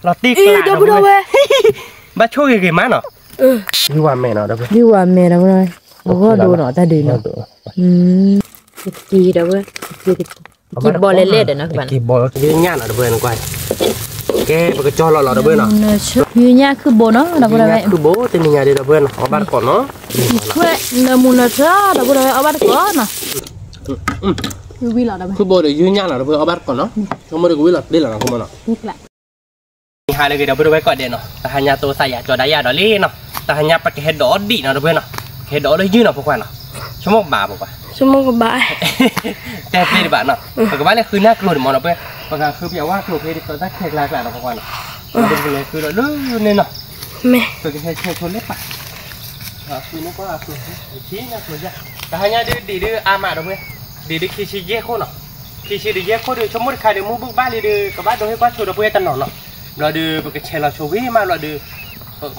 လီၤတံၢ်ကျး ဒီပုၢ်ဒီဝဲၢ်, ဘၣ်ဆိၣ်ဂ့ၤဂ့ၤမးနီၤ, ဒ်ဝဲမဲာ်နီၤ ဒ်ဝဲမဲာ်ဒီပုၢ်ဒီဝဲၢ်, အဂီၢ်ဒိနီၤ တၢ်ဒုးနီၤ, တက့ၤဒီပုၢ်, တက့ၤဘီလဲၣ်လဲၣ်ဒီးနီၤ, တက့ၤဘီ ယုၢ်ညၣ်နီၤ ဒီပုၢ်ဝဲၢ်နကွၢ်, ကဲ ပကကၠီလီၤလီၤ ဒီပုၢ်ဝဲၢ်နီၤ, အီၣ်ဘၣ်တကိး, ယုၢ်ညၣ်ခုၣ်ဘိနီၤ ဒီပုၢ်ဒီဝဲၢ်, ယုၢ်ညၣ်ခုၣ်ဘိ တနံၤညါဒီး ဒီပုၢ်ဝဲၢ်နီၤ အီၣ်ဘၣ်တကိးနီၤ, ထွဲနၢမူနၢဆှၢ ဒီပုၢ်ဒီဝဲၢ် အီၣ်ဘၣ်တကိးနီၤ, ခုၣ်ဘိဒီးယုၢ်ညၣ်လီၤ ဒီပုၢ်ဝဲၢ် အီၣ်ဘၣ်တကိးနီၤ, ဆိကမိၣ်ဒီးကဝံလီၤတ့ၢ်လီၤနီၤ ခိၣ်မနီၤ မ့ၢ်ဟါလၢအဂ့ၤ ဒီပုၢ်ဒီဝဲၢ်ကိးဂၤဒဲးနီၤ, တဟါညါတိသးယၤကၠီဒၣ်ယၤဒီးလံနီၤ, တဟါညါပကဟဲဒိးဒံးနီၤ ဒီပုၢ်ဝဲၢ်နီၤ, ကဟဲဒိးလၢယုၢ်နီၤ ဖိခွါနီၤ, ဆိကမိၣ်ကဘၣ်ဖိခွါ, တဲသ့တဘၣ်နီၤ, ပကဘၣ်လဲၤဃုန့ၢ်ကျိၤတမံၤနီၤ ပဝဲ, ပကဃုပယီၤဝါကျိၤဖဲတၢ်ခဲကျါကျါနီၤ ဖိခွါနီၤ, ပကလဲၤဃုဒီးလၢန့ၣ်နီၤ, ပကဟဲဆဲးဆိလၢပၢ် အဃုန့ၢ်ကွၢ်အကျိၤ, တဟါညါဒုးဒံးဒုးအါမး ဒီပုၢ်ဝဲၢ်, ဒံးဒုးခံဆံယဲၢ်ခိၣ်နီၤ, ခံဆံဒုးယဲၢ်ခိၣ်ဒီး ဆိကမိၣ်တခါဒီး မုၢ်ဘူၣ်ဘၣ်လံဒီး ကဘၣ်ဒိးဟ့ၣ်ကွၢ်ဆိ ဒီပုၢ်ဝဲၢ် တနီၤနီၤ, ဘျီဒီး ပကဆဲးလီၤဆိဝံၤမးဘျီဒီး,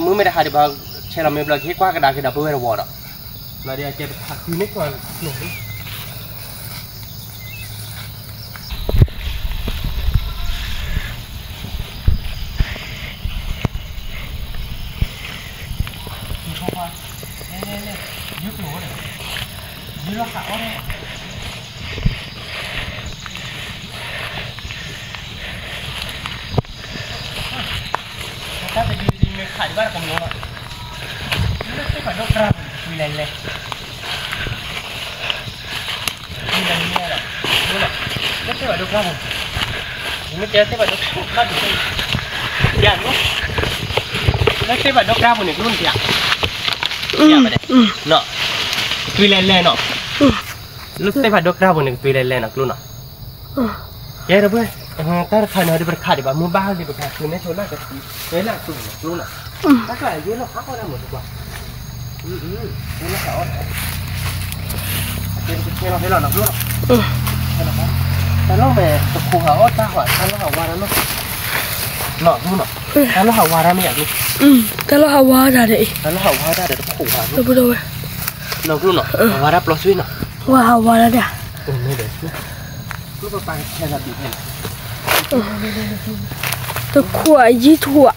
မုၢ်မ့ၢ်တဟါဒီး ပဆဲးလီၤမ့ၢ်ဘျီ ကဟ့ၣ်ကွၢ်ကဒါက့ၤ ဒီပုၢ်ဝဲၢ်တဝီဒီး, ဘျီဒီး အကဲပကဃုန့ၢ်ကွၢ်ကျိၤ တၢ်တဒုဒုမ့ၢ်ခးဒံးဘၣ်တကမီၤလီၤ, လၢသ့ၣ်ဖးဒိၣ်ကြၢ်ပူၤန့ၣ် ကတွံလဲၤလဲၤ, ကတွံလဲၤလဲၤလီၤ, လၢသ့ၣ်ဖးဒိၣ်ကြၢ်ပူၤ, မ့ၢ်တဲသ့ၣ်ဖးဒိၣ်ကြၢ်ပူၤ, ယၤလီၤ, လၢသ့ၣ်ဖးဒိၣ်ကြၢ်ပူၤန့ၣ် ကတွံန့ၣ်ယၤ, ယၤဘၣ်ဒဲး, ကတွံလဲၤလဲၤနီၤ, လၢသ့ၣ်ဖးဒိၣ်ကြၢ်ပူၤန့ၣ် ကတွံလဲၤလဲၤနီၤ ကျိနီၤ ကဲ ဒီပုၢ်ဝဲၢ်, တၢ်တခါန့ၣ်ဒီး ပတခးဒံးဘၣ် မုၢ်ဘၣ်လံ ပကဃုန့ၢ်ဆိလၢကသံ, ကဲလၢအကျိၤန့ၣ် ကျိနီၤ, တၢ်ကျါယဲလီၤဟးအီၣ်တၢ်မုာ်တကွၢ်, ယဲလီၤဟးအီၣ်တၢ်, ကဲ ပကဆဲးလီၤဖဲလီၤနီၤ ကျိနီၤ, တၢ်လီၢ်မဲာ်တခိးဟးအီၣ်တၢ်ဟး, တၢ်လီၢ်ဟးဝါတၢ်လီၤ, နီၤ ကျိနီၤ, တၢ်လီၢ်ဟးဝါတၢ်မ့ၢ်ယၤကျိ, တၢ်လီၢ်ဟးဝါတၢ်ဒီးအံၤ, တၢ်လီၢ်ဟးဝါတၢ်ဒီးတခိးဘၣ်, ဒီပုၢ်ဝဲၢ်, နီၤ ကျိနီၤ, ဟးဝါတၢ်ပျီသွံနီၤ, ဝါဟးဝါတၢ်ဒီး တခိးယံာ်ထူဧါ,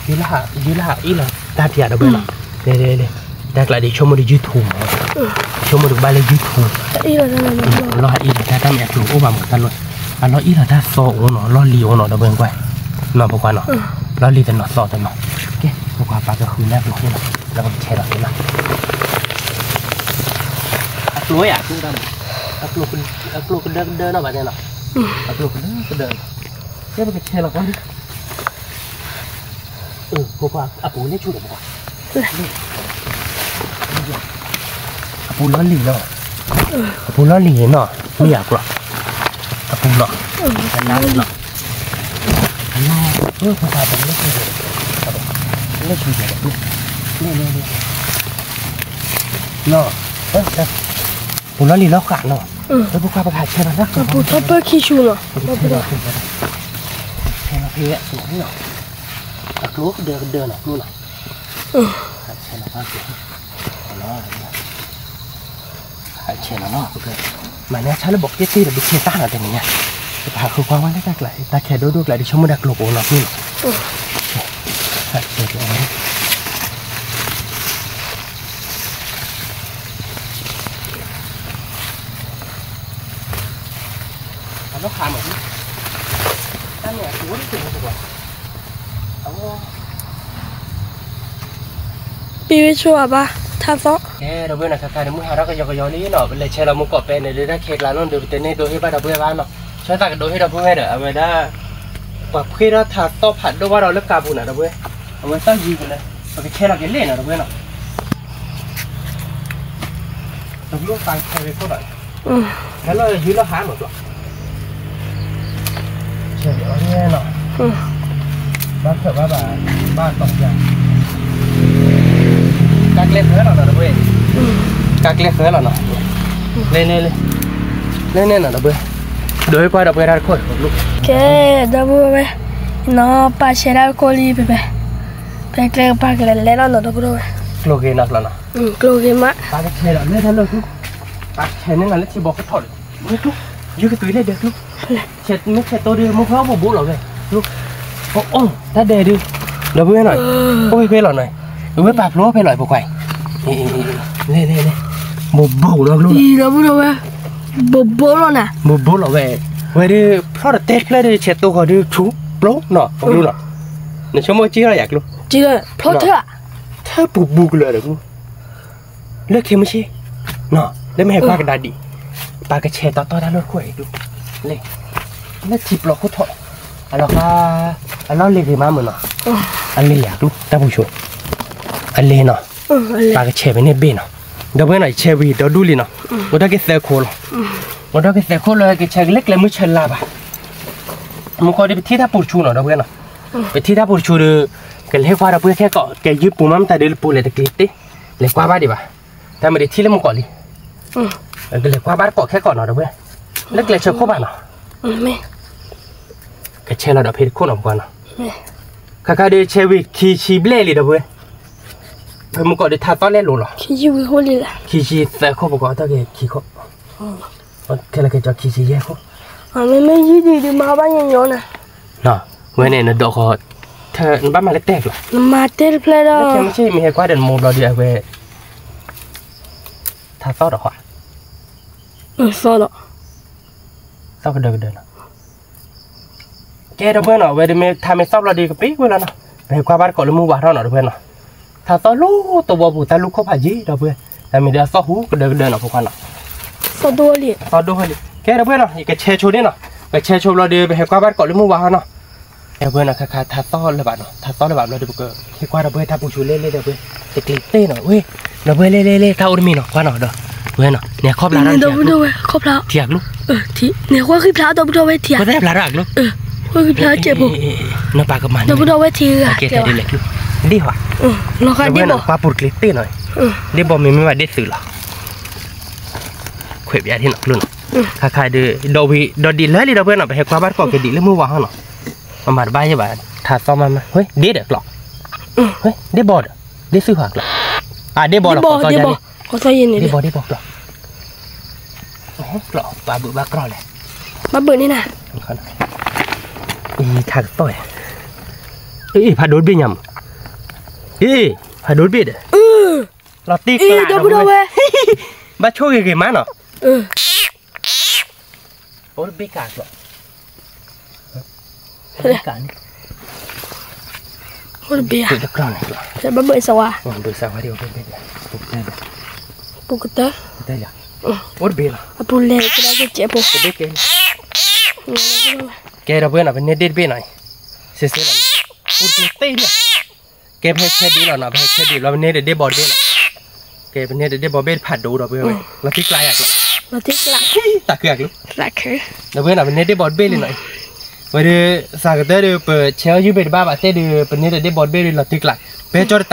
ယလၢဟးအ့ၣ်လီၤတၢ်ဖျါဒီပုၢ်ဝဲၢ်နီၤ, တၢ်ကျါဒ်ဆိကမိၣ်ဒီးယုၢ်ထူမး, ဆိကမိၣ်ဒီးကဘၣ်လၢယုၢ်ထူ, လီၢ်ဟးအ့ၣ်လီၤတၢ် တၢ်မ့ၢ်အကျိၤအိၣ်ဘၣ်မးတၢ်လီၢ်, အလီၢ်အ့ၣ်လီၤတၢ်သီအိၣ်နီၤ လီၢ်လံၤအိၣ်နီၤ ဒီပုၢ်ဝဲၢ်ကွၢ်, နီၤဖိခွါနီၤ, လီၢ်လံၤတနီၤသီတနီၤ, ကဲ ဖိခွါပာ်ကဃုန့ၢ်အကျိၤဃိနီၤ ဒီးပကဆဲးလီၤသ့လီၤ, အကျိၤယၤ အကျိၤကဒၢကဒၢနီၤ ဘၣ်တဲနီၤ, အကျိၤကဒၢကဒၢနီၤ, ကဲပကဆဲးလီၤကွၢ်လံ, ဖိခွါ အပူၤလၢဆူၣ်ဒီးဖိခွါ, အပူၤလီၢ်လံၤနီၤ, အပူၤလီၢ်လံၤနီၤ မ့ၢ်ယၤကျိၤ, အပူၤနီၤ, အလါနီၤ, အလါ, ဖိခွါ အပူၤလၢဆူၣ်ဒီး, လၢဆူၣ်ဒီး, နီၤ, ပူၤလီၢ်လံၤလီၤဃးနီၤ, ဖိခွါ ပကဟးဆဲးလီၤလၢဃး, ပူၤထီၣ်ပၢၢ်ခံဆူၣ်နီၤ, ဆဲးလီၤဖဲအပူၤနီၤ, အကျိၤကဒၢကဒၢနီၤ ကျိနီၤ, ဆဲးလီၤဖဲ ဟးဆဲးလီၤနီၤ, မၤန့ၢ်ဆါလၢဘီးက့တ့ၢ်ဒီး ဒုးဆဲးတၢ်နီၤ တနံၤညါ, ပဟးဃုကွၢ်ဝဲလၢတၢ်ကျါ တၢ်ခဲဒိၣ်ဒိၣ်ကျါ ဒ်ဆိကမိၣ်ဒီးကျိၤကအိၣ်နီၤ ကျိနီၤ, ဟးဆဲးလီၤ အလီၢ်ခးမး, တၢ်န့ၣ်အကျိၤတကျိၤတကွၢ်, အဝဲ ပ့ဝဲဆိအဘၣ် ထါသီၣ်, ကဲ ဒီပုၢ်ဝဲၢ်နီၤ ခါခါန့ၣ် မုၢ်ဟါထီၣ်ကယီကယီလံနီၤ, ပလဲၤဆဲးလီၤမူကီးပဲန့ၣ် လၢတၢ်ခဲကျါလီၤဒီး ပတန့ၢ်ဒိးဟ့ၣ်ဘၣ်ဒီပုၢ်ဝဲၢ်ဘၣ်နီၤ, ဆၢသးကဒိးဟ့ၣ်ဒီပုၢ်ဝဲၢ်ဒီး အဝဲဒၣ် ပှၤဖှ့ထီၣ်ထါသီၣ်ဖးဒိၣ်ဘၣ်ဒီးလၢကါပူၤနီၤ ဒီပုၢ်ဝဲၢ်, အဝဲသီၣ်ယံၤကလဲၣ်, ပကဆဲးလီၤက့ၤလဲၣ်နီၤ ဒီပုၢ်ဝဲၢ်နီၤ, တဘျီပာ်ဆဲးဝဲခိၣ်ဒီး ဟဲလီၤယုၢ်လီၤဟးမးကျိၤ, ဆဲးအီၤန့ၣ်နီၤ, ဘၣ်ဖၢဘၣ်ဘၣ်, ဘၣ်တီၤယၤ, ကါကျဲဃၢလီၤနီၤ ဒီပုၢ်ဝဲၢ်, ကါကျဲဃၢလီၤနီၤ, လဲၤန့ၣ်, လဲၤန့ၣ်နီၤ ဒီပုၢ်ဝဲၢ်, ဒိးဟ့ၣ်ကွၢ်ဒီပုၢ်ဝဲၢ်တၢ်တခိၣ်, ကဲ ဒီပုၢ်ဝဲၢ်, နီၤ ပာ်ဆဲးတၢ်တခိၣ်လံ ဖဲဖဲ, ဖဲကျဲကပၤကလဲၤလဲၣ်လီၤနီၤ ဒီပုၢ်ဝဲၢ်, ကျိၤဂ့ၤနီၤကျိၤနီၤ, ကျိၤဂ့ၤမး, ပာ်ကဆဲးဒီးလၢတၢ်လီၢ်ကျိၤ, ပာ်ဆဲးန့ၢ်နီၤလၢထံဘီကထီၣ်လံ, ယုၢ်ကတုၤလၢဒဲးကျိၤ, လဲၤ မ့ၢ်ဆဲးတိၢ်ဒုး မ့ၢ်ဖဲဘိးဘိးလီၤဝဲ, အိၣ် တၢ်ဒဲးဒုး, ဒီပုၢ်ဝဲၢ်နီၤ, အိၣ်ဖဲဖဲလီၤနီၤ, ဝဲပာ်ဖျိဖဲလီၤ ဖိခွါအံၤ, ဘိးဘိးလီၤကျိ, ဒီပုၢ်ဒီဝဲၢ်, ဘိးဘိးလီၤနၤ, ဘိးဘိးလီၤဝဲ, ဝဲဒုး ဖျီၣ်တတဲတဖျၢၣ်ဒုး ဆဲးတိၢ်ဃီဒုး ဆူပျိနီၤ ပကျိနီၤ, နဆိကမိၣ်က့ၤလီၤယၤကျိ, ဖျီၣ်ထၢၣ်, ထၢၣ်ပူၤပူၤကလၢာ်ဒီး လၢခဲမုၢ်ဆ့ၣ်, လၢမ့ၢ်ဟဲကွၢ်ကဒါဒံး, ပာ်ကဆဲးတီတီတၢ်လီၢ်တခိၣ်အံၤဒုး, လၢ, လၢထံပျီခိၣ်ထီၣ်, အလီၤဃါ, အလီၢ်လ့ၤဂ့ၤမးမုၢ်နီၤ, အလ့ၤယၤကျိ တၢ်ပူၤဆိ, အလ့ၤနီၤ, ပာ်ကဆဲးဖဲန့ၣ်ဘ့ၣ်နီၤ, ဒီပုၢ်ဝဲၢ်နီၤ ယဆဲးဝံၤဒီဒူၣ်လံနီၤ, အိၣ်ဒီးက့ၤသၢခိၣ်လီၤ, အိၣ်ဒီးက့ၤသၢခိၣ်လၢကဆဲးကလၢကျဲမုၢ်ဆၢလါဘၣ်, မုၢ်ကီၢ်ဒုးပထံၣ်တၢ်ပူၤတဆူနီၤ ဒီပုၢ်ဝဲၢ်နီၤ, ပထံၣ်တၢ်ပူၤတဆူဒီး, ကလဲၤကွၢ်ဒီပုၢ်ဝဲၢ်ခဲကီး ကဲယုၢ်ပူၤမးမတၤဒုးလၢပူၤလဲၤတကျ့ၤတ့ၢ်, လဲၤကွၢ်ဘၣ်ဒံးဘၣ်, တၢ်မ့ၢ်ဒုးထံၣ်လၢမုၢ်ကီၢ်လံ, ကလဲၤကွၢ်ဘၣ်တကိးခဲကီးနီၤ ဒီပုၢ်ဝဲၢ်, လၢကျဲဆၢခိၣ်ဘၣ်နီၤ, ကဆဲးလီၤဒီးဖဲတခိၣ်နီၤ ပကွၢ်နီၤ, ခါခါဒုးဆဲးဝံၤခံဆံဘျဲၣ်လံ ဒီပုၢ်ဝဲၢ်, ဖဲမုၢ်ကီၢ်ဒုးထးသီၣ်လဲလိာ်လီၤ, ခံဆံသၢခိၣ် ပကွၢ်တၢ်က့ၤခံခိၣ်, ခဲလၢာ်ခဲဆ့ခံဆံယဲၢ်ခိၣ်, မ့မ့ၢ်ယုၢ်ဒံးဒုးမၤဘၣ်ညီညီနၤ, ဝဲန့ၣ်နဒိးဃီ, နဘၣ်မၤလၢတဲာ်ကျီ, နမၤတဲာ်တဖျၢၣ်ဒီး, မ့ၢ်ဟဲကွၢ်ဒီးနမိၢ်ဘျီဒုးအဝဲ, ထးသီၣ်ဒီးဃီ, သီၣ်ဒီး, သီၣ်ကဒၢကဒၢနီၤ ကဲ ဒီပုၢ်ဝဲၢ်နီၤ, အဝဲဒုးမ့ၢ်ထးမ့ၢ်သီၣ်ဘျီဒုးကပ့ၤဝဲလီၤနီၤ, ပဟဲကွၢ်ဘၣ်တကိးလၢမုၢ်ဝါထီၣ်နီၤ ဒီပုၢ်ဝဲၢ်နီၤ, ထးသီၣ်လီၤသဝီပူၤ တၢ်လူၢ်ခိၣ်ဖးယံၤ ဒီပုၢ်ဝဲၢ်, တၢ်မ့ၢ်ဒုးအသီၣ်ဟူကဒၢကဒၢနီၤ ဖိခွါနီၤ, သီၣ်ဒိၣ်လံ, သီၣ်ဒိၣ်လံ, ကဲ ဒီပုၢ်ဝဲၢ်နီၤ ယကဆဲးဆိဒ့ၣ်နီၤ, ကဆဲးဆိဘျီဒုး ပဟဲကွၢ်ဘၣ်တကိးလၢမုၢ်ဝါထီၣ်နီၤ, ဒီပုၢ်ဝဲၢ်နီၤ ခါခါထးသီၣ်လၢၤဘၣ်နီၤ, ထးသီၣ်လၢၤဘၣ်ဘျီဒုး ပကဟဲကွၢ်ဒီပုၢ်ဝဲၢ်တၢ်ပူၤဆိလ့လ့ ဒီပုၢ်ဝဲၢ်, တကျ့ၤတ့ၢ်နီၤ ဝဲ, ဒီပုၢ်ဝဲၢ်လ့လ့လ့ တၢ်အိၣ်တမံၤနီၤ ကွၢ်နီၤဒီး, ဝဲနီၤ နဲခီဖျိထံအကျိ, ထံအကျိ, နဲဃီဃံဖျါအီၤဒီပုၢ်ဝဲၢ်ထံအကျိ, နဲဃီဃံဖျါအီၤဒီပုၢ်ဝဲၢ်ထံအကျိ, ဒ့ၣ်ဟီ, ပှၤပူၤတကျ့ၤတ့ၢ်နီၤ, ဒ့ၣ်ဘီမ့မ့ၢ်ဘၣ်ဒ့ၣ်သုးလီၤ, ခွဲးပျါထံနီၤကျိနီၤ, ခါခါဒုး ဒီးဝံၤ ဒီးဒံးလၢလံ ဒီပုၢ်ဝဲၢ်နီၤ ပဟဲကွၢ်ဘၣ်တကိးက့ၤဒံးလၢမုၢ်ဝါဟီနီၤ, မၤတဘၣ်ယဲဘၣ်, ထးသီၣ်မးမး ဝဲ ဒ့ၣ်ဒီးကျိး, ဝဲ ဒ့ၣ်ဘီဒီး, ဒ့ၣ်သုးဟီကျိး, အဒ့ၣ်ဘီလီၤ ဒ့ၣ်ဘီ ဒ့ၣ်ဘီကျိး, ကျိး ဘၣ်ဘုးဘၣ်ကြၢးလဲၣ်, ဘၣ်ဘုးန့ၣ်နၤ, အံၤထးကသီၣ်, အ့ ဖးဒိၣ်တဘ့ၣ်ညါမး, အ့ ဖးဒိၣ်တဘ့ၣ်ဒီး, လီၤတံၢ်ကျးဒီပုၢ်ဝဲၢ်, ဘၣ်ဆိၣ်ဂ့ၤဂ့ၤမးနီၤ, အိၣ်တဘ့ၣ်ကးကျိး, ဘ့ၣ်ကးန့ၣ်, အိၣ်တဘ့ၣ်ဧါ, ဘ့ၣ်တကြၢးန့ၣ်ကျိး, ဘၣ်ဘုးစဝါ, ဘုးစဝါဒ်အိၣ်တဘ့ၣ်, ပူၤကတၢၢ်, အိၣ်တဘ့ၣ်လီၤ, အပူၤလဲၤကဒါက့ၤစဲးဖိ, တဘ့ၣ်ကဲ, ကဲဒီပုၢ်ဝဲၢ်နီၤ ပန့ၢ်ဒ့ၣ်တဘ့ၣ်နီၤ, စ့စ့လီၤ, ပူၤတကျ့ၤတ့ၢ်လီၤ, ကဲ ပဟဲဆဲးဒံးလီၤနီၤ, ပဟဲဆဲးဒံးလီၤ ပန့ၢ်ဒီးဒ့ၣ်ဘီတဘ့ၣ်လီၤ, ကဲ ပန့ၢ်ဒီးဒ့ၣ်ဘီတဘ့ၣ်တဖးဒိၣ်ဒီပုၢ်ဝဲၢ်, လီၤတံၢ်ကျးယၤကျိး, တၢ်က့ၤအကျိး, ဒီပုၢ်ဝဲၢ်နီၤ ပန့ၢ်ဒ့ၣ်ဘီတဘ့ၣ်လံနီၤ, ဝဲဒုး သးကတၢၢ်ဒုး ပဆဲးအီၣ်ယုၢ်ဘ့ၣ်တဘၣ်ဘၣ်သ့ၣ်ဒုး ပန့ၢ်ဒီးဒ့ၣ်ဘီတဘ့ၣ်ဒုးလီၤတံၢ်ကျး, ပဟဲကၠီတတးမံ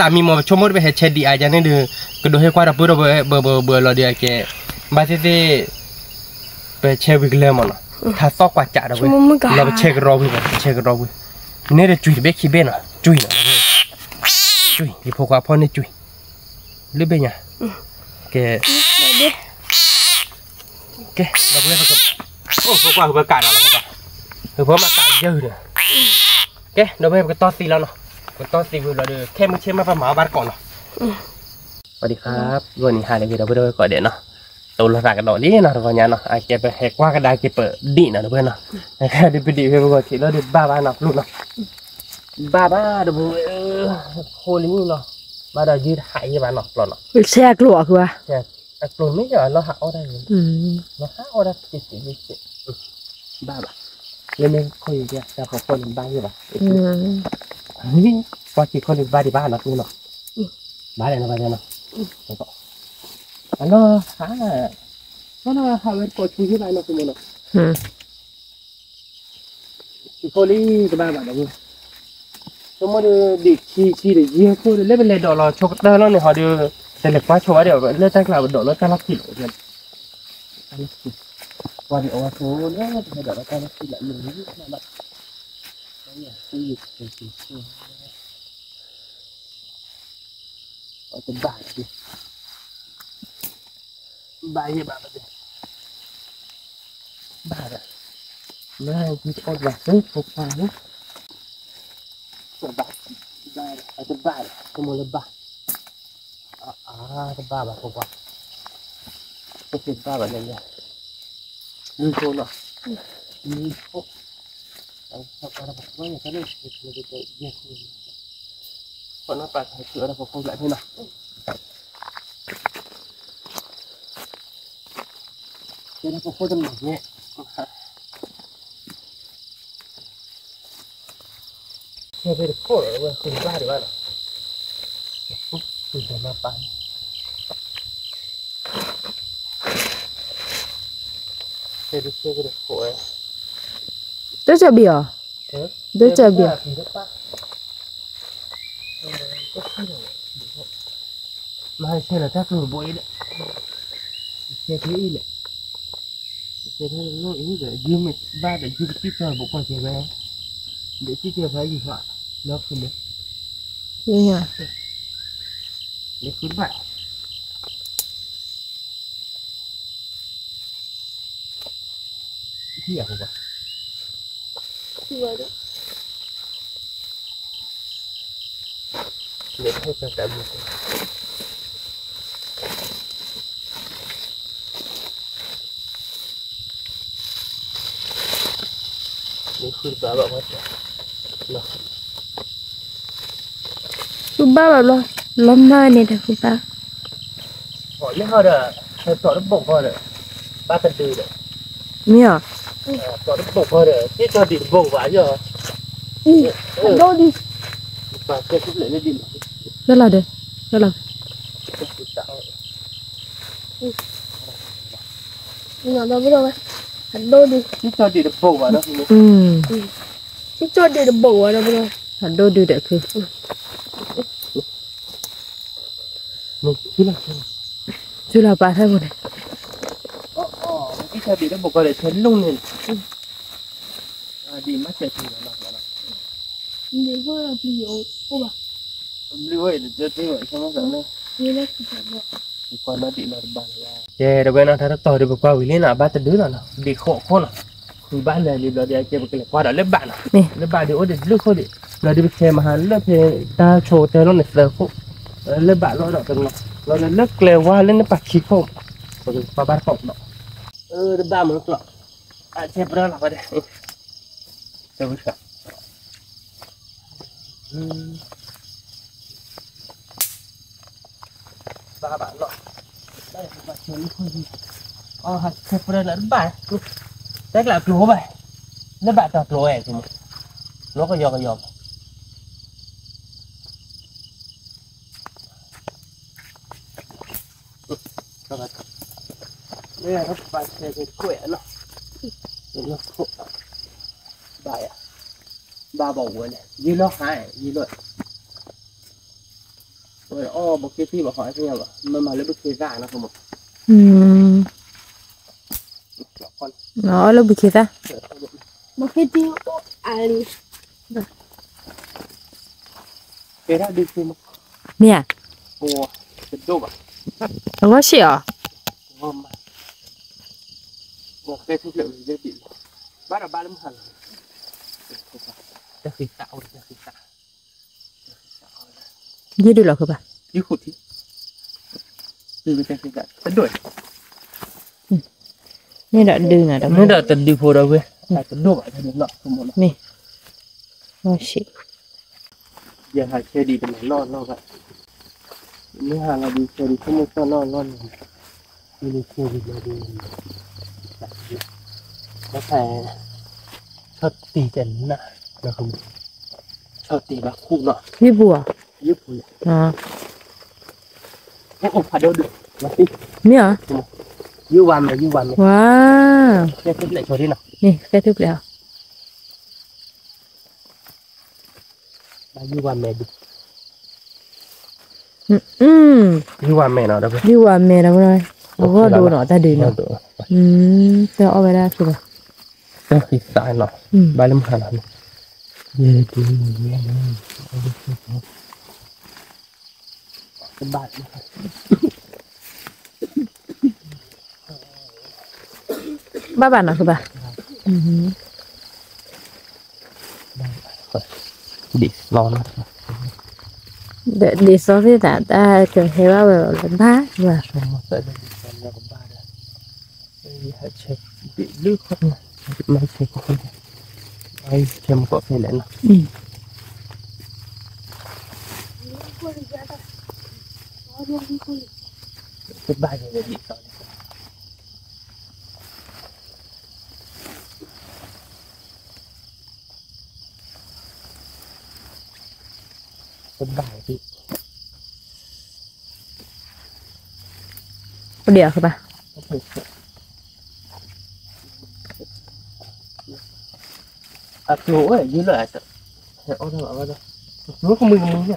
မီၤ ပဆိကမိၣ်ဒုး ပဟဲဆဲးဒံးအါယၤန့ၣ်ဒုး ကဒိးဟ့ၣ်ကွၢ်ဒီပုၢ်ဝဲၢ် ဘၢဘၢဘၢလီၤဒုးအကဲ, ဘၣ်သ့ၣ်သ့ၣ် ပဆဲးဝံၤကလၢၤမးနီၤ, ထးသီၣ်ကွၢ်ကးဒီပုၢ်ဝဲၢ်, လီၤပဆဲးကရီဝံၤဘၣ် ပဆဲးကရီဝံၤ, ပန့ၢ်ဒီးကွံာ်တဘ့ၣ်ခံဘ့ၣ်နီၤ, ကွံာ်နီၤ, ကွံာ် ယဖိခွါဖီၣ်န့ၢ်ကွံာ်, လၢဘ့ၣ်ညါ, ကဲ, ကဲ ဒီပုၢ်ဝဲၢ်, အိၣ် ဖိခွါ ဟၢဖၢကးဒီးလီၤ ဖိခွါ, ဟၢဖၢမၤကးယၢၢ်ဒီး, ကဲ ဒီပုၢ်ဝဲၢ် ပကတီၢ်သံလီၤနီၤ, ပကတီၢ်သံဝံၤဘျီဒီး ခဲမုၢ်ဆ့ၣ်မ့ၢ်ပမၤအီၣ်ဘၣ်တကိးနီၤ စဝၤစဒံၣ်ခါ, ဂီၤနံၤဟါလၢအဂ့ၤ ဒီပုၢ်ဝဲၢ်ကိးဂၤဒဲးနီၤ, တိၢ်လီၤသးကဒီးလံနီၤ တဂီၤညါနီၤ, အကဲပဟဲကွၢ်ကဒါက့ၤပဒံၣ်နီၤ ဒီပုၢ်ဝဲၢ်နီၤ, ဒ်ပဒံၣ်ဖဲပဂီၤထံးလီၤဒီးဘၣ်ဘၣ်နီၤ ပျိနီၤ, ဘၣ်ဘၣ်ဒီပုၢ်ဝဲၢ်, ဃိလံနီၤ, ဘၣ်ဒီးယုၢ်တဟးယဲဘၣ်နီၤ ပျိနီၤ, ဆဲးအကျိၤအဃိဧါ, အကျိၤမ့ၢ်ယလီၤဟးအီၣ်တၢ်န့ၣ်, လီၤဟးအီၣ်တၢ်စ့စ့စ့, ဘၣ်ဘၣ်, လၢမ့ၢ်ခိၣ်ယုၢ်တၢ်ဖီခိၣ်န့ၣ်ဘၣ်ယဲဘၣ်, ကွၢ်က့ၤခိၣ်န့ၣ်ဘၣ်ဒံးဘၣ်နီၤ ပျိနီၤ, ဘၣ်လဲၣ်နီၤ ဘၣ်လဲၣ်နီၤ, အလီၤဟး, လီၤဟးဝဲကိးဆူယဲဘၣ်နီၤ ပျိနီၤ ယခိၣ်လံ တဘၣ်ဘၣ်ဒီး, ဆိကမိၣ်ဒီး ဒံးခံဆံဒီးယဲၢ်ခိၣ်ဒီး လၢပလဲၤဒိးလီၤဆိကတၢၢ်လီၤန့ၣ်ဟီဒီး, တလဲၤကွၢ်ဆိဘၣ်ဒီး လၢတၢ်ကျးပဒိးလီၤတၢ်လီၢ်ခံလီၤ, တၢ်လီၢ်ခံ, ကွၢ်ဒီးအဝဲဆိလၢပလဲၤဒိးလီၤတၢ်လီၢ်ခံလီၤ မ့ၢ်ဘၣ်, တဘၣ်ဒီး, ဘၣ်ယဲဘၣ်ဒီး, ဘၣ်ဒီး, နယံၤထီၣ်ဘၣ်သုဖိခွါန့ၣ်, ဘၣ်, ဘၣ်, တဘၣ်, တမ့ၢ်လၢဘၣ်, အါ, တဘၣ်ဘၣ်ဖိခွါ, တဘၣ်ဘၣ်လၢ, လုၢ်ဖိနီၤ, လုၢ်ဖိ, အါ, ဖိခွါ, ဖိခွါန့ၣ်, ဖိခွါပာ်ထီၣ်ဆူအီၤဒီးဖိခွါဖျါဖဲနီၤ ကဲလၢပဖိတမံၤန့ၣ်, ကဲဖဲတခိၣ်ဒီး ဝဲဃုဘၣ်ဒံးဘၣ်နီၤ, ဃုတမၤပာ်, ကဲဖဲတခိၣ်ဝဲ, ဒိၣ်ကၢ်ဘံၣ်အီၤ, ဒိၣ်ကၢ်ဘံၣ်အီၤ မၤဆဲးလီၤတၢ်ကျိၤတဘိအံၤဒီး, ဆဲးဖဲအံၤလဲၣ်, ဆဲးဖဲလီၢ်အံၤဒီး ယုၢ်မ့ၢ်ဘၣ်ဒီး ယုၢ်ကစံၣ်ကၠီဘိကွၢ်ကဲဝဲ, ဒီးစံၣ်ကၠီဖဲယုၢ်ဖး, လီၤဃုန့ၣ်, လၢဃုတဘၣ်, ထံၣ်ယၤဖိခွါ ဃုဘၣ်ဘၣ်ဘျီ, လီၤမၢ်န့ၣ်တၢ်ဃုဘၣ်, ဟီၣ်လၢဟီၣ်ဒီး, ဟဲတီၢ်တဘိၣ်ဃီဒီး, ဘၣ်တဒုဒီး, မ့ၢ်ဧါ, တီၢ်တဘိၣ်ဃီဒီး စံၣ်ကၠီဒံးတဘိၣ်ဘၣ်ယီၤ, ဒိၣ်ဒံး, လၢလီၤဒီး, လၢလီၤ ဒီပုၢ်ဒီဝဲၢ်, အဒိၣ်ဒံး, စံၣ်ကၠီဒံးတဘိၣ်ဘၣ်ဒီး, စံၣ်ကၠီဒံးတဘိၣ်ဘၣ်ဒီး, အဒိၣ်ဒံးဒီးခု, စုလီၤပာ်ထဲပူၤန့ၣ်, စံၣ်ကၠီဒံးတဘိၣ်ဘၣ်ဒီး ဆဲးလိၣ်န့ၣ်, ဒ်မ့ၢ်ဆဲးလိၣ်န့ၣ်, ဘျုးဝဲ, ကဲ တဝဲနီၤ တၢ်တတီၤဒီးပကွၢ်ဝံၤလံနီၤ အဘၣ်တဒုလီၤနီၤ ဘ့ၣ်ဃိးခိၣ်နီၤ ဃုဘၣ်လၢာ်လံဘျီဒီး ကဲပကလဲၤကွၢ်ဒီးလၢဘၣ်နီၤ လၢဘၣ်ဒီးအိၣ်ဒီးဘျုးခိၣ်ဒံး ဘျီဒီးပဆဲးမဟါလၢဖဲတၢ်ဆိးတၢ်လီၢ်န့ၣ်သၢခိၣ် လၢဘၣ်လီၤဒီးတနီၤ ဘျီဒီးလၢကျဲဝါလၢနပာ်ခံခိၣ် ပကကွၢ်ဘၣ်တကိးနီၤ တဘၣ်မၤကျီ အဆဲးပြၢလီၤဝဲဒၣ် တဝဲ ဘၣ်ဘၣ်လီၤ ဘၣ်ဆဲးလၢခိၣ် အဟးဆဲးပြၢလၢဘၣ် တဲကျးကျိၤဘၣ် လၢဘၣ်တီၤကျိၤဝဲ ကျိၤကယီကယီ လၢဘၣ်ဆဲးတခွဲးနီၤ ဘၣ်ယၤ ဘၣ်ဘၣ်ဝဲလဲၣ် ယံၤလီၤဟါ ယံၤလီၤ ဝဲအီၣ်ဘိးခ့သ့ၣ်ဘၣ်ဟီသ့ၣ်ညါဘၣ် မ့ၢ်မၤလၢဘုခ့သၣ်နီၤ အီၣ်လၢဘုခ့သၣ် ဘုခ့သၣ်အိၣ်အါလံ မ့ၢ်ဧါ အဂီၢ်ဆံးအီၤ ဘၣ်ဒီးဘၣ်လၢမုၢ်ဟါလီၤ ယဒုးလီၤဃုဘၣ် ယဃုထံ တဒုး န့ၣ်ဒီးဒုးနၤဒီး န့ၣ်ဒီးတဒုးဖိဒီးဝဲ တဒိၣ်ဘၣ်တဒုးလီၤ မ့ၢ် အဂီၢ်ဆံး ယဟးဆဲးဒံးတနီၤနီၤနီၤဘၣ် မ့ၢ်ဟးလီၤဒံးဆဲးဒံးဆိကမိၣ်သီၣ်နီၤနီၤန့ၣ် မ့ၢ်ဆဲးဒံးလီၤဒံး ဘၣ်ဖဲ ဆီၣ်တံၢ်တနၢ် ဆီၣ်တံၢ်ဘၣ်ခူၣ်နီၤ ယုၢ်ပူၤဧါ ယုၢ်ပူၤ အိၣ်ဖးဒိၣ်ဒုး မ့ၢ်ဧါ ယုၢ်ဝါမဲာ် ယုၢ်ဝါမဲာ် ဝါ ဃဲထူၣ်ဖျဲးဆိဒ်နီၤ န့ၣ်ဃဲထူၣ်ဖျဲးဧါ ဘၣ်ယုၢ်ဝါမဲာ်ဒုး ယုၢ်ဝါမဲာ်နီၤ ယုၢ်ဝါမဲာ်ဒီးဝဲ အဂီၢ်ဒိနီၤ တၢ်ဒုးနီၤ တၢ်အီၣ်ဝဲဒၣ်ခံဘၣ် တၢ်ဃံသးနီၤ ဘၣ်လၢမုၢ်ဟါနီၤ ဘၣ်ဘၣ်နီၤ ကဘၣ် အ ဒ်သိးလီၤ, ဒ်သိးသ့ၣ်သး တၢ်ကဟဲဘၣ်ဝဲလၢဘၣ်ဘၣ်, ဆဲးဒ့ၣ်လၢခီ, ဆဲးမကိးဖဲလဲၣ်နီၤ, ကဘၣ်ယဲဒ်သိး ကဘၣ်ဒ်, ပဒံးအီၤဘၣ်, အကျိၤဝဲယုလၢအတၢ်, ဟဲအီၣ်တၢ်ဘၣ်ဘၣ်ဒီး, ကျိၤကမုာ်ကမုာ်ယဲ,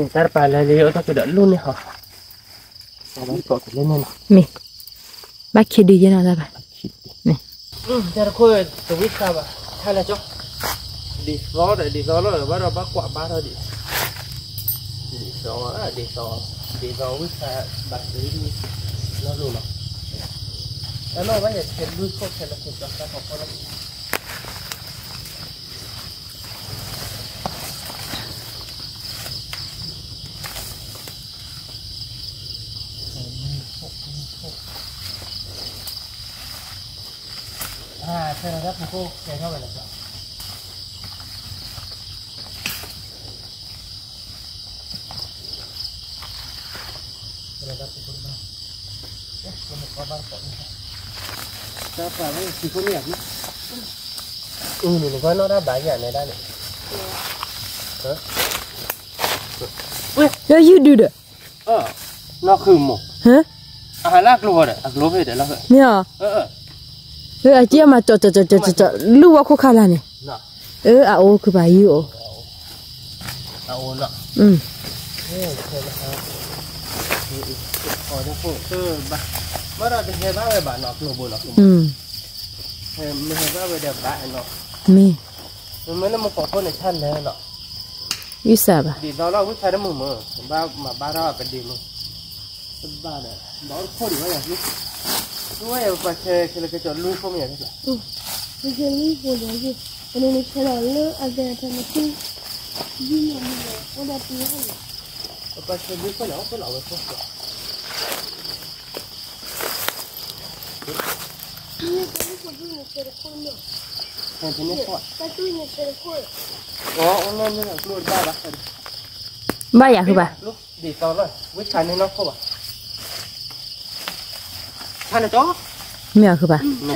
တၢ်တပာ်လၢလံ အိၣ်တၢ်ကဒီးလိၣ်န့ၣ်ဟီ, မ့ၢ်, ဘၣ်ခံဒုယဲနီၤတၢ်ဘၣ်, မ့ၢ်, တၢ်တခိၣ်တဝံၣ်ဃာ်ဘၣ်, ဟဲလၢကၠီ, ဒ်သိးဒီး ဒ်သိးလီၤ ဘၣ်ဒီးဘၣ်ကွၢ်ဘါထီၣ်ဒံး, ဒ်သိး ဒ်သိး, ဒ်သိးဝံၣ်ဃာ်ဘၣ်တဝံၣ်, လီၤလိၤလီၤ, တၢ်လီၢ်ဘၣ်ယဲခဲဒုခိၣ်ခဲလၢာ်ခဲကၠီတၢ်ဖီဖီလီၤ လၢယုၢ်ဒုဒီး, နီၢ်ဃုမိၢ်, အဟးလၢအကျိၤဃီဒီးအကျိၤဖဲဒီးလီၤ, မ့ၢ်အီၤ, အကံအမၤကၠီကၠီကၠီကၠီ လူၢ်ဝဲခိၣ်ခါလၢ်န့ၣ်, အအအိၣ်ခုပာ်ယုၢ်အိၣ်, ဘၣ်ဒီးတဟဲဘၣ်ဝဲဘၣ်နီၢ်ကျိၤဘိနီၤ, မ့ၢ်, မ့ၢ်လၢမုၢ်ကီၢ်ခိၣ်န့ၣ် ဆါလဲၤနီၤ, ဝံသးဘၣ်, ဒ်သိးလီၤ ဝံသးတမုာ်မုၢ်, ဘၣ်မၤဘါထီၣ်ပဒ့မုၢ်, ဘၣ်ဒီး ဒီးခိၣ်ဒံးဝဲယၤ, ဝဲယၤပပာ်ဆဲးခဲလၢာ်ကဲကၠီလူၤခိၣ်မ့ၢ်ယၤ, ပကဲလံဖိဒီး, ပန့ၣ်ဆဲးဒီးလၢအဂဲၤဖဲန့ၣ်, ဒ်န့ၣ်မ့ၢ်လီၤ အိၣ်ဒီးတံၤဟီၣ်လီၤ, ပပာ်ဆဲးလူၤခိၣ်န့ၣ် အိၣ်ခိၣ်လီၤဝဲခိၣ်, ဘၣ်ယၤဃုဘၣ်, မ့ၢ်အဃုဘၣ်, သ့ၣ်ညါ, ပှ့ၤန့ၣ်ဒ်သိးဒီးတ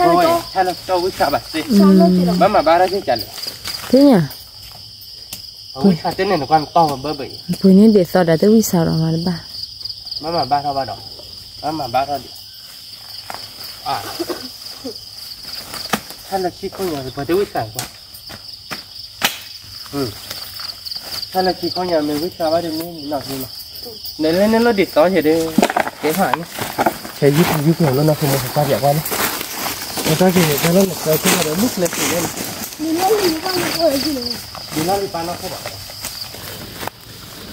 ဝံၣ်စးဘၣ်စ့ၢ်, ပှ့ၤန့ၣ်ဒ်သိးဒီးတဝံၣ်စးဒီးမၤတဘၣ်, မၤဘါထီၣ်ဘၣ်ဒီး, မၤဘါထီၣ်ဒံး, ဟဲလၢခံခိၣ်ညါ ပှၤတဝံၣ်စးကွၢ်, ဟဲလၢခံခိၣ်ညါ မ့ၢ်ဝံၣ်စးဘၣ်ဒီးမ့ၢ်နီၢ်ကျိၤလီၤ, နလဲၤန့ၣ်လီၤဒ်သိးယဲဒီး, ကဲဖးန့ၣ်, ဆဲးယုၢ်ယုၢ်က့ၤလၢနီၢ်ခိမိၢ်ကစၢ်ယွၤကွၢ်န့ၣ်, တၢ်က့ၤတၢ်လီၢ်န့ၣ် ကျဲခိၣ်ဒီးမုၢ်ကျဲခိၣ်န့ၣ်, ဒ်လီၢ်လံပာ်နီၢ်ခိၣ်ဘၣ်,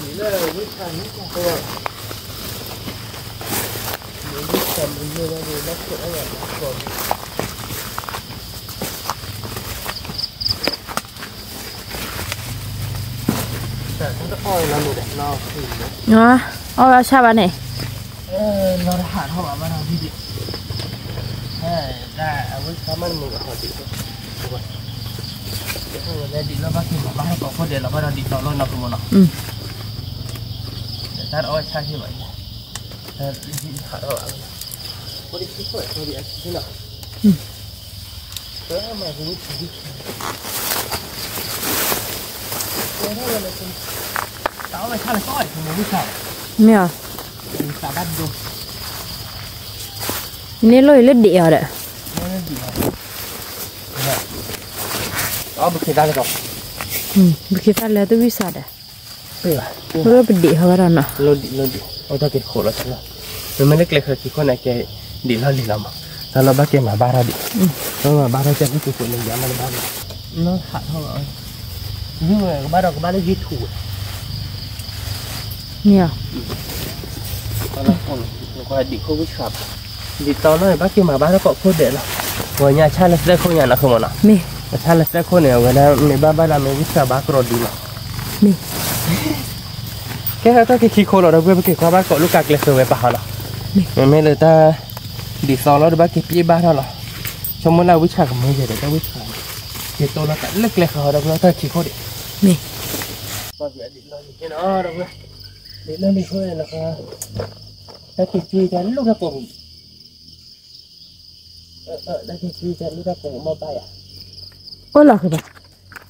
ဒ်လၢဝံၣ်စးမုၢ်ကျဲခိၣ်, မ့ၢ်ဝံၣ်စးမုၢ်န့ၣ်ဒီးလီၢ်ခိၣ်အါယၤလီၢ်ခိၣ် အီၣ်ဝဲဆၣ်ဘၣ်န့ၣ်, လီၤတဟးထီၣ်ဘၣ်ဘၣ်ဒီးဒ်, တၢ်အဝဲဆၣ်မးန့ၣ်မ့ၢ်ဘၣ်ဟီဒ်, ဒ်လီၤဘၣ်က့ၤမၤဘါထီၣ်ကီၢ်ခိၣ်ဒဲးလီၤဘၣ်ဒီးဒ်သိးလီၤနီၢ်ခိမိၢ်နီၤ, တၢ်အီၣ်ဝဲဆၣ်က့ၤဘၣ်အံၤ, ဟးထီၣ်ဘၣ်, အိၣ်ဒံးခံခိၣ်အံၤ, မ့ၢ်ဧါ, န့ၣ်လိၣ်အံၤလၢဒံးအီၤဒီး, ဘုခ့သၣ်လၢတဝံၣ်စးဒီး, ပဒံးဟီဝဲဒီးနီၤ, အိၣ်တၢ်က့ၤတခိၣ်လီၤ, မ့မ့ၢ်လၢကျဲဃၢၤခံခိၣ်န့ၣ်ကဲ, ဒံးလီၢ်လံၤလီၤမး, တၢ်လီၤဘၣ်ကဲမၤဘါထီၣ်ဒံး, ဘၣ်မၤဘါထီၣ်ကဲလၢက့ၤခိၣ်န့ၣ် ယၤမးတဘၣ်လံ, လီၤဟးထီၣ်ဘၣ်, ကဘၣ်ဒီးကဘၣ်လၢယ့ၢ်ထူၣ်ဝဲ, မ့ၢ်ဧါ, နကွၢ်ဒံးခိၣ်ဝံၣ်စးဘၣ် ဒ်သိးလီၤ ဘၣ်က့ၤမၤဘၣ်ထီၣ်ကိးခိၣ်ဒဲးလီၤ. ဂီၤညါဆၣ်လၢသၢခိၣ်ညါနီၤ ဃုမီၤနီၤ. မ့ၢ် ဆၣ်လၢသၢခိၣ်န့ၣ် အဝဲဒၣ်မ့ၢ်ဘၣ်ဘၣ်လၢမ့ၢ်ဝံၣ်ဆှးဘၣ်ကရီဒုလီၤ. မ့ၢ် ကဲ တၢ်က့ၤခံခိၣ်လီၤ ဒီပုၢ်ဝဲၢ် ပက့ၤကွၢ်ဘၣ်ကိးလိၣ်ကးကျဲဃၢၤဝဲပာ်ဟီလီၤ. မ့ၢ် မ့မ့ၢ်လၢတၢ် ဒ်သိးလီၤ ဒီးဘၣ်က့ၤပျ့ၢ်ဘၣ်ထီၣ်လီၤ. ဆိကမိၣ်လၢဝံၣ်ဆှးကမၢယဲဒီး တၢ်ဝံၣ်ဆှး က့ၤတိၢ်လီၤသးလၢကျဲဃၢၤဟီဒီပုၢ်ဝဲၢ် တၢ်ခံခိၣ်ဒံး. မ့ၢ် ပှၤဒ်လီၤလံၤန့ၣ်နီၤ ဒီပုၢ်ဝဲၢ် ဒ်လီၤလံၤဃိန့ၣ်လီၤ. တၢ်က့ၤကွံတၢ်လူၢ်တၢ်ကိးပူၤ တၢ်က့ၤကွံတၢ်လူၢ်တၢ်ကိးပူၤမ့ၢ်ဘၣ်ယၤ. အိၣ်လီၤဃု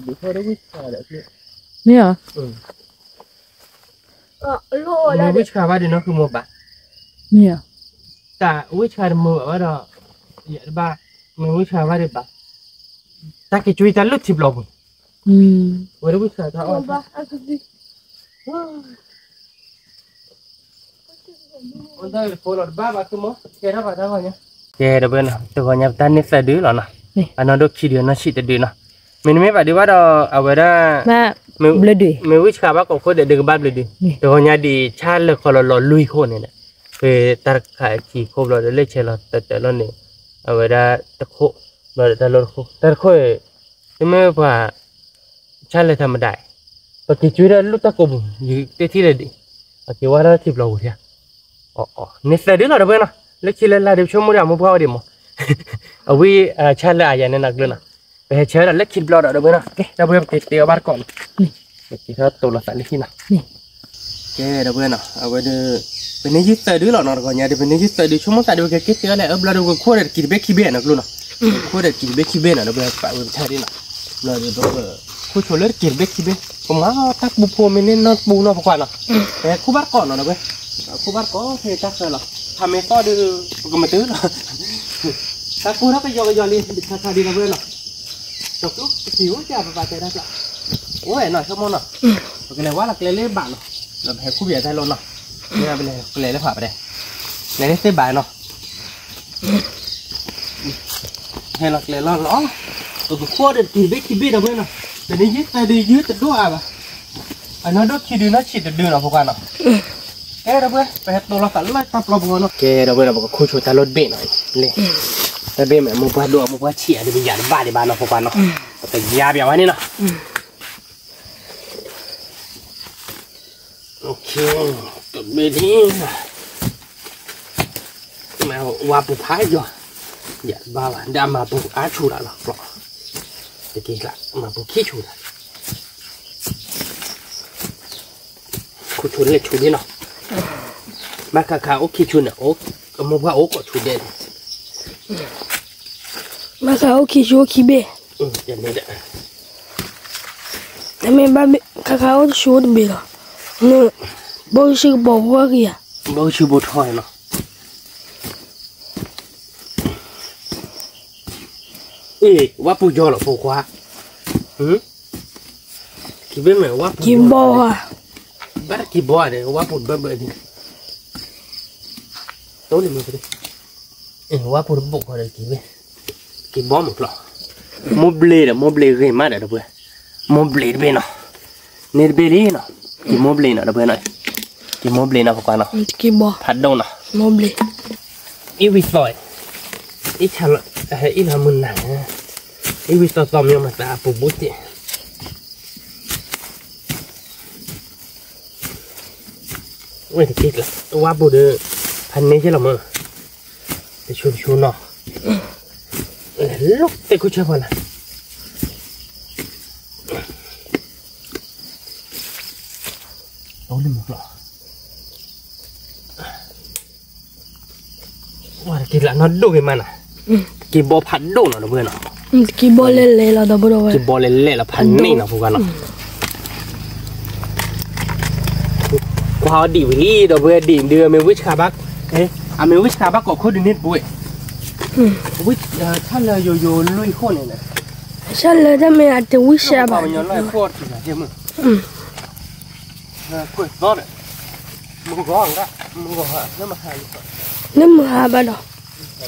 ဘၣ် ဒ်သိးဒီးဝံၣ်ဆှးဒီး မ့ၢ်ဧါ. မ့ၢ်ဝံၣ်ဆှးဘၣ်ဒံးနီၤ ဃုမိၢ်ဘၣ်. မ့ၢ်ဧါ. တၢ်ဝံၣ်ဆှးတမုာ်ဘၣ်ဝဲဒီး ယတဘၣ် မ့ၢ်ဝံၣ်ဆှးဘၣ်ဒံးဘၣ်. တၢ်က့ၤကွံတၢ်လူၢ်ထံဘျီပူၤ ဝဲဒၣ်ဝံၣ်ဆှးတၢ်အီၣ် ကဲ ဒီပုၢ်ဝဲၢ်နီၤ တဂီၤညါပတၢ်န့ၢ်သၢဒုလီၤနီၤ. အနီၢ်ဒိၣ်ခံဒု အနီၢ်ဆံးတဒုနီၤ. မ့တမ့ၢ်ဘၣ်ဒံးဘၣ်ဒီး အဝဲဒၣ် မ့ၢ်ဝံၣ်ဆှးဘၣ်ကိးခိၣ်ဒဲးဒုးကဘၣ်ဘျုးဒုး တဂီၤညါဒံးဆၣ်လၢာ်ခီလီၤလီၤလွံၢ်ခိၣ်န့ၣ်ဒီး ဖဲတၢ်တခါခံခိၣ်ဘျီဒီး လၢဆဲးလီၤတၢ်တၢ်လီၤန့ၣ် အဝဲဒၣ်တခိၣ် ဘျီဒီးတၢ်လီၢ်တခိၣ် တၢ်တခိၣ် တမ့ၢ်ပှၤ ဆၣ်လၢာ်ထးမဒၤအံၤ ပက့ၤကွံတၢ်လူၢ်တၢ်ကိးပူၤ ယတဲထံၣ်လၢဒံး အက့ၤဝါထီၣ်ထံဘျီပူၤထံဧါ. အီၤ န့ၢ်သၢဒုလီၤ ဒီပုၢ်ဝဲၢ်နီၤ. လၢခံလၢလာ်ဒီး ဆိကမိၣ်ဒီးအမိၢ်ပှၢ်ဝဲဒံးမး အဝံၣ်ဆၣ်လၢာ်အယၤန့ၣ်နီၤကျိနီၤ. ပဟဲဆၢဒီးလၢခံတဘျီဒီး ဒီပုၢ်ဝဲၢ်နီၤ. ကဲ ဒီပုၢ်ဝဲၢ် ပက့ၤတဲအီၤဘၣ်တကိးနီၤ. ပက့ၤထီၣ်တိၢ်လီၤသးလၢဟံၣ်နီၤ. ကဲ ဒီပုၢ်ဝဲၢ်နီၤ အဝဲဒီး ပန့ၢ်ယုၢ်သၢဒုလီၤနီၤ တဂီၤညါဒီး ပန့ၢ်ယုၢ်သၢဒု ဆိကမိၣ်သးဒီး ပကက့ၤတဲအီၤလဲၣ် အဘျီဒီး ပကခိၣ်ဒီးတကံၤတဘ့ၣ်ခံဘ့ၣ်နီၤကျိနီၤ. ပကခိၣ်ဒီးတကံၤတဘ့ၣ်ခံဘ့ၣ်နီၤ ဒီပုၢ်ဝဲၢ် ပာ်ဝဲပထၢဒ်နီၤ. ဘျီဒီး ပကခိၣ်ဆိလၢတကံၤတဘ့ၣ်ခံဘ့ၣ် ပမၤတၢ်ပူဖိမ့ၢ်န့ၢ်နီၢ်ပူနီၤ ပကွၢ်နီၤ. ပခိၣ်ဘၣ်တကိးနီၤ ဒီပုၢ်ဝဲၢ် ခိၣ်ဘၣ်တကိးဖဲတၢ်ဃၢၤလီၤ. ဖးမ့ၢ်သီၣ်ဒီး ပကမၤတုၤလီၤ. တၢ်ကိၢ်ထီၣ်ကယီကယီလံ ခါခါဒံး ဒီပုၢ်ဝဲၢ်နီၤ. တကျိၣ်တကံၤအိၣ်ကပပာ်တဲတၢ်ကျါ အိၣ်ဝဲနီၤ ဆိကမိၣ်နီၤ. ပကလဲၤဝါလီၤကျဲလၢဘၣ်နီၤ. ဒီးပဟဲခူၣ်ပယီၤတၢ်လီၢ်နီၤ. မ့ၢ်ပလဲၤကျဲလၢဖးပတဲ လဲၤလၢသ့ၣ်ဘၣ်နီၤ. ဟဲလီၤကျဲလီၤလီၤ. ပကခိၣ်ဒီးတကံၤတဘ့ၣ်ခံဘ့ၣ် ဒီပုၢ်ဝဲၢ်နီၤ. ပန့ၢ်ယုၢ်သၢဒု ယုၢ်တဒိၣ်အါဘၣ်. အနီၢ်ဒိၣ်ခံဒု နီၢ်ဆံးတဒုနီၤ ပကွၢ်နီၤ. ကဲ ဒီပုၢ်ဝဲၢ် ပဟဲတိၢ်လီၤသးလၢတၢ်ပျီပူၤနီၤ. ကဲ ဒီပုၢ်ဝဲၢ်နီၤ ပကခိၣ်ဆိတၢ်လီၢ်တဘ့ၣ်နီၤ. လဲၤ တၢ်ဘ့ၣ်မ့ၢ် မိၢ်ပှၢ်ဒိၣ် မိၢ်ပှၢ်ဆံးအါဒီး ပယၤတဘၣ်ဒံးဘၣ်နီၤ ပကွၢ်နီၤ. ပကယါပျးဝဲန့ၣ်နီၤ. တဘ့ၣ်ဒ် မ့ၢ်ဝါပူၤဖးယီၤ ယၤတဘၣ်ဘၣ် ဒီးအမၤပူၤအါဆူၣ်လၢ်လီၤ ကျီ တက့ၢ်ကျါ မၤပူၤခံဆူၣ်လၢ် ခိၣ်ဆူၣ်လဲၣ်ဆူၣ်ဒ်နီၤ. ဘၣ်ခါခါအိၣ်ခံဆူၣ်န့ၣ် အမိၢ်ပှၢ်အိၣ်ကိးဆူၣ်ဒဲးန့ၣ် ဘၣ်ခါအိၣ်ခံဆူၣ်အိၣ်ခံဘ့ၣ် တမ့ၢ်ဘၣ် ခါခါအိၣ်တဆူၣ်အိၣ်တဘ့ၣ်လီၤ. ဘီဆူကပီၤဖိအဂ့ၤဧါ. ဘီဆူဘိထီၣ်နီၤ. အ့ၣ် ဝါပူၤယီၤလီၤဖိခွါ. က့ၤဘ့ၣ်မ့ၢ်ဝါပူၤ က့ၤဘီဧါ. ဘၣ်တက့ၤဘီဧါဒီး ဝါပူၤဘၢဘၢဒ် တိၢ်လံမ့ၢ် ဝါပူၤတဘိၣ်ဃီဒီးက့ၤဘ့ၣ် က့ၤဘီမ့ၢ်ကျီ မိၢ်ဘျ့ဒီး မိၢ်ဘျ့ဂ့ၤမးဒီး ဒီပုၢ်ဝဲၢ် မိၢ်ဘျ့တဘ့ၣ်နီၤ န့ၣ်တဘ့ၣ်လံနီၤ က့ၤမိၢ်ဘျ့နီၤ ဒီပုၢ်ဝဲၢ်နီၤ က့ၤမိၢ်ဘျ့နီၤ ပကွၢ်နီၤ ဖးဒိၣ်နီၤ အ့ၣ်ဝံသီ အ့ၣ်ဆၣ်လီၤ အ့ၣ်လီၤမုၢ်နၤ အ့ၣ်ဝံသီသီမ့ၢ်မၤသးအပူၤဘူးတ့ၢ် ဝဲတက့ၢ်ကျါ ဝါပူၤဒီး ဖးန့ၢ်က့ၤလီၤမး တဆူတဆူနီၤ လီၤတဲာ်ခိၣ်ဆၢဖီလာ် အိၣ်လၢမုၢ်ကျီ ဝဲတက့ၢ်ကျါနီၢ်ဒိၣ်ဂ့ၤမးနီၤ က့ၤဘီဖးဒိၣ်နီၤ ဒီပုၢ်ဝဲၢ်နီၤ က့ၤဘီလဲၤလဲၤလီၤ ဒီပုၢ်ဝဲၢ် က့ၤဘီလဲၤလဲၤလီၤ ဖးန့ၢ်နီၤ ပကွၢ်နီၤ ကွၢ်အီၤဒံးဝံၤလံ ဒီပုၢ်ဝဲၢ် ဒံးဒုး အမ့ၢ်ဝံၣ်ဆှးဘၣ် အမ့ၢ်ဝံၣ်ဆှးဘၣ်ကိးခိၣ်ဒုးန့ၣ် ဒီပုၢ်ဝဲၢ် ဝံၣ်ဆှးလၢယိယိလွံၢ်ခိၣ်န့ၣ် ဆှးလၢတၢ်မ့ၢ်အတဝံၣ်ဆှးဘၣ် ပှၤကညီလၢခိၣ်တခါမုၢ် ခွဲးသီဒီး မုၢ်ဂီၤ မုၢ်ဂီၤ လၢမဟါလံ လၢမဟါဘၣ်ဒီး ကဲ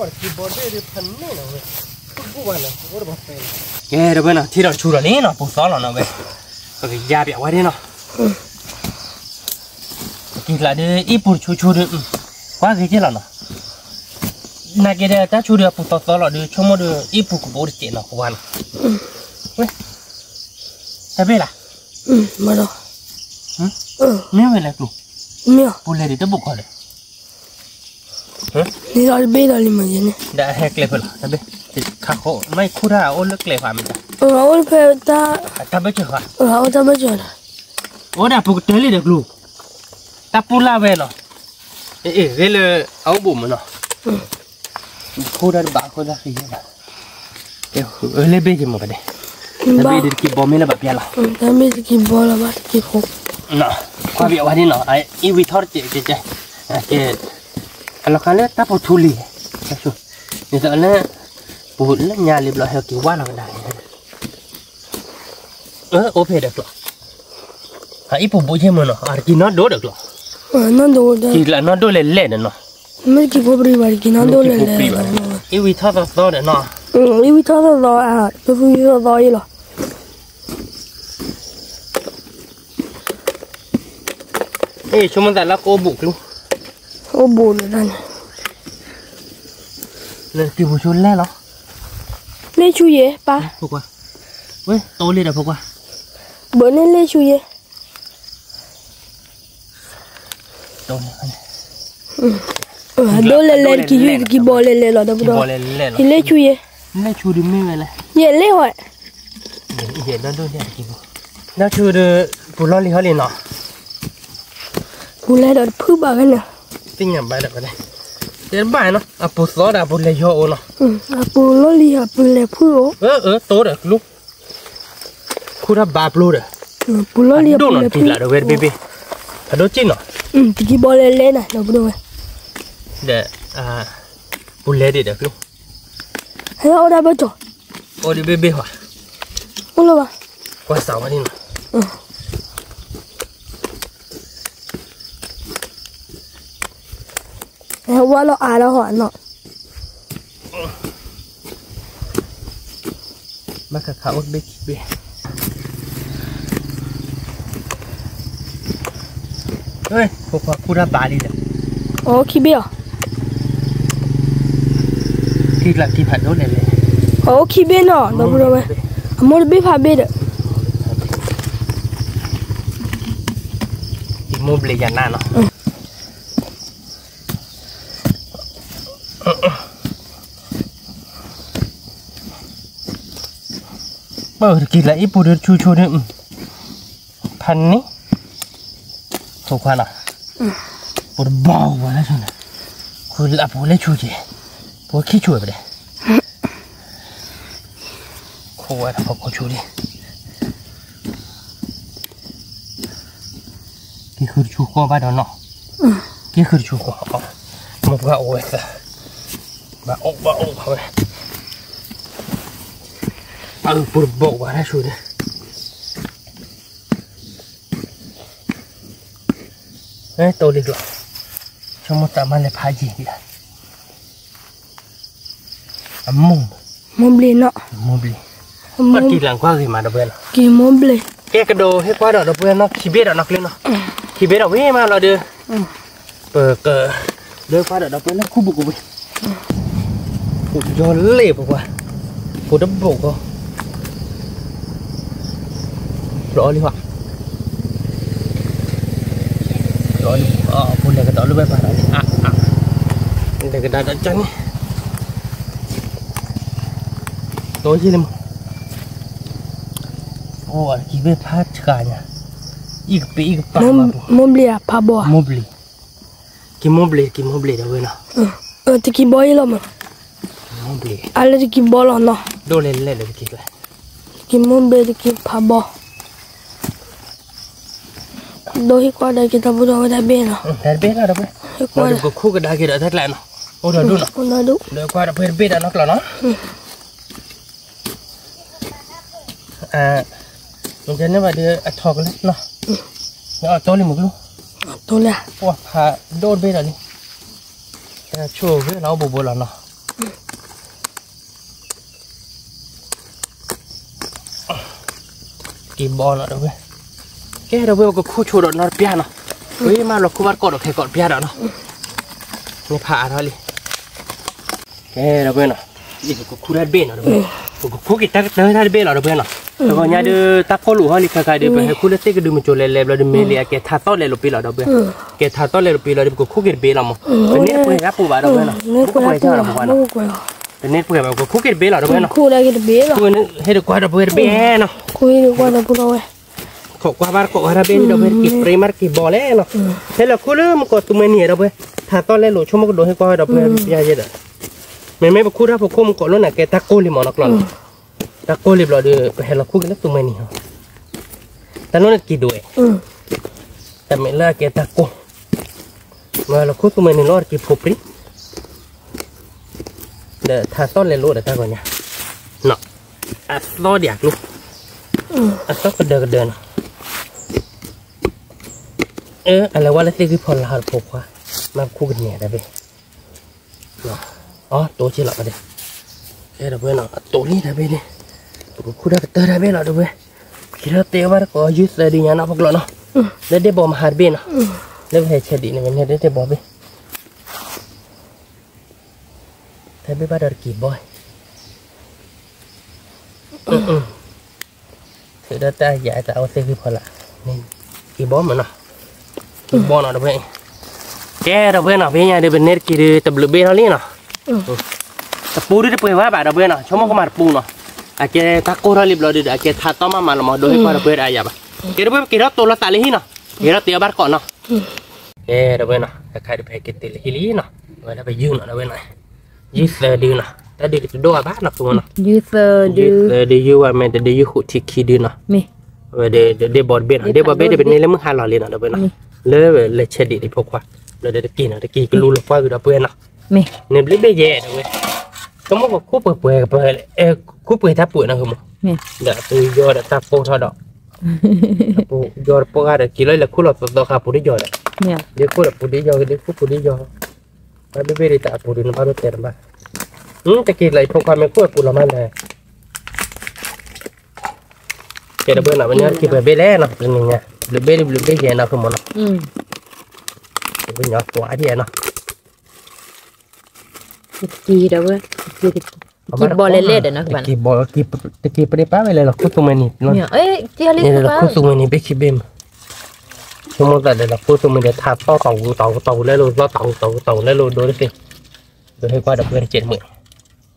ဒီပုၢ်ဝဲၢ်နီၤ ထံၣ်ဒီးဆူဒီးန့ၣ်နီၤ ပူၤသီလီၤနီၤဝဲ ပကယါပျးဝဲဒၣ်နီၤ က့ၤကျါဒီး အ့ၣ်ပူၤတဆူဆူဒီး ကွၢ် ပှၤဂ့ၤက့လီၤနီၤ, နာ်က့ဒီးတၢ်ဆူၣ်ဒီးအပူၤသီသီလီၤဒီး ဆိကမိၣ်ဒီး အံၣ်ပူၤကဘိတစဲးနီၤ ပဝါနီၤ, ဝဲ, တၢ်ဘ့ၣ်လၢ, မ့ၢ်ဝဲလဲၤကျိၤ, ပူၤလဲၤဒံးတဘိၣ်ခီဒီး န့ၣ်လီၤတဘ့ၣ်ဒီးလံမ့ၢ်န့ၣ်, ဒီးအဟဲကျဲဖဲလီၤ တဘ့ၣ်, ခါဃိ မ့ၢ်ခူၣ်တၢ်အိၣ်လၢကျဲဃီမ့ၢ်တၢ်, အိၣ်ဖဲတၢ်, တၢ်ဘၢၣ်စၢၤဃီ, အိၣ်တၢ်ဘၢၣ်စၢၤဒီး, အိၣ်ဒၣ်ပူၤကတၢၢ်လံဒီးကျိၤ, တၢ်ပူၤလၢဝဲနီၤ, အ့ၣ် ဂ့ၤလၢအအိၣ်ဘူးမ့ၢ်နီၤ, ခိၣ်တၢ်တဘၣ်ခိၣ်တၢ်ဃံဘၣ်, လၢဘ့ၣ်က့ၤမ့ၢ်ဘၣ်ဒဲး, တၢ်ဘ့ၣ်ဒံးတက့ၤဘီမ့ၢ်လၢဘၣ်ပျၢ်လီၤ, တၢ်ဘ့ၣ်တက့ၤဘီလီၤဘၣ်တက့ၤဃိ, ကွၢ်ဘၣ်ဝဲဒ်နီၤ, အံၣ်ဝံထီၣ်တကဲးကဲးကဲး, အလီၤခါလၢတၢ်ပူၤထူလံ, ဒ်သိးလၢ, ပူၤလၢညါလံဘျီဟဲက့ၤဝါလီၤကဒါ, အိၣ်ဖဲဒီးကျိၤ, အအံၣ်ပူၤဘိၣ်ယဲၢ်မ့ၢ်နီၤ အတက့ၤနီၢ်ဒိၣ်ဒီးကျိၤ, က့ၤလၢနီၢ်ဒိၣ်လဲၤလဲၤဒီးနီၤ, မ့ၢ်တက့ၤဖိပြံဘၣ်တက့ၤနီၢ်ဒိၣ်လဲၤလဲၤ, အံၣ်ဝံထီၣ်သီသီဒီးနီၤ, အံၣ်ဝံထီၣ်သီသီ, ပဖုသီသီအံၤလီၤ, အ့ၣ် ဆိကမိၣ်သးလၢကအိၣ်ဘူးကျိၤ, အိၣ်ဘူးဒီးတၢ်န့ၣ်, လၢက့ၤပူၤဆိလဲၣ်လီၤ, လ့ၣ်ဆူယဲၢ်ပၢ်, ဝဲတိလ့ၣ်ဒီးဖိခွါ, ဘၣ်န့ၣ်လ့ၣ်ဆူယဲၢ် ဒိၣ်လဲၤလဲၤတက့ၤယုၢ်တက့ၤဘီလဲၤလဲၤလီၤဒီးပဒီး, ယလ့ၣ်ဆူယဲၢ်, လ့ၣ်ဆူဒုးမ့ၢ်ဝဲလဲၣ်, ယဲၢ်လ့ၣ်ဝဲ, ဒိၣ်ဆူဒီး ပူၤလီၢ်လံၤဟီလံနီၤ, ပူၤလဲၤဒီးတဖုဘၣ်ဝဲန့ၣ်, သ့ၣ်ညါဘၣ်ဒီးဝဲ, တဲတဘၣ်နီၤ အပူၤသီဒီးအပူၤလဲၤယီၤအိၣ်နီၤ, အပူၤလီၢ်လံၤ အပူၤလဲၤဖုအိၣ်, တိဒီးကျိၤ ခူၣ်ထီၣ်ဘါပျိဒီး, ပူၤလီၢ်လံၤအပူၤလဲၤဖု, ဖးဒိၣ်ကံၣ်နီၤ, တက့ၤဘီလဲၤလဲၤနၤဒီးပဒိၣ်ဝဲ, ဒီး, ပူၤလဲၤဒံးဒီးကျိၤ, ဟဲအိၣ်ဒၣ်ဘၣ်ကၠီၤ, အိၣ်ဒံးဘ့ၣ်ဘ့ၣ်ဟီ, အိၣ်လၢၤဘၣ်, ကွၢ်စးဝဲန့ၣ်နီၤ, ဟဲဝါလီၤအါဒီးဟီနီၤ ဘၣ်ခးခးအိၣ်တဘ့ၣ်ခံဘ့ၣ်, ဖိခွါခူၣ်တၢ်ဘါလံဒီး, အိၣ်ခံဘ့ၣ်အီၤ, ခံကျးခံဖးဒိၣ်လဲၣ်လဲၣ်, အိၣ်ခံဘ့ၣ်နီၤ ဒီပုၢ်ဒီဝဲၢ်, အမိၢ်တဘ့ၣ်ဖးဘ့ၣ်ဒီး, မိၢ်ဘျံးယၤနးနီၤ ပၢ်တက့ၤလၢအံၤပူၤဒီးဆူဆိဒီး, ဖးန့ၣ်, ဖိခွါနီၤ, ပတဘီဝဲလၢဆူန့ၣ်, ခိၣ်လၢအပူၤလၢဆူက့ၤ, ပခံဆိဝဲပဒဲး, ခိၣ်ဝဲဒၣ်ဖီခိၣ်ဆိလံ က့ၤဃုတဆူဃီဘၣ်ဒီးနီၤ, က့ၤဃုတဆူဃီ, မိၢ်ပှၢ်အိၣ်ဝဲသၢ, ဘၣ်အိၣ်ဘၣ်အိၣ်ဝဲ, အပူၤတဘီဝဲဒၣ်ဆူန့ၣ်, တိလံကျီ, ဆိကမိၣ်သးမါလဲၤဖးယံၤဒံး, အမိၢ်, မိၢ်ဘျံးနီၤ, မိၢ်ဘျံး, က့ၤလၢကွၢ်ဂ့ၤမးဒီပုၢ်ဝဲၢ်နီၤ, က့ၤမိၢ်ဘျံး, ကဲကဒီးဟ့ၣ်ကွၢ်ဒီးဒီပုၢ်ဝဲၢ်နီၤ ခံဘ့ၣ်ဒီးနီၤကျ့နီၤ, ခံဘ့ၣ်ဒီးဝံၤမးလီၤဒီး, ပက, လၢကွၢ်ဒီးဒီပုၢ်ဝဲၢ်လၢခူပူၤကဝံၤ ယီၤလ့ၣ်ပကွၢ်, ပူၤတဘိၣ်ကီး, လီၤလံဟီ, လီၤလံ, ပူၤလဲၤကဒီးလၢဝဲပၢ်ဒီး, လဲၤကဒါဒီးကန့ၣ်, တီယ့ၢ်လံမး, အိၣ်ကံဘ့ၣ်ဖးဆှးညါ, အံၣ်ကပ့ၤအံၣ်ကပၤ, မိၢ်ဘျံးဧါဖးဘီဧါ, မိၢ်ဘျံး က့ၤမိၢ်ဘျံး က့ၤမိၢ်ဘျံးဒီးဝဲနီၤ, တက့ၤဘီယ့ၢ်လီၤမး, မိၢ်ဘျံး, အလၢတက့ၤဘီလီၤနီၤ, ဒိၣ်လဲၣ်လဲၣ်ဒီးတက့ၤ, တက့ၤမိၢ်ဘျံး တက့ၤဖးဘီ, ဒိၣ်ဟ့ၣ်ကွၢ်ဒီးက့ၤတၢ်ပူၤဒီးဝဲတၢ်ဘ့ၣ်နီၤ, တၢ်ဘ့ၣ်လီၤဒီးဝဲ, ပကခိၣ်ကဒါက့ၤဒီးတၢ်ကျးနီၤ, အိၣ်ဒီးဒိၣ်နီၤ, ဒီးကွၢ်ဒီးပှဲၤတဘ့ၣ်ဒီးနီၤကျီနီၤ နဘၣ်ဒုးအထီကလဲၣ်နီၤ, နအီၣ်တိလံမုၢ်ကျိ, တိလံ, ပှၤဖးဒိၣ်တဘ့ၣ်ဒီးလံ, ဆိၣ်ဂ့ၤလီၤအိၣ်ဘူးဘူးလီၤနီၤ, က့ၤဘီနီၤဒီးဝဲ, ကဲဒီးဝဲပကခိၣ်ဆိဒီးနီတပျၢ်နီၤ, ဝံၤမးလီၤခိၣ်ဘၣ်တကိးဒီးခဲကိးတပျၢ်ဒီးနီၤ, နဖးအါထီၣ်လံ. ကဲ ဒီပုၢ်ဝဲၢ်နီၤ, ပကခူၣ်တၢ်တဘ့ၣ်နီၤ ဒီပုၢ်ဝဲၢ်, ပကခူၣ်က့ၤတၢ်ကတၢၢ်တၢ်တဘ့ၣ်လီၤ ဒီပုၢ်ဝဲၢ်နီၤ. တဂီၤညါဒုး တၢ်ကိၢ်လိာ်ဟီၣ်လံ ခါခါဒုး ပဟဲခူၣ်လၢသ့ၣ်ကဒုမုၢ်ကၠိလဲၤလဲၤဘျီဒုး မ့ၢ်လံ အကဲထးသီၣ်လဲၤလိာ်ပ့ၤလီၤ ဒီပုၢ်ဝဲၢ်, ကဲထးသီၣ်လဲၤလိာ်ပ့ၤလီၤဒီး ပကခူၣ်က့ၤတဘ့ၣ်လီၤမး. ပန့ၢ်တပှဲၤတၢ်ပူၤဘၣ် ဒီပုၢ်ဝဲၢ်နီၤ, ပကပှဲၤဆၢနီၤ ပှၤနီၤ, ပန့ၢ်တပှဲၤဘၣ် ပကခူၣ်က့ၤတဘ့ၣ်လီၤ ဒီပုၢ်ဝဲၢ်နီၤ. ဟဲတကွၢ် ဒီပုၢ်ဝဲၢ် တဘ့ၣ်နီၤ, ခိၣ်ကွၢ်ဘၣ်တကိးဝဲတဘ့ၣ်ဒီး ဝဲတက့ၤပြ့မး တက့ၤဘီလဲၣ်နီၤ. ဟဲလီၤခူၣ်လၢမုၢ်ကီၢ်သူမှဲနံၤ ဒီပုၢ်ဝဲၢ်, ထးသီၣ်လဲၤလိာ် ဆိကမိၣ်ကဒိးဟ့ၣ်ကွၢ်ဝဲ ဒီပုၢ်ဝဲၢ် ပျဲယဲဒီး, မ့မ့ၢ်ပခူၣ်တၢ်ဖိခိၣ်မုၢ်ကီၢ်လိာ်န့ၣ် ကဲတၢ်ကိၢ်လံမးနီၤ ကျီၢ်နီၤ. တၢ်ကိၢ်လံဘျီဒီး ပဟဲလီၤခူၣ်က့ၤလၢသူမှဲနံၤဟီ, တၢ်နီၢ်န့ၣ်တက့ၤဒိးဝဲ, တၢ်မ့ၢ်လၢအကဲတၢ်ကိၢ်, မ့ၢ်လီၤခူၣ်သူမှဲနံၤလီၤ တက့ၤဖိပြံ ဒီးထးသီၣ်လဲၤလိာ်ဒီးတၢ်ဂီၤညါ, အသီၣ်ဒံးအကျိ, အသီၣ်ကဒၢကဒၢနီၤ. အလဲၤဝဲလၢသ့ၣ်ဂံၢ်ဖီလာ်တဖိခွါ, မ့ၢ်ခူၣ်ကန့ၢ်တၢ်ဘ့ၣ်, အတိၢ်က့လီၤ, ကဲ ဒီပုၢ်ဝဲၢ်နီၤ အတိၢ်လံတၢ်ဘ့ၣ်န့ၣ်, ပကခူၣ်တၢ်ကတၢၢ်တၢ်ဘ့ၣ်လီၤ ဒီပုၢ်ဝဲၢ်, က့ၤထီၣ်တဲဘၣ်တကိး ယုၢ်သၢဒုညါနီၤ ပကျီၢ်နီၤ, လၢဒ့ၣ်ဘီမဟါတဘ့ၣ်နီၤ, လၢပဟဲဆဲးဒံးန့ၣ် ပန့ၢ်လၢဒ့ၣ်ဘီဘ့ၣ် တၢ်ဘ့ၣ်ဘၣ်ဒီးတက့ၤဘီ, ထုးဒီးတၢ်ယၤတၢ်အိၣ်သ့ၣ်ဂံၢ်ဖီလာ်, က့ၤဘီမးနီၤ, က့ၤဘီနီၤ ဒီပုၢ်ဝဲၢ်, ကဲ ဒီပုၢ်ဝဲၢ်နီၤ ဖဲညါဒီး ပန့ၢ်တက့ၤဒီး တဘျုးဘ့ၣ်ထီၣ်လံနီၤ, တပူၤဒုတပှဲၤဝဲဘၣ် ဒီပုၢ်ဝဲၢ်နီၤ, ဆိကမိၣ်ကမၤတပူၤနီၤ, အကဲတၢ်ကိၢ်ထီၣ်လံဘျီဒီး အကဲထးသီၣ်မးမးလီၤမး ဒိးဟ့ၣ်ကွၢ်ဒီပုၢ်ဝဲၢ်ဒီးအယၤဘၣ်, ကဲ ဒီပုၢ်ဝဲၢ် ပက့ၤထီၣ်တိၢ်လီၤသးလၢဟံၣ်နီၤ, က့ၤထီၣ်တဲဘၣ်တကိးနီၤ ကဲ ဒီပုၢ်ဝဲၢ်နီၤ, တခါဒုး ပဟဲက့ၤတုၤလၢဟံၣ်လံနီၤ, ဝဲဒၣ်ပယုၢ်နီၤ ဒီပုၢ်ဝဲၢ်နီၤ, ယုၢ်သၢဒုနီၤ, တၢ်ဒုးကတဒိၣ်အါဘၣ်နီၤ ခိၣ်မနီၤ, ယုၢ်သၢဒု, ယုၢ်သၢဒု ယုၢ်ဝဲမ့ၢ်တဒု ယုၢ်ဃုထံခံဒုနီၤ, ဝဲဒၣ်ဒ့ၣ်ဘီတဘ့ၣ်နီၤ, ဒ့ၣ်ဘီဘ့ၣ်ဒီး ပန့ၢ်လၢမုၢ်ဟါလီၤလံနီၤ ဒီပုၢ်ဝဲၢ်နီၤ, လၢလဲၤဆဲးဒံးဒံးဖိခွါ, လၢဒီးတက့ၤနီၤ တက့ၤကလူလီၤကွၢ်ကဒီးပုၢ်ဝဲၢ်နီၤ, န့ၣ်ဘျုးဘ့ၣ်ယဲ ဒီပုၢ်ဝဲၢ်, ဆိကမိၣ်ကခူၣ်ပှဲၤပှဲၤ, ခူၣ်ပှဲၤတၢ်ပှဲၤနီၤ ခိၣ်မနီၤ, ဒီးအပူၤယီၤဒီးတၢ်ပိၢ်ထီၣ်ဒီး အပူၤယီၤတပိၢ်ဂၤဒီး က့ၤလီၤလၢခူၣ်လီၤသီသီဃာ်ပူၤဒ်ယီၤဒီး, ဒ်ခူၣ်ဒီးပူၤဒ်ယီၤ ဒ်ခူၣ်ပူၤဒ်ယီၤ, တၢ်ဘ့ၣ်ဘ့ၣ်ဒ်တၢ်အပူၤဒ်နဘၣ်ဒိတဲနဘၣ်, တက့ၤလၢအံၤဖိခွါမ့ၢ်ခူၣ်အပူၤလီၤမးလဲၣ်, ကဲ ဒီပုၢ်ဝဲၢ်နီၤ ပန့ၢ်က့ၤပှဲၤဘ့ၣ်လဲၣ်နီၤ တနံၤညါ, ဘျုးဘ့ၣ်ဒ်ဘျုးဘ့ၣ်ယဲနီၤ ခိၣ်မနီၤ, ပညီကွၢ်ဒ်နီၤ တက့ၤဒီးဝဲ, တက့ၤဘီလဲၣ်လဲၣ်ဒီးနီၤ တက့ၤဘီ, တက့ၤပဒ့ၣ်ပာ်ဝဲလဲၣ်လီၤခူၣ်သူမှဲနံၤ, လီၤခူၣ်သူမှဲနံၤ ဘ့ၣ်ခံဘ့ၣ်မး, ဆိကမိၣ်သးဒီးလီၤခူၣ်သူမှဲနံၤ ထးသီၣ်တီၢ်ဝူတီၢ်ဝူတီၢ်ဝူလဲလိာ် သီၣ်တီၢ်ဝူတီၢ်ဝူလဲလိာ်ဒိတသ့, ဒိးဟ့ၣ်ကွၢ်ဒီပုၢ်ဝဲၢ်တကဲးတမုာ်,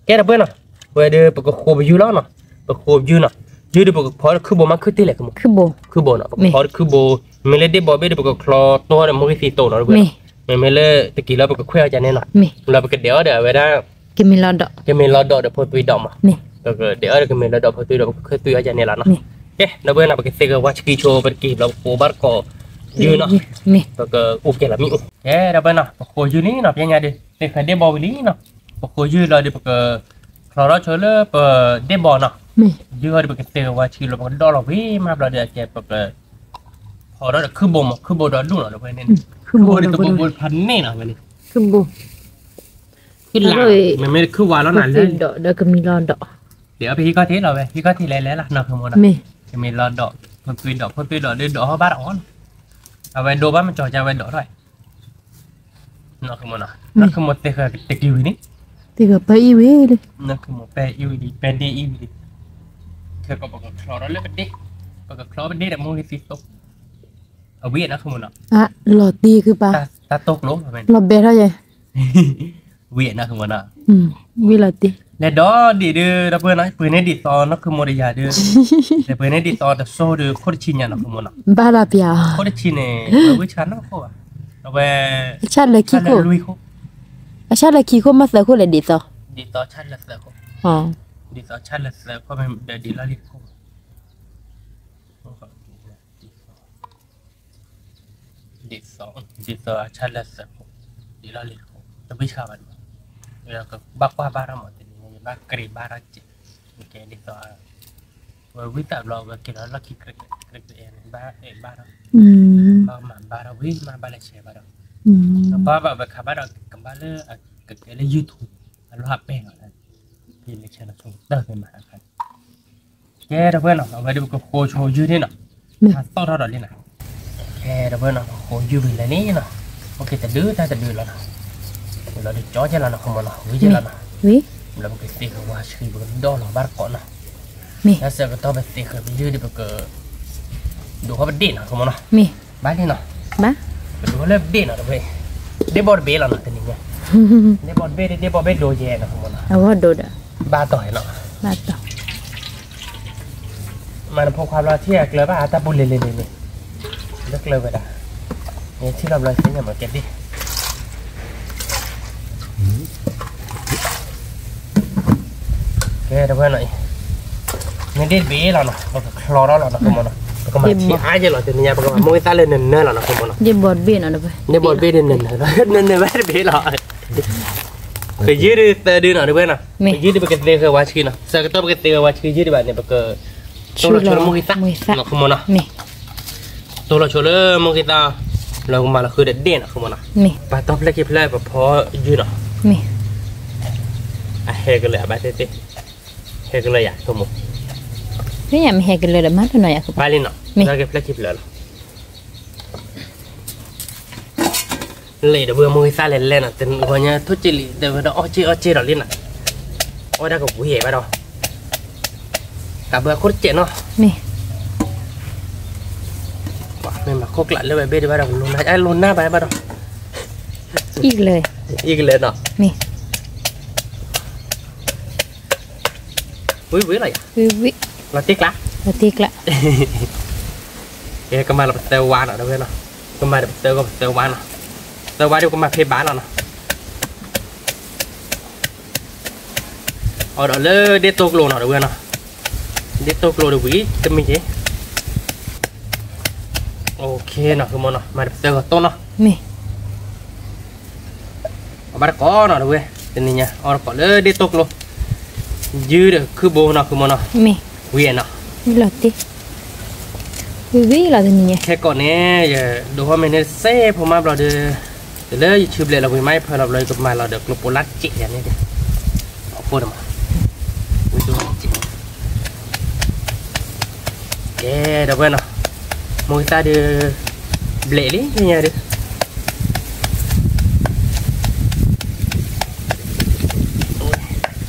ကဲ ဒီပုၢ်ဝဲၢ်နီၤ, ဝဲဒၣ်ပကဃိပယုၢ်လီၤနီၤ, ပဃိပယုၢ်နီၤ, ယုၢ်ဒီးပကဖီတခုဘိမးခုၣ်တ့ၢ်လဲၣ် ခိၣ်မနီၤ, ခုၣ်ဘိနီၤ ပကဖီတခုဘိ, မ့ၢ်လၢဒ့ၣ်ဘီဘ့ၣ်ဒီး ပကချီတီဒီးမိၢ်ဂ့ၤသံတိၤနီၤ ဒီပုၢ်ဝဲၢ်နီၤ, မ့မ့ၢ်လၢတက့ၤလၢပကခွဲးအီၣ်ကန့ၣ်နီၤ, လၢပကဒဲးအီၣ်ဒီးအဝဲဒၣ် ကမ့ၢ်လီၤဒိးဒီးဖိသွံဒီးမး, ပကဒဲးအီၣ်ဒီးကမ့ၢ်လီၤဒိးဖိသွံဒီး ပကခွဲးသွံအီၣ်ကန့ၣ်လီၤနီၤ, ကဲ ဒီပုၢ်ဝဲၢ်နီၤ ပကသ့ကဝါဆှံဆိ ပတက့ၤဘျီပဃိဘၣ်တကိးယုၢ်နီၤ, ပကအိၣ်ကဲလီၤမ့ၣ်အူ, ကဲ ဒီပုၢ်ဝဲၢ်နီၤ ပဃိယုၢ်လံနီၤ ပညါဒီး သ့ၣ်ဃဲးဒ့ၣ်ဘီဝံၤလံနီၤ, ပဃိယုၢ်လီၤဒီး ပကချီထီၣ်ဆိလၢပဒ့ၣ်ဘီနီၤ, ယုၢ်ဟီဒီး ပကသ့ကဝါဆှံလီၤ ပကဒီၣ်လီၤဝံၤမးဘျီဒီး အကဲပက ဖီထီၣ်ဒီးခုၣ်ဘိမး ခုၣ်ဘိဒီးဒူၣ်နီၤ ဒီပုၢ်ဝဲၢ်န့ၣ်, ခုၣ်ဘိဒီးတဘိတဖးန့ၣ်နီၤ ဝဲန့ၣ်, ခုၣ်ဘိ ခုၣ်လၢ်, မ့မ့ၢ်ခုၣ်ဝါလီၤနၤလၢ, ဒီးကမ့ၢ်လီၤဒိး, ဒီးအပဟံးခီၣ်ထံးလီၤဝဲ ဟံးခီၣ်ထံးလဲၤလဲၤလီၤနီၤ ခိၣ်မနီၤ, ကမ့ၢ်လီၤဒိး, ဖိသွံဒီး ဖိသွံဒီးဒိးဟီၣ်ဘၣ်ဒီးအီၤနီၤ, အဝဲဒိးဘၣ်မ့ၢ်ကၠီၤကၢ်ဝဲဒိးထီၣ် နီၢ်ခိမနီၤ, နီၢ်ခိမပဲအံၤဝံၤလံ, ပဲအံၤဝံၤလံ, ပဲဒ့ၣ်အံၤဝံၤလံ, ခဲကီးပကချီထီၣ်လၢပဒ့ၣ်, ပကချီပဒ့ၣ်ဒီးမိၢ်ဂ့ၤသံသိး, အဝံၤနီၢ်ခိမနီၤ, လီၤတံၢ်ခုပာ်, တၢ်တိၢ်ကျိၤ, လီၤဘဲထီၣ်ယဲ, ဝံၤနီၢ်ခိမနီၤ, ဝံၤလီၤတံၢ်, လဲၤဒီးဒံးဒုး ဒီပုၢ်ဝဲၢ်နီၤ ပှ့ၤန့ၢ်ဒံးသီနီၢ်ခိမဒီးယၤဒုး, လဲၤပှ့ၤန့ၢ်ဒံးသီတစိၢ်ဒုး ခိၣ်တဆံညါနီၢ်ခိမနီၤ, ဘၣ်လီၤပျၢ်, ခိၣ်တဆံန့ၣ် ဝဲဝံဆါနီၢ်ခိဘၣ်, အဝဲ, ဆါလၢခံခိၣ်, အဆါလၢခံခိၣ်မ့ၢ်သၢခိၣ်လဲၣ်ဒံးသီ, ဒံးသီဆါလၢသၢခိၣ်, ဒံးသီဆါလၢသၢခိၣ်မ့ၢ်ဒီးဒံးလီၢ်လံၤတခိၣ် ဒ်သိး, ဒ်သိးအဆၣ်လၢသၢခိၣ်, ဒ်လီၢ်လံၤတခိၣ်, တဘၣ်ဆါဘၣ်ဒံးဘၣ်, ကဘၣ်ကွၢ်ဘၣ်ထီၣ်မးတနံၤ ယဘၣ်ကြ့ဘၣ်ထီၣ်ကဲ, ကဲဒ်သိး, ဝဲဝံသးဘျီဝဲက့ၤလီၤလီၢ်ခံကြ့, ကြ့အဲန့ၣ်ဘၣ်အဲၣ်ဘၣ်ထီၣ်, ဘၣ်မၤဘၣ်ထီၣ်ဝံၤမးဘၣ်လဲၤဆဲးဘၣ်ဒီး, ကဘၣ်ဘၣ်ဝဲခးဘၣ်ဒီးကဘၣ်လၢ, ကကဲလၢ YouTube, အလီၢ်ဟးပဲၢ်လီၤလၢ, ဖဲလဲၤဆဲးလီၤဆိတၢ်ဖဲမၤတခါ ကဲ ဒီပုၢ်ဝဲၢ်နီၤ အဝဲဒၣ်ပကဃိဆိယုၢ်န့ၣ်နီၤ, ဟးသီၣ်ထီၣ်ဒီးလံနီၤ, ကဲ ဒီပုၢ်ဝဲၢ်နီၤ ပဃိယုၢ်ဝံၤလၢန့ၣ်နီၤ, အိၣ်က့ၤတဒုတၢ်တဒုလီၤနီၤ, လီၤဒုးကၠီကဲလီၤနီၤ ဃမီနီၤ ဝံၤကဲလီၤနီၤ, ဘျီပကသ့ဃၢၤဝါဆှံ ပကဒီလီၤဘၣ်တကိးနီၤ, တၢ်ဆၢကတီၢ်ပသ့ဃၢၤပယုၢ်ဒီးပက ဒိးဃီပဒ့ၣ်နီၤ ဃမီနီၤ, ဘၣ်လံနီၤ, ပဒိးဃီလၢပဒ့ၣ်နီၤတဝဲ, ဒ့ၣ်ဘီတဘ့ၣ်လီၤနီၤ တနံၤညါ, ဒ့ၣ်ဘီတဘ့ၣ်ဒ့ၣ်ဘီဘ့ၣ်ဒိယဲနီၤ ဃမီနီၤ, ဘၣ်တီၢ်နီၤ, မၤနဖိခွါဘျီထံၣ်အကျၢၤဘၣ်တၢ်ပူၤလ့ၤလ့ၤလ့ၤန့ၣ်, လၢကျၢၤဝဲဒၣ်, ထံၣ်လီၤဘျီသ့ၣ်ညါမၤကဲဒ့ၣ် ကဲတဝဲနီၤအံၤ, မ့ၢ်ဒ့ၣ်တဘ့ၣ်လီၤနီၤ ပကချီထီၣ်လီၤနီၤ ဃမီနီၤ, ပကမၤထံအါယဲလီၤ တနံၤညါ ပကမၤမိၢ်ဂ့ၤသၣ်လၢနၢၤနၢၤလီၤနီၤ ဃမီနီၤ, ဒ့ၣ်ဘီတဘ့ၣ်နီၤတဝဲ, ဒ့ၣ်ဘီတဘ့ၣ်ဒ်နၢၤနၢၤ နၢၤနၢၤဝဲတဘ့ၣ်လီၤ, ပယုၢ်ဒုးသၢဒုနီၤတဝဲနီၤ, ပယုၢ်ဒုးပကသ့ဃၢၤဝါဆှံနီၤ ဆၢကတီၢ်ပကသ့ဃၢၤဝါဆှံယုၢ်ဒုးဘၣ်န့ၣ် ပက တိၢ်လီၤဆိလၢမိၢ်ဂ့ၤသၣ်နီၤ ဃမီနီၤ, တိၢ်လီၤဆိလၢမိၢ်ဂ့ၤသၣ်, လီၤကမၤလီၤဃုာ်ဒီးဒ့ၣ်နီၤ ဃမီနီၤ, ပာ်တီၢ်ဖျဲၣ်ခံဖျၢၣ်ပဖီယုၢ်နီၤ, အဟဲကလၢာ်အဘၣ်သ့ၣ်သ့ၣ်, ဟဲကလၢာ်ယၤ ဃမီ, မ့ၢ်ယမ့ၢ်ဟဲကလၢာ်ဒီးမၤတနီၤယၤ ဘၣ်လံနီၤ, ပာ်တီၢ်က့ၤဖျဲၣ်ခံဖျၢၣ်လီၤ လဲၤဒီးပှၤမိၢ်ဂ့ၤသၣ်လဲၤလဲၤနီၤ တဂီၤညါထိၣ်က့လံ တဲဝဲဒၣ်အီၣ်က့အီၣ်က့ဒီးလံနီၤ, အီၣ်ဒၣ်ကဝံၤဘၣ်ဒီး, တၢ်ဘၣ်ခိၣ်တစဲးနီၤ, မ့ၢ်မၤခိၣ်ကျးလၢဝဲဘ့ၣ်ဒံးဘၣ်ဒီး ကလိနၢ် အဲ လိနၢ်ဘၣ်ဘၣ်ဒီး, အံၣ်ကလၢာ်နီၤ, ဝံၤဝံၤလီၤယၤ, လီၤတ့ကျး, လီၤတ့ကျး, ကမၤလီၤပသၢဝါနီၤ တဝဲနီၤ, ကမၤဒီးပသၢဂီၢ်ပသၢဝါနီၤ, သၢဝါဒီးကမၤဖဲဘၣ်လီၤနီၤ, အီၣ်ဒီးလၢဒ့ၣ်တိၢ်ကျိနီၤ တဝဲနီၤ, ဒ့ၣ်တိၢ်ကျိဒီးဝံၤတမံၤက့ၤ, အိၣ်ခ့နီၤ ဃမီနီၤ မၤဒီးပသၢဂီၢ်တိၢ်နီၤ, အီၣ်ဘၣ်တကိးနီၤ တဝဲ, တနံၤညါ အီၣ်တကိးလၢဒ့ၣ်တိၢ်ကျိ, ယုၢ်ဒီးခုၣ်ဘိနီၤ ဃမီနီၤ, ဝံၤနီၤ, ဝံၤလီၤတ့, ဝံၤဝံၤလီၤတနံၤညါ, ခဲကိးန့ၣ် ယဒိးဟီၣ်မ့ၢ်န့ၣ်စ့ဖိမးဘျီဒီး, တလၢယဆူဘျဲးလီၤဝံၤမး ယဖၢလီၤဘျီ ယကမၤလီၤဒီးကျိပိလါစဲးယၤန့ၣ်, အဃိဒီးမး, ဝံၤဒိၣ်စဲး ကဲ ဒီပုၢ်ဝဲၢ်နီၤ, မိၢ်ကသၣ်ဒုး ဘျဲးလံ ညါဒုး ဘၣ်လံယၤ ဘျဲးလံနီၤ,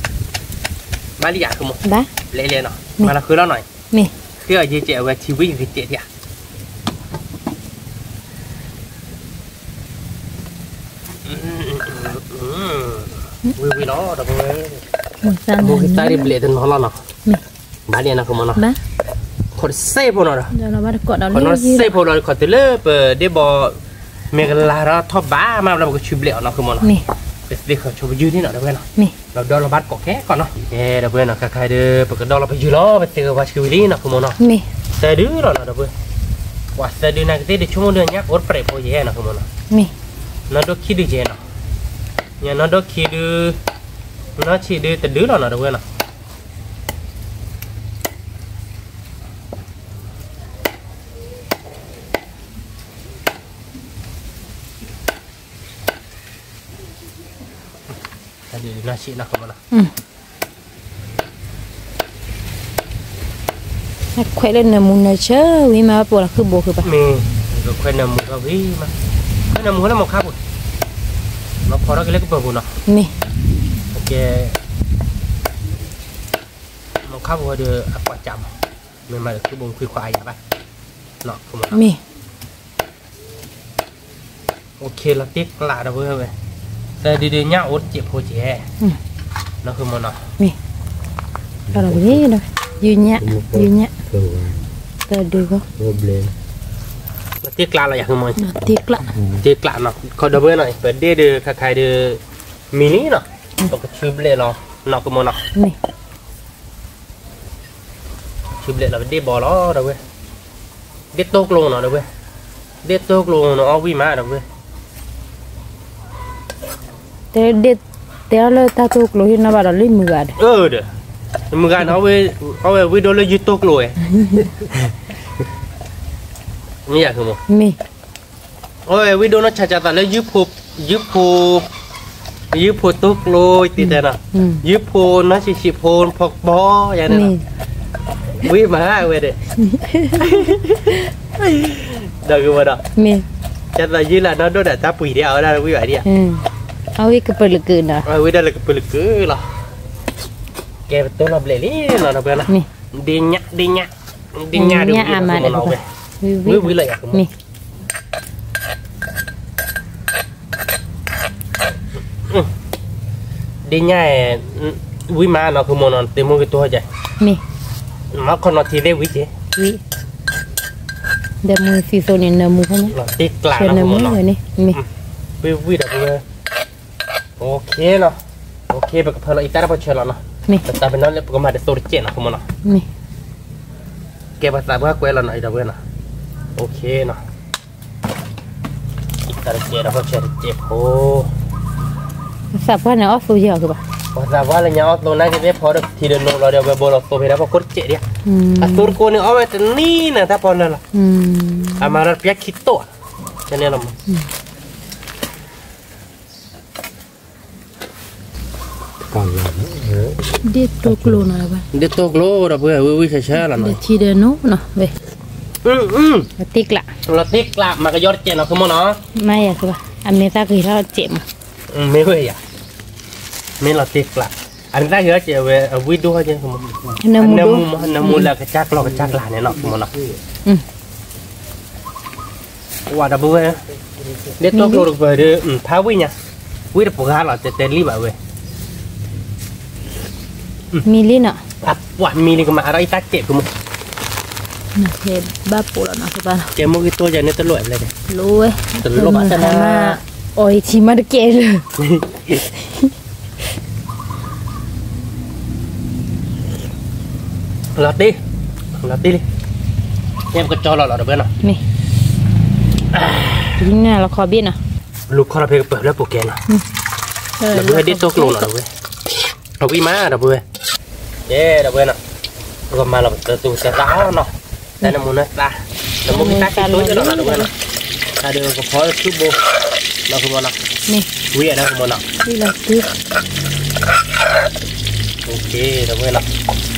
မၤလီၤဃုာ်လီၤနီၤ, ဃ့အီၤယံၤကဲး အဝဲထံဝံၤယဂ့ၤကဲးဒံးဧါ, ဝံၤဝံၤလီၤ ဒီပုၢ်ဝဲၢ်, မိၢ်ကသၣ်ဒုးဘျဲးတနီၤလီၤနီၤ, ဘၣ်လံနီၤ ဃမီနီၤ, ခိးတစဲးဖိနီၤဒီး, ခိးနီၤတစဲးဖိလီၤ ခိးတုၤလၢပဒ့ၣ်ဘီ မ့ၢ်ကလၤထီၣ်ထီၣ်ဘးမးဘျီ ပကဆူဘျဲးအီၤနီၤ ဃမီနီၤ, ပသ့ဃၢၤဆိပယုၢ်န့ၣ်နီၤ ဒီပုၢ်ဝဲၢ်နီၤ, လီၤဒီလီၤဘၣ်တကိးခဲကီးနီၤ, ကဲ ဒီပုၢ်ဝဲၢ်နီၤ ခဲခါဒုး ပကဒီလီၤပယုၢ်လီၤ ပသ့ဃၢၤပှၤဆှံဝံၤလံနီၤ ဃမီနီၤ, သၢဒုလီၤနီၤ ဒီပုၢ်ဝဲၢ်, ပှၤသၢဒုနာ်က့ၤသ့ၣ်ဒုး ဆိကမိၣ်ဒုးညၣ်အိၣ်တပြဲးဖိယဲနီၤ ဃမီနီၤ, နီၢ်ဒိၣ်ခံဒုယဲနီၤ, ညါနီၢ်ဒိၣ်ခံဒု, နီၢ်ဆံးဒုတဒုလီၤနီၤ ဒီပုၢ်ဝဲၢ်နီၤ တၢ်ဒုးနီၢ်ဆံးနီၤ ဃမီနီၤ, ခွဲးလၢနၢမူနၢဆၢဝံၤမး ပှၤလီၤခုၣ်ဘိဃုာ်ဘၣ်, မ့ၢ်, ခွဲးနၢမူထီၣ်ဝံၤမး, ခွဲးနၢမူလၢမီၤခါပူၤ, လီၤဖီထီၣ်က့ၤလၢကပၢၤပူၤနီၤ, မ့ၢ်, ကဲ, မီၤခါပူၤဒီးအကွၢ်စးမး, မ့ၢ်မၤဒီးခုၣ်ဘိမုၢ်ခွံခွါအယၤဘၣ်, မ့ၢ် အိၣ်ခ့လီၤတ့ကျးဒီပုၢ်ဝဲၢ်, သၢဒုဒုညၣ်အိၣ်တစဲးဖိကဲ, နီၢ်ဃုမီၤနီၤ, မ့ၢ်, ယုၢ်ညၣ်, ယုၢ်ညၣ်, သၢဒုဂီၢ်, တ့ကျးလီၤယၤဃုမီၤ, တ့ကျးနီၤ, ခီဒီပုၢ်ဝဲၢ်နီၤ, ပဒ့ၣ်ဒုးခါခါဒုး, မံၤလံနီၤ, ပကဆူဘျဲးလီၤ, နီၢ်ဃုမီၤနီၤ, မ့ၢ် ဆူဘျဲးလီၤပဒ့ၣ်ဘီလီၤ ဒီပုၢ်ဝဲၢ်, ဒ့ၣ်တိၢ်ကျိနီၤ ဒီပုၢ်ဝဲၢ်, ဒ့ၣ်တိၢ်ကျိနီၤ အီၣ်ဝံၣ်မး ဒီပုၢ်ဝဲၢ်, တဲလၢတၢ်တိၢ်ကျိဟ့ၣ်နီၤဘၣ်ဒီးလၢမုၢ်ဂၤဒီး, အၢ ဒီး, မုၢ်ဂၤန့ၣ် အီၣ်ဝဲဝံၣ်ဒိၣ်လၢယုၢ်တိၢ်ကျိဝဲ, မ့ၢ်ယၤဃုမီၤ, မ့ၢ် အဝဲဝံၣ်ဒိၣ်နီၢ်ဆးဆးသးလၢယုၢ်ဖိ, ယုၢ်ဖိတိၢ်ကျိတတဲနီၤ, ယုၢ်ဖိနီၢ်ဆံးဆံးဖိဖီကဘီယၤန့ၣ်နီၤ, ဝံၣ်မးဝဲဒီး, ဒီးဂ့ၤဝဲဒီး, မ့ၢ်, ကသးယုၢ်လၢနီၢ်ဒိၣ်ဒီးတၢ်ပှံၤဒံး အဝဲဒၣ်ဝံၣ်ဘၣ်ဒံးဧါ, အဝဲကပၢၢ်လၢကၢးနီၤ, အဝဲဒၣ်လၢကပၢၢ်လၢကၢးလီၤ. ကဲပတိၢ်လီၤဘျဲၣ်လံနီၤ ဒီပုၢ်ဝဲၢ်နီၤ, ဒ့ညါ ဒ့ညါ, ဒ့ညါဒုးဝံအါမးနီၤဝဲ, ဝံဝံလီၤယၤ မ့ၢ် ဒ့ညါ, ဝံမးနီၤ ဃုမိၢ်နီၤ တမူကတိၤယၤ, မ့ၢ်, မ့ၢ်ခီနီၤထံသ့ၣ်ဝံက့ၤ, ဝံ, ဒီးမူသံသိးန့ၣ် နၢမူဖဲန့ၣ်, တ့ကျးနီၤ ဃုမိၢ်နီၤ, မ့ၢ်, ဝံဝံဒီးပုၢ်ဝဲၢ်, အိၣ်ခ့နီၤ, အိၣ်ခ့ ပကဖၢလီၤအံသၣ်တပီၢ်ဆၢလီၤနီၤ, မ့ၢ်, ပသးပ့ၤနီၣ်လၢပကမၤတသိတစဲးနီၤ ဃုမိၢ်နီၤ, မ့ၢ်, ကဲပသးပှၢ်ကွဲလီၤနီၤ အံၤဒီပုၢ်ဝဲၢ်နီၤ, အိၣ်ခ့နီၤ တၢ်တစဲးဒီး ပီၢ်ဆၢတစဲးဖိ, ပသးပှၢ်န့ၣ်အီၣ်သိယဲၢ်အီၤကဘၣ်, ပသးပှၢ်လၢညါအီၣ်သိနာ်က့သ့ၣ်ဖီဒီး ထံဒီးနိလီၤဒီး ဝဲဘိလီၤသိဖဲဒၣ်ပီၢ်ခိၣ်တစဲးဒံး, အသိတကိးန့ၣ်အီၣ်ဝဲတနံၤန့ၣ် တၢ်ပီၢ်လၢလီၤ, အမၤဒီးပျၢ်ခံတိၢ်, ကန့ၣ်လီၤမး ဒ့ၣ်တိၢ်ကျိနီၤ, ဒ့ၣ်တိၢ်ကျိဒီပုၢ်ဝဲၢ် ဝံဝံဆၢဆၢလီၤနီၤ, ထံဒီးနိနီၤ, ဝဲ, တ့ကျး, လီၤတ့ကျး မၤကယီတစဲးနီၤ ဃုမိၢ်နီၤ, မ့ၢ်ယၤ အမ့ၢ်သၣ်ဂ့ၤထီၣ်တစဲးမး, မ့ၢ်ဝဲယၤ, မ့ၢ်လီၤတ့ကျး, အမ့ၢ်သၣ်ဂ့ၤထီၣ်တစဲးဝဲ အဝံဒိၣ်ထီၣ်က့ၤ, နၢမူလၢကစၢ်ကျီၢ်ကစၢ်ကျါန့ၣ်နီၤ ဃုမိၢ်နီၤ ဝဲဒီပုၢ်ဝဲၢ်, ဒ့ၣ်တိၢ်ကျိတကပၤဒီး ဖးဝံၣ်ညါ, ဝံၣ်တပှၢ်လီၤ တဲတဲလံဘၣ်ဝဲ, မံလံနီၤ, ပှၤမံလံ ကမၤအါထီၣ်အံသၣ်စဲး ဃုမိၢ်, ဘၣ်ပိာ်လီၤနီၤ ကဲမိၢ်ဂံၢ်တိၢ်ယၤန့ၣ် တလိၣ်ဝဲဖျဲၣ်န့ၣ်, တလိၣ်ဘၣ်တၢ်နၤ, အီၣ်အံၤထံမးတကဲလၢ လီၤတ့, လီၤတ့လံ, ကဲပကကၠီလီၤလီၤ ဒီပုၢ်ဝဲၢ်နီၤ, မ့ၢ်, လီၤခီဘ့ၣ်နီၤ, လူၤခီလီၤဖဲကပၢၢ်လၢပူၤကဲနီၤ, ဒီပုၢ်ဝဲၢ် ဒ့ၣ်တိၢ်ကျိနီၤ ဒီပုၢ်ဝဲၢ်, အဝံၣ်မး ဒီပုၢ်ဝဲၢ်, ကဲ ဒီပုၢ်ဝဲၢ်နီၤ, ပကမၤလီၤပသးသူၣ်သးသးအီၤနီၤ, တၢ်နၢမူနၢသး, နၢမူကတၢ်က့ၤတိၢ်ယနီၤ ဒီပုၢ်ဝဲၢ်နီၤ, တၢ်ဒီးကဖီခုၣ်ဘိ, နီၤ ဃုမိၢ်နီၤ, ဝံၤအဒီး ဃုမိၢ်နီၤ, ဒီပုၢ်ဝဲၢ်နီၤ,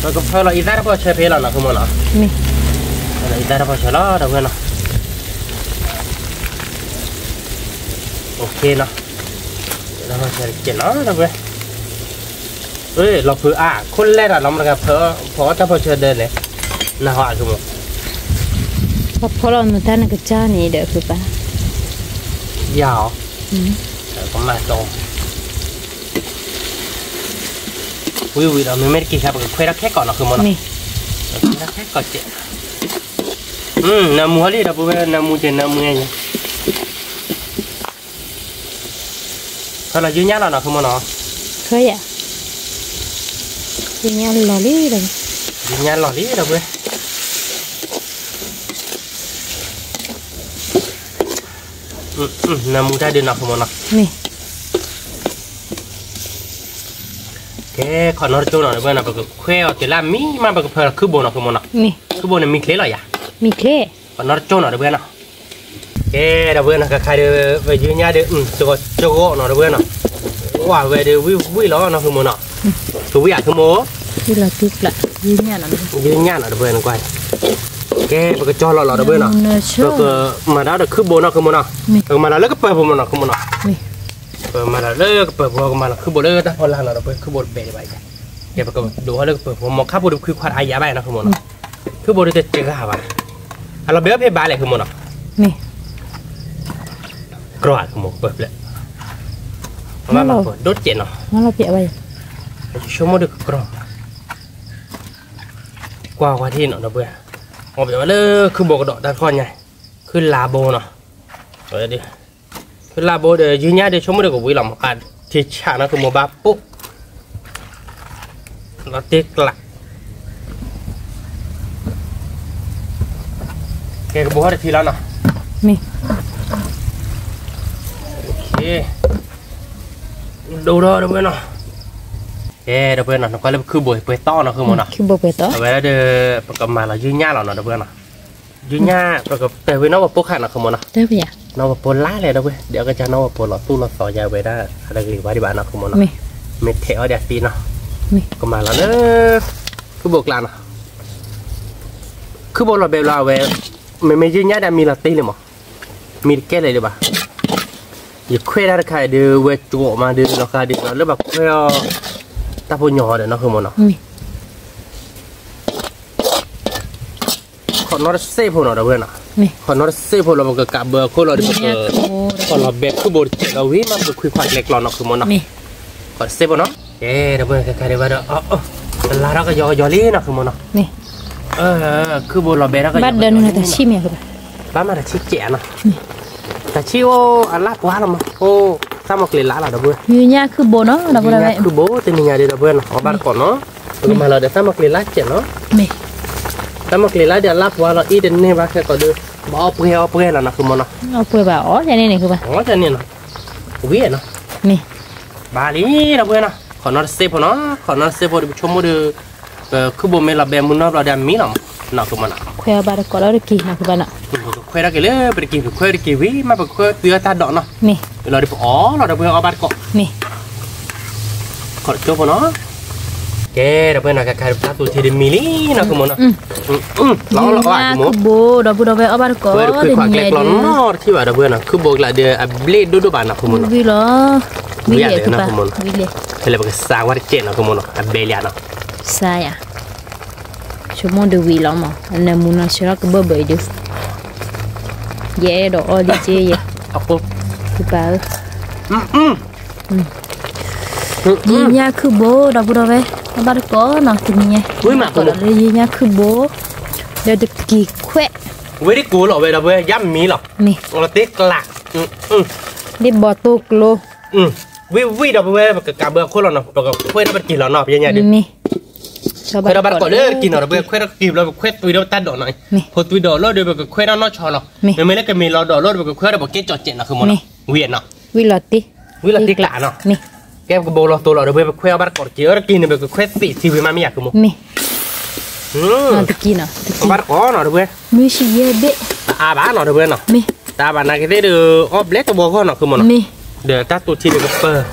ပကဖၢလီၤအံသၣ်တပီၢ်ဆၢဖဲလီၤနီၤ ဃုမိၢ်နီၤ, ဖၢလီၤအံသၣ်တပီၢ်ဆၢလီၤ ဒီပုၢ်ဝဲၢ်နီၤ, အိၣ်ခ့နီၤ, တပီၢ်ဆၢတကဲနီၤ ဒီပုၢ်ဝဲၢ် လီၤဖုးအါ ခိၣ်လဲၢ်တၢ်လီၤမတဂၤ ဖီအီၣ်တၢ်ပီၢ်ဆၢဒၢလဲၣ်, နဟီအကမိၣ်, ပဖီလီၤမတၢ်နကစၢ်န့ၣ်ဒီးဖုးပၢ်, ယၤအီၤ, ကမၤတီ, ဝံၤဝံၤဒီး မ့မ့ၢ်တက့ၢ်ခါ ပကခွဲးထီၣ်ခဲကိာ်နီၤ ဃုမိၢ်နီၤ, ပကခွဲးထီၣ်ခဲကိာ်စဲး, နၢမူဟီလံ ဒီပုၢ်ဝဲၢ် နၢမူက့ၤ နၢမူညါ ဖၢလီၤယုၢ်ညၣ်လီၤနီၤ ဃုမိၢ်နီၤ, ဖၢယၤ, ယုၢ်ညၣ်လီၤလံ, ယုၢ်ညၣ်လီၤလံ ဒီပုၢ်ဝဲၢ်, နၢမူတၢ်ဒုးနီၤ ဃုမိၢ်နီၤ, မ့ၢ်, ကဲ ခီနီတကၠိၢ်နီၤ ဒီပုၢ်ဝဲၢ်နီၤ ပကခွဲးအီၤတုၤလၢမံမး ပကဖၢလီၤခုၣ်ဘိနီၤ ဃုမိၢ်နီၤ, မ့ၢ်, ခုၣ်ဘိန့ၣ်မံချ့လီၤယၤ, မံချ့, ခီနီတကၠိၢ်နီၤ ဒီပုၢ်ဝဲၢ်နီၤ, ကဲ ဒီပုၢ်ဝဲၢ်နီၤ ကခါဒီး ပယုၢ်ညၣ်ဒီး စဂီၢ်စဂီၢ်နီၤ ဒီပုၢ်ဝဲၢ်နီၤ, ကွၢ်ဝဲဒီးဝံၣ်ဝံၣ်လီၤနီၤ ဃုမိၢ်နီၤ, ကဝံၣ်အါ ဃုမိၢ်, ယုၢ်ညၣ်နီၤ ဒီပုၢ်ဝဲၢ်နီၤ ကွၢ်, ကဲ ပကကၠီလီၤလီၤ ဒီပုၢ်ဝဲၢ်နီၤ, ပကမၤတၢ်ဒီးခုၣ်ဘိနီၤ ဃုမိၢ်နီၤ, ပကမၤလီၤလၢကပၢၢ်ပူၤမၢ်နီၤ ဃုမိၢ်နီၤ, ပမၤလီၤလၢကပၢၢ်ပူၤ ကမၤလီၤခုၣ်ဘိလၢတၢ်ဖီလာ်နီၤ ဒီပုၢ်ဝဲၢ် ခုၣ်ဘိတဘဲဒံးဘၣ်, ကဲ ပကဒိးထီၣ်လၢကပၢၢ်ပူၤ မ့ၢ်ခါပူၤဒီး ပခုခွါအါယၤဘၣ်နီၤ ဃုမိၢ်နီၤ, ခုၣ်ဘိဒီးတစှၤဘၣ်, အလီၤဘဲအီၣ်ဖဲဘၣ်လဲၣ် ဃုမိၢ်နီၤ, မ့ၢ်, ကြီ ဃုမိၢ် ပၢၢ်ဖျၢၣ်, ဒိၣ်စဲးနီၤ, ဆိကမိၣ်ဒီးကကြီ, ကွၢ်ကွၢ်ထံၣ်နီၤ ဒီပုၢ်ဝဲၢ်, အီၣ်ပျဲဝဲလၢခုၣ်ဘိကဒီးတၢ်တခီညါ, ခုၣ်လါဘိနီၤ, ခုၣ်လါဘိဒီး ယုၢ်ညၣ်ဒီး ဆိကမိၣ်ဒီးကဝံၤလီၤ မ့ၢ်ကထံဆးနီၤ ခုၣ်မိၢ်ဘၣ်ပိၢ် လီၤတ့ကျး, ကဲကဘိဟီၣ်တထံလီၤနီၤ, မ့ၢ်, ဒိၣ်ထီၣ်ဒီပုၢ်ဝဲၢ်နီၤ, ကဲဒီပုၢ်ဝဲၢ်နီၤ နကွၢ်လၢပခုၣ်ဘိပှဲၤတီနီၤ ခုၣ်မိၢ်နီၤ, အဝဲဒၣ်ဒီး ပကမၤလီၤယုၢ်ညၣ်လီၤနီၤ ဒီပုၢ်ဝဲၢ်နီၤ, ယုၢ်ညၣ် ပကတဲာ်ဝဲနီၣ်ဝဲပိၢ်ခါနီၤ ခုၣ်မိၢ်နီၤ, နီၣ်ဝဲပိၢ်လါလဲၣ်ဒီပုၢ်ဝဲၢ် ဒီးအကစၢ်နီၣ်ဝဲပိၢ်လီၤသူၣ်လီၤသီယါဝဲဒၣ် အတဂ့ၤဝဲဒံးဘၣ်နီၤ ခုၣ်မိၢ်နီၤ, မ့ၢ်ထဲးအီၤဒီးသံနီၤ, ကမၤလီၤလၢ ခုၣ်ဘိကျါနီၤ, ခုၣ်ဘိလီၤဘဲဘျီအဝဲ မ့မ့ၢ်ယုၢ်ညၣ်ဒီးမံလီၤတ့ၢ်လံမး, မ့ၢ်တကဲလဲၣ်ဒံးဘၣ်. ယခွဲးတၢ်တခါအံၤဒုး ဝဲကၠိမးဒုး လီၤဃာ်ဒုး လၢဘၣ်ခွဲးအီၤ တၢ်ဖိညီဟီဒီးနီၢ်ဃုာ်မၢ်နီၤ. ခီၣ်နီတစ့ဖိနီၤ ဒီပုၢ်ဝဲၢ်နီၤ. ခီၣ်နီတစ့ဖိလီၤ ပကကးဘၢအခိၣ်လီၤဒီး ပက ခီၣ်လီၤဘဲခုၣ်ဘိတစဲးလီၤဝံၤ မ့ၢ်ပကခွံခွါကျဲကျီနီၢ်ဃုာ်မၢ်နီၤ. ခီၣ်တစ့ဖိနီၤ. ကဲ ဒီပုၢ်ဝဲၢ် ခဲခါဒံးဘၣ်ဒီး တလါထီၣ်ကယီကယီလံနီၢ်ဃုာ်မၢ်နီၤ. ခုၣ်ဘိလီၤဘဲထီၣ်ကယီကယီလံ ဘၣ်ဒၢနုာ်တၢ်ဆံၣ်မ့ၢ် ဘၣ်မၤတၢ်ဆံၣ်ကဲးနီၤ. တၢ်ဆံၣ်အိၣ်အလၣ်ပှၤလီၤမး အိၣ်သၣ်မီၤကျ့ၤလါလီၤ ဒီပုၢ်ဝဲၢ်. ယညၣ်ခုၣ်ဘိနီၤ ဒီပုၢ်ဝဲၢ်. ယညၣ်ခုၣ်ဘိ တနံၤညါဒုး ဒီပုၢ်ဝဲၢ်နီၤ အီၣ်ဘၣ်တကိးနီၤ. ပကမၤလီၤဒီးသၣ်မီၤကျ့ၤလါစဲးနီၤ. သၣ်မီၤကျ့ၤလါဒုးအလၣ်ပှၤလီၤ အ့ၣ်တန့ၢ်ဘၣ်ခဲကိးဒုး ဘၣ်အီၣ်ပှဲၤအီၣ်ပှဲၤလီၤနီၢ်ဃုာ်မၢ်နီၤ. အီၣ်ပှဲၤဘၣ်အီၣ်န့ၣ်န့ၣ်ဃုာ်ဘၣ် အီၣ်န့ၣ်နီၤ. ဝံၤနီၤ. ဘၣ်လံ ဒီပုၢ်ဝဲၢ်နီၤ ခီၣ်နီတစ့ဖိနီၤ ခီၣ်နီတစ့ဖိဒီး ပဆိကမိၣ်ဒီး ပခုၣ်ဘိမ့ၢ်လီၤဘဲမုၢ်နီၢ်ဘျီဒီးအမံလီၤမၢ် နီၢ်ဃုာ်မၢ်နီၤ. ခွဲးအီၣ်ဘၣ်တကိးလီၤတက့ၤနီၢ်ဃုာ်ဘၣ်နီၤ. ပကခွဲးထီၣ်က့ၤလၢပတက့ၤ ပခွဲးတက့ၤဝံၤ မ့ၢ်ပခွဲးသုအတၢ်ဒိးနီၤ. လီၤဒီးပအီၣ်လီၤ ဒီပုၢ်ဝဲၢ် အီၣ်ဘၣ်တကိး. ခီၣ်တကၠိဖိနီၤ. ကဲ ဒီပုၢ်ဝဲၢ်နီၤ ခဲခါဒုး တၢ်သူထံဒုးမံလံ နီၢ်ဃုာ်မၢ်နီၤ. လီၤလီၤအီၣ်မၢ် ခုၣ်ဘိ ဒီပုၢ်ဝဲၢ် အီၣ်ဘၣ်တကိး တနံၤညါဒုး ခွဲးခွါကျဲကျီနီတထံၣ်ဘၣ် ဒီပုၢ်ဝဲၢ်နီၤ ခုၣ်ဘိကျါဒုး အဘျ့ၣ်ဒိၣ်ဒိၣ်ဘၣ်နီၢ်ဃုာ်မၢ်နီၤ. ဝံၤလီၤ ဝံၤလီၤ ဖဲလဲၣ်ပကစါဝဲတစဲးနီၢ်ဃုာ်မၢ်နီၤ အဘဲလံနီၤ. စါယၤ ဆိကမိၣ်ဒုးဝံၤလီၤမၢ် အနၢမူနီၤဆၢထီၣ်ကဘၢၣ်ဘၢၣ်အံၤဒုး ယအဲၣ်ဒိးအီၣ်လံက့ယဲ ပၢ်ဧၢ. ယညၣ်ခုၣ်ဘိ ဒီပုၢ်ဝဲၢ် အီၣ်ဘၣ်တကိးနီၤ တနံၤညါ ကိးဒီးလၢယညၣ်ခုၣ်ဘိ ဒီးတက့ၤခွဲး ဝဲဒ်ကိးလီၤဝဲ ဒီပုၢ်ဝဲၢ် ယါမံလီၤ မ့ၢ် လီၤတ့ကျး ဒ်ဘီၣ်သိကျိ ဝံၤဝံၤ ဒီပုၢ်ဝဲၢ် ပကကးဘၢအခိၣ်လီၤနီၤ ပကခွဲးထီၣ်ပတက့ၤလီၤနီၤ ပညါဒုး ခွဲးထီၣ်ဘၣ်တကိးလၢတက့ၤနီၤ ဒီပုၢ်ဝဲၢ် ခွဲးထီၣ်တက့ၤဘျီ ပခွဲးသွံဒီးတၢ်ဒိးနီၤ ဖိသွံဒိးလီၤဒီး ပကခွဲးထီၣ်နီၢ်ဆီလီၤ မ့မ့ၢ်လၢကမ့ၢ်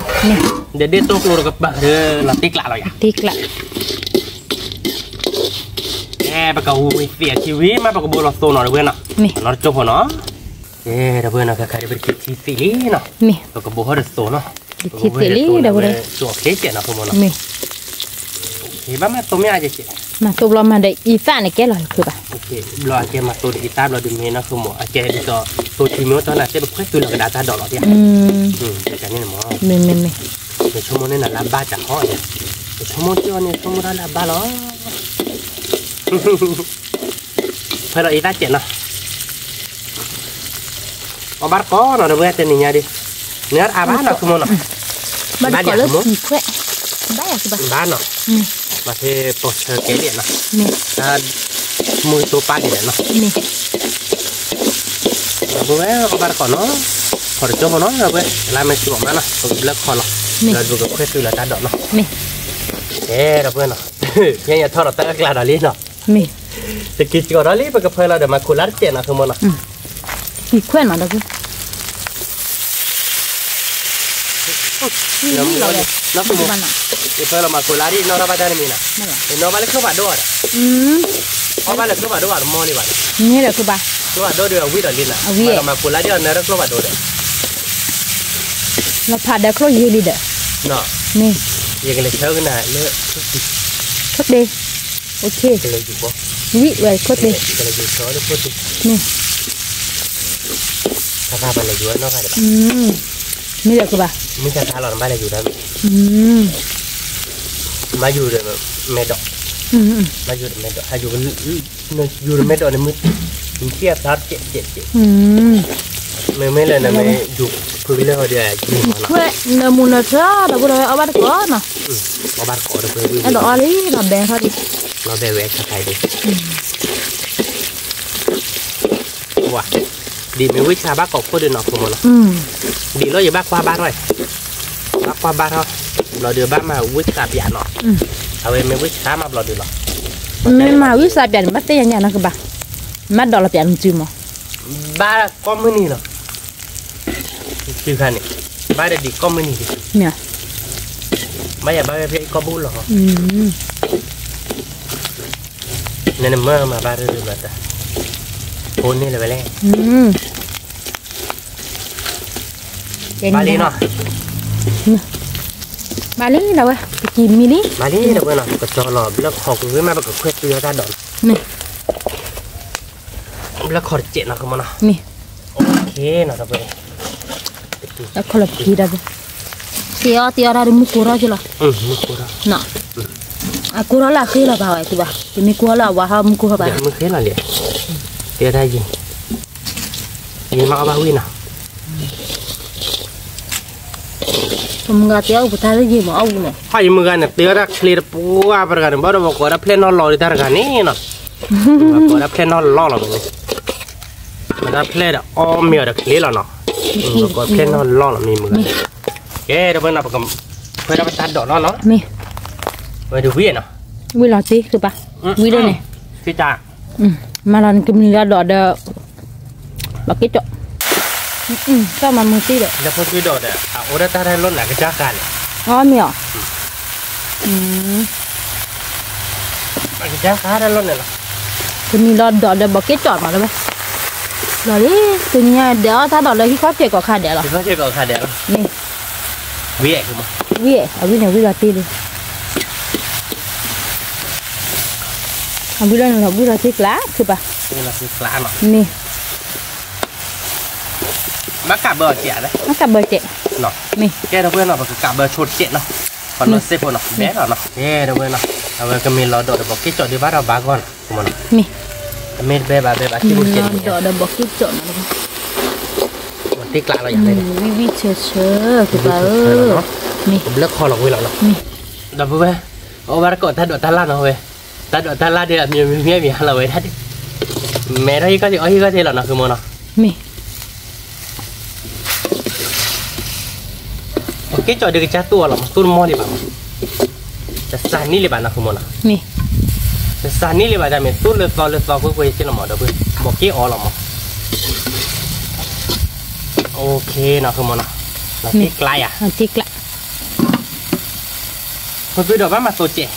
လီၤဒိးလီၤဒီး ပကခွဲးဒီး ပကဲကၠီၤစဲးနီၤ ဃုာ်မၢ်နီၤ ဝံၤနီၤ ဝံၤလီၤတ့ ဝံၤလီၤတ့ကျးနီၤ ကဲပကဘိလီၤသိးလီၤ ဒီပုၢ်ဝဲၢ် ပခွဲးအီၣ်ဘၣ်တကိးတက့ၤ အၢ တက့ၤန့ၣ် ပကခွဲးသွံထံဝံၤမးမ့ၢ်ယၤ ဃုာ်မၢ် တက့ၤနီၤ အီၣ်ဘၣ်တကိးနီၤ ဒီပုၢ်ဝဲၢ် မုၢ်ဆံးယဲၢ်ဘ့ၣ် တအါဘၣ်နီၤ ဒီပုၢ်ဝဲၢ်နီၤ တအါဘၣ်နာ်က့သ့ၣ်ဒီး အီၣ်ဘျဲတဝီဂီၢ်နီၤ ဃုာ်မၢ်နီၤ ဒီးတၢ်သူထံဒီးကပၢၤ ဒီးဒ့ၣ်သိကျိဒီးကပၢၤဒီး လီၤတ့ကျးလီၤယၤ တ့ကျး ကဲ ပကဝံၤသွံအထံဝံၤမး ပကဘိလီၤသိးနီၤ ဒီပုၢ်ဝဲၢ်နီၤ နီတကၠိဖိနီၤ ကဲ ဒီပုၢ်ဝဲၢ်နီၤ ခဲခါဒုး ပတက့ၤထံသွံလံနီၤ ပကဘိဟီၣ်ဒီးသိးနီၤ ပကဘိဟီၣ်ဒီးသိး ဒီပုၢ်ဝဲၢ် ကၠိအချ့စဲးနီၤ ဃုာ်မၢ်နီၤ ဘၣ်မၤသိးမ့ၢ်အါကဲး မၤသိးဘျီမၤဒီးအံသၣ်န့ၣ်ကဲလီၤ ဃုာ်ဘၣ် ဘျီအကဲမၤသိးဒီးအံသၣ်ဘျီဒုးမ့ၢ်နီၤ ဃုာ်မၢ် အကဲဒ်သိး သိးထံမ့ၢ်အိၣ်တၢ်နၤသ့ၣ် ပခွဲးသွံလီၤကဒါတၢ်ဒိးလီၤ မ့မ့မ့ ပဆိကမိၣ်န့ၣ်နၤလၢအဘၣ်တၢ်ဟီၣ် ပဆိကမိၣ်ကၠီန့ၣ် ဆိကမိၣ်တၢ်လၢအဘၣ်လီၤ ဖဲလီၤအံသၣ်စဲးနီၤ အီၣ်ဘၣ်တကိးနီၤ ဒီပုၢ်ဝဲၢ် တနံၤညါဒုး နအါဘၣ်နီၤ ဃုာ်မၢ်နီၤ ဘၣ်ယၤ ဘၣ်နီၤ မၤသ့ပိာ်ဆၢကဲဒံးနီၤ တၢ်မူသိပၢ်ဒံးနီၤ ဒီပုၢ်ဝဲၢ် အီၣ်ဘၣ်တကိးနီၤ ခီၣ်တကၠိဖိနီၤ ဒီပုၢ်ဝဲၢ် လါမ့ၢ်ကၠိမးနီၤ ပကဘျၢခီလီၤ ဒီးပကခွဲးသွံလီၤတၢ်ဒိးနီၤ ကဲ ဒီပုၢ်ဝဲၢ်နီၤ ဖဲယထီၣ်ဒီးတၢ်အၢကျါဒီးလံနီၤ တက့ၤကီၤဒီးလံ ပကဖၢလီၤဒီးမၤခိၣ်လါတစဲးနီၤ ဃုာ်မၢ်နီၤ က့ၤခွဲးနီၤ ဒီပုၢ်ဝဲၢ် နီၢ်ခိၣ်မၢ် ယဖၢလီၤမၤခိၣ်လါဒ်နီၢ်ထီၣ်ဘၣ်တၢ်တမံၤနီၤ ယနီၢ်ဘၣ်လၢချိၣ်ဖးဒိၣ်ဒီး အီၣ်ဘၣ်လၢချိၣ်ဖးဒိၣ်ဘၣ်တမီၢ်လံဘၣ် မ့ၢ်ဒီး ချိၣ်ဖးဒိၣ်ဒီးအဝံၣ်ဒီးလံနီၤ မၤခိၣ်လါဒ်အီၤနၢၤလၢချိၣ်ဖးဒိၣ်ဒီး လီၤဖးဒီးချိၣ်ယံာ်လံဒီး မ့ၢ် ယကလဲၤဆၢကနၤလၢ ခိၣ်တ့ ဝံၣ်ဝဲခိၣ်တ့ မ့ၢ် တၢ်ပာ်လဲၤယူၤနီၢ်ဂၤဒံးဘၣ် မ့ၢ်ဒီးကဘၣ် မ့ၢ်တၢ်သါလီၤနဘၣ်လဲၤယူၤဒီး မ့ၢ် မၤယူၤဒီးမဲာ်ဒိး မၤယူၤဒီးမဲာ်ဒိး ဟဲယူၤ ယူၤဒီးမဲာ်ဒိးန့ၣ် မ့ၢ် နထံၣ်အသါကဲးကဲးကဲး မ့မ့ၢ်လၢနမ့ၢ်ယူၤဖုကလၢာ်ဟီဒီး ယူၤမးနီၤ နမူနထၢ ဒီပုၢ်ဒီဝဲၢ် အီၣ်ဘၣ်တကိးနီၤ အီၣ်ဘၣ်တကိးဒီပုၢ်ဝဲၢ် အဲၣ်ဒိးအီၣ်လံ လီၤဘဲထီၣ်ဒံး လီၤဘဲဝဲဆါခါအံၤဒံး ဝါ ဒ်မ့ၢ်ဝံၣ်ဆါဘၣ်ကိးခိၣ်ဒုးနီၤ ခိၣ်မၢ်နီၤ ဒ်လီၤယဘၣ်ကွၢ်ဘၣ်ထီၣ် ဘၣ်ကွၢ်ဘၣ်ထီၣ် ဘျီဒုးဘၣ်မၤဝံၣ်ဆါပၠးနီၤ အဝဲမ့ၢ်ဝံၣ်ဆါမးဘျီဒုးလီၤ မ့ၢ်မၤဝံၣ်ဆါပၠးန့ၣ် ဘၣ်သ့ၣ်ညါညါနီၤကဘၣ် မ့ၢ်ဒိးလီၤပၠးန့ၣ်စုမး ဘၣ်ကိးမုၢ်နံၤလီၤ စုခါန့ၣ် ဘၣ်ဒီးဒ်ကိးမုၢ်နံၤဒံး ဘၣ်ယၤဘၣ်ဝဲဖဲအံၤကိးဘိလီၤ နနမၢမၤဘၣ်ရၢၢ်ရၢၢ်ဘျီတၢ် ဖိန့ၢ်လၢၤဝဲလဲၣ် ဘၣ်လံနီၤ, ဘၣ်လံနီၤဝဲ, ပကံၢ်မံလံ, ဘၣ်လံနီၤဝဲနီၤ, ကစီလီၤ ဘျၢခီၣ်ကွံာ်ဝဲမး ပကခွဲးတုၤအီၤတၢ်ဒိးနီၤ, ဘျၢခီၣ်တစဲးနီၤ ကမနီၤ, မ့ၢ်, နီၤ တၢ်ပှဲၤ, ခီၣ်လီၤပကံၢ်တၢ်ပှဲၤ, တ့အီၣ်တ့အီၣ်တၢ်ဒီးမုၢ်ကိၢ်ထီၣ်က့လီၤ, မုၢ်ကိၢ်ထီၣ်, အကိၢ်ထီၣ်လၢအဃ့လီၤဘၣ်ဝဲ သုဘၣ်, တမ့ၢ်ကိၢ်ထီၣ်လၢအဝါဟီ မုၢ်ကိၢ်ထီၣ်ဘၣ်, မုၢ်ဃ့လီၤလံ, တ့အီၣ်တၢ်ယံၤ, ယမၤအီၣ်ဘၣ်ဝံၤနီၤ ပမုၢ်ဂၤတဲအီၣ်ပတၢ်လၢယံာ်မးအီၣ်ဝံၤန့ၣ်, ဟါယမုၢ်ဂၤန့ၣ် တဲအီၣ်တၢ်ချ့တပှၢ်ပတဂၤန့ၣ် ဘၣ်ဒီးပကိးဒၣ်ဖျဲၣ်နီၢ်လီၤဒံးတၢ်တဂၤန့ၣ်နီၤ, ပကိးဒၣ်ဖျဲၣ်နီၢ်လီၤလီၤမ့ၢ်, မ့ၢ်တၢ်ဖျဲၣ်ဒီးအီၣ်မ့ၤအီၤဒီးချ့လီၤနီၤ, ပကိးဖျဲၣ်နီၢ်လီၤလီၤမ့ၢ်မုၢ်ဂၤ, ကဲ ဒီပုၢ်ဝဲၢ်နီၤ ပကခွဲးဒၣ်ပတၢ်ဒိးနီၤနီၤ, မ့ၢ်, ဝဲဒုးဝံၤနီၤ, ဝံၤလီၤတ့ သုပၢ်, ဝံၤဒီးန့ၣ် မၤလီၤနကမံၤလီၤဒိးဒီး ဘီးက့ကၠီၣ်, တၢ်မၤမုာ်သံဒီး လၢဖိသွံဒီး အအိၣ်ဒၣ်တၢ်တၢ်လီၢ်န့ၣ် အကစၢ်ဃါန့ၣ်, အီမ့ၢ်အီၤ, အကစၢ်ဃါတၢ်လီၢ်န့ၣ်လီၤ, ကမံၤလီၤဒိးဒီးဘီးက့ကၠီၣ်မးလၢဝဲ, လီၤလံ, တနံၤညါဒဲးအီၣ်တၢ်ဒိးလၢဟံၣ်ခီၣ်ကဲးကိးခါဒဲးလီၤ, ဟံၣ်ခီၣ်ကဲးကိးခါဒဲးလီၤ, မ့ၢ်, ဝံၤ, ဝံၤလီၤတ့လံ အဝံၤလီၤန့ၣ်လီၤ ဝံၤလီၤတ့ကျါ သုပၢ်, မ့ၢ်, ဘၣ်ကးဘၢအီၤစဲး, ဘၣ်ကးဘၢစဲး, မ့ၢ်, ကဲ ဒီပုၢ်ဝဲၢ်နီၤ ပကကးဘၢဆိတစဲးနီၤ, ခီနီၢ်စ့ၢ်ဖိနီၤ ဘဲလီၤနီၤ, ကဲ ဒီပုၢ်ဝဲၢ်နီၤ, အဝဲကမ့ၢ်လီၤဒိးဒီးဘီးက့ကၠီၣ်ဒုးဘၣ်ဒီးဘၣ်ဂီၢ်နီၤ မ့ၢ်နီၤ, မ့ၢ်, တဘဲဘၣ်ဘဲဘၣ် ထံၣ်ဖိစဲး ဒိးဒီးဘီးက့ကၠီၣ်နီၤ, တ့ကျါလီၤယၤ, ဝံၤဝံၤဆၢဆၢ သုပၢ်ဧၢ, မ့ၢ်, ဘျၢခီၣ်လီၤဝံၤလီၤနီၤ, မ့ၢ်, ဒီပုၢ်ဝဲၢ်, အီၣ်ဘၣ်တကိးတၢ်ဒိးတၢ်လၢ်နီၤဝဲ, တၢ်ဒိးတၢ်လၢ်ဒ်အမံၤမံၤမံၤမံၤဟါလီၤဝဲဒၣ်, မဲထီၣ်ဟံၣ်ခီၣ်ထံး အီၣ်ဟံၣ်ခီၣ်ထံးလီၤနီၤ ဃုမီၤနီၤ, မ့ၢ်, ဘီးက့ကၠီၣ်ဒုးကစၢ်သူၣ်အီၤလီၤမး သူၣ်တမီၢ်လံဘၣ်မး, တစးနံၣ်လံဘၣ်နီၤ ဃုမီၤနီၤ, မ့ၢ်, တစးနံၣ်လံဘၣ် တၢ်မ့ၢ်သူၣ်လၢသီလၢသီ ကွ့ၢ်ကွ့ၢ်စ့ၢ်လီၤမး ဒီပုၢ်ဝဲၢ်, ဘီးက့အီၤလီၤမး, အိၣ်ခ့နီၤ ဃုမီၤနီၤ, တ့ကျါယၤ, တ့ကျါ ဖိသွံဒီးဘၣ်မၤသိးစဲး, နီ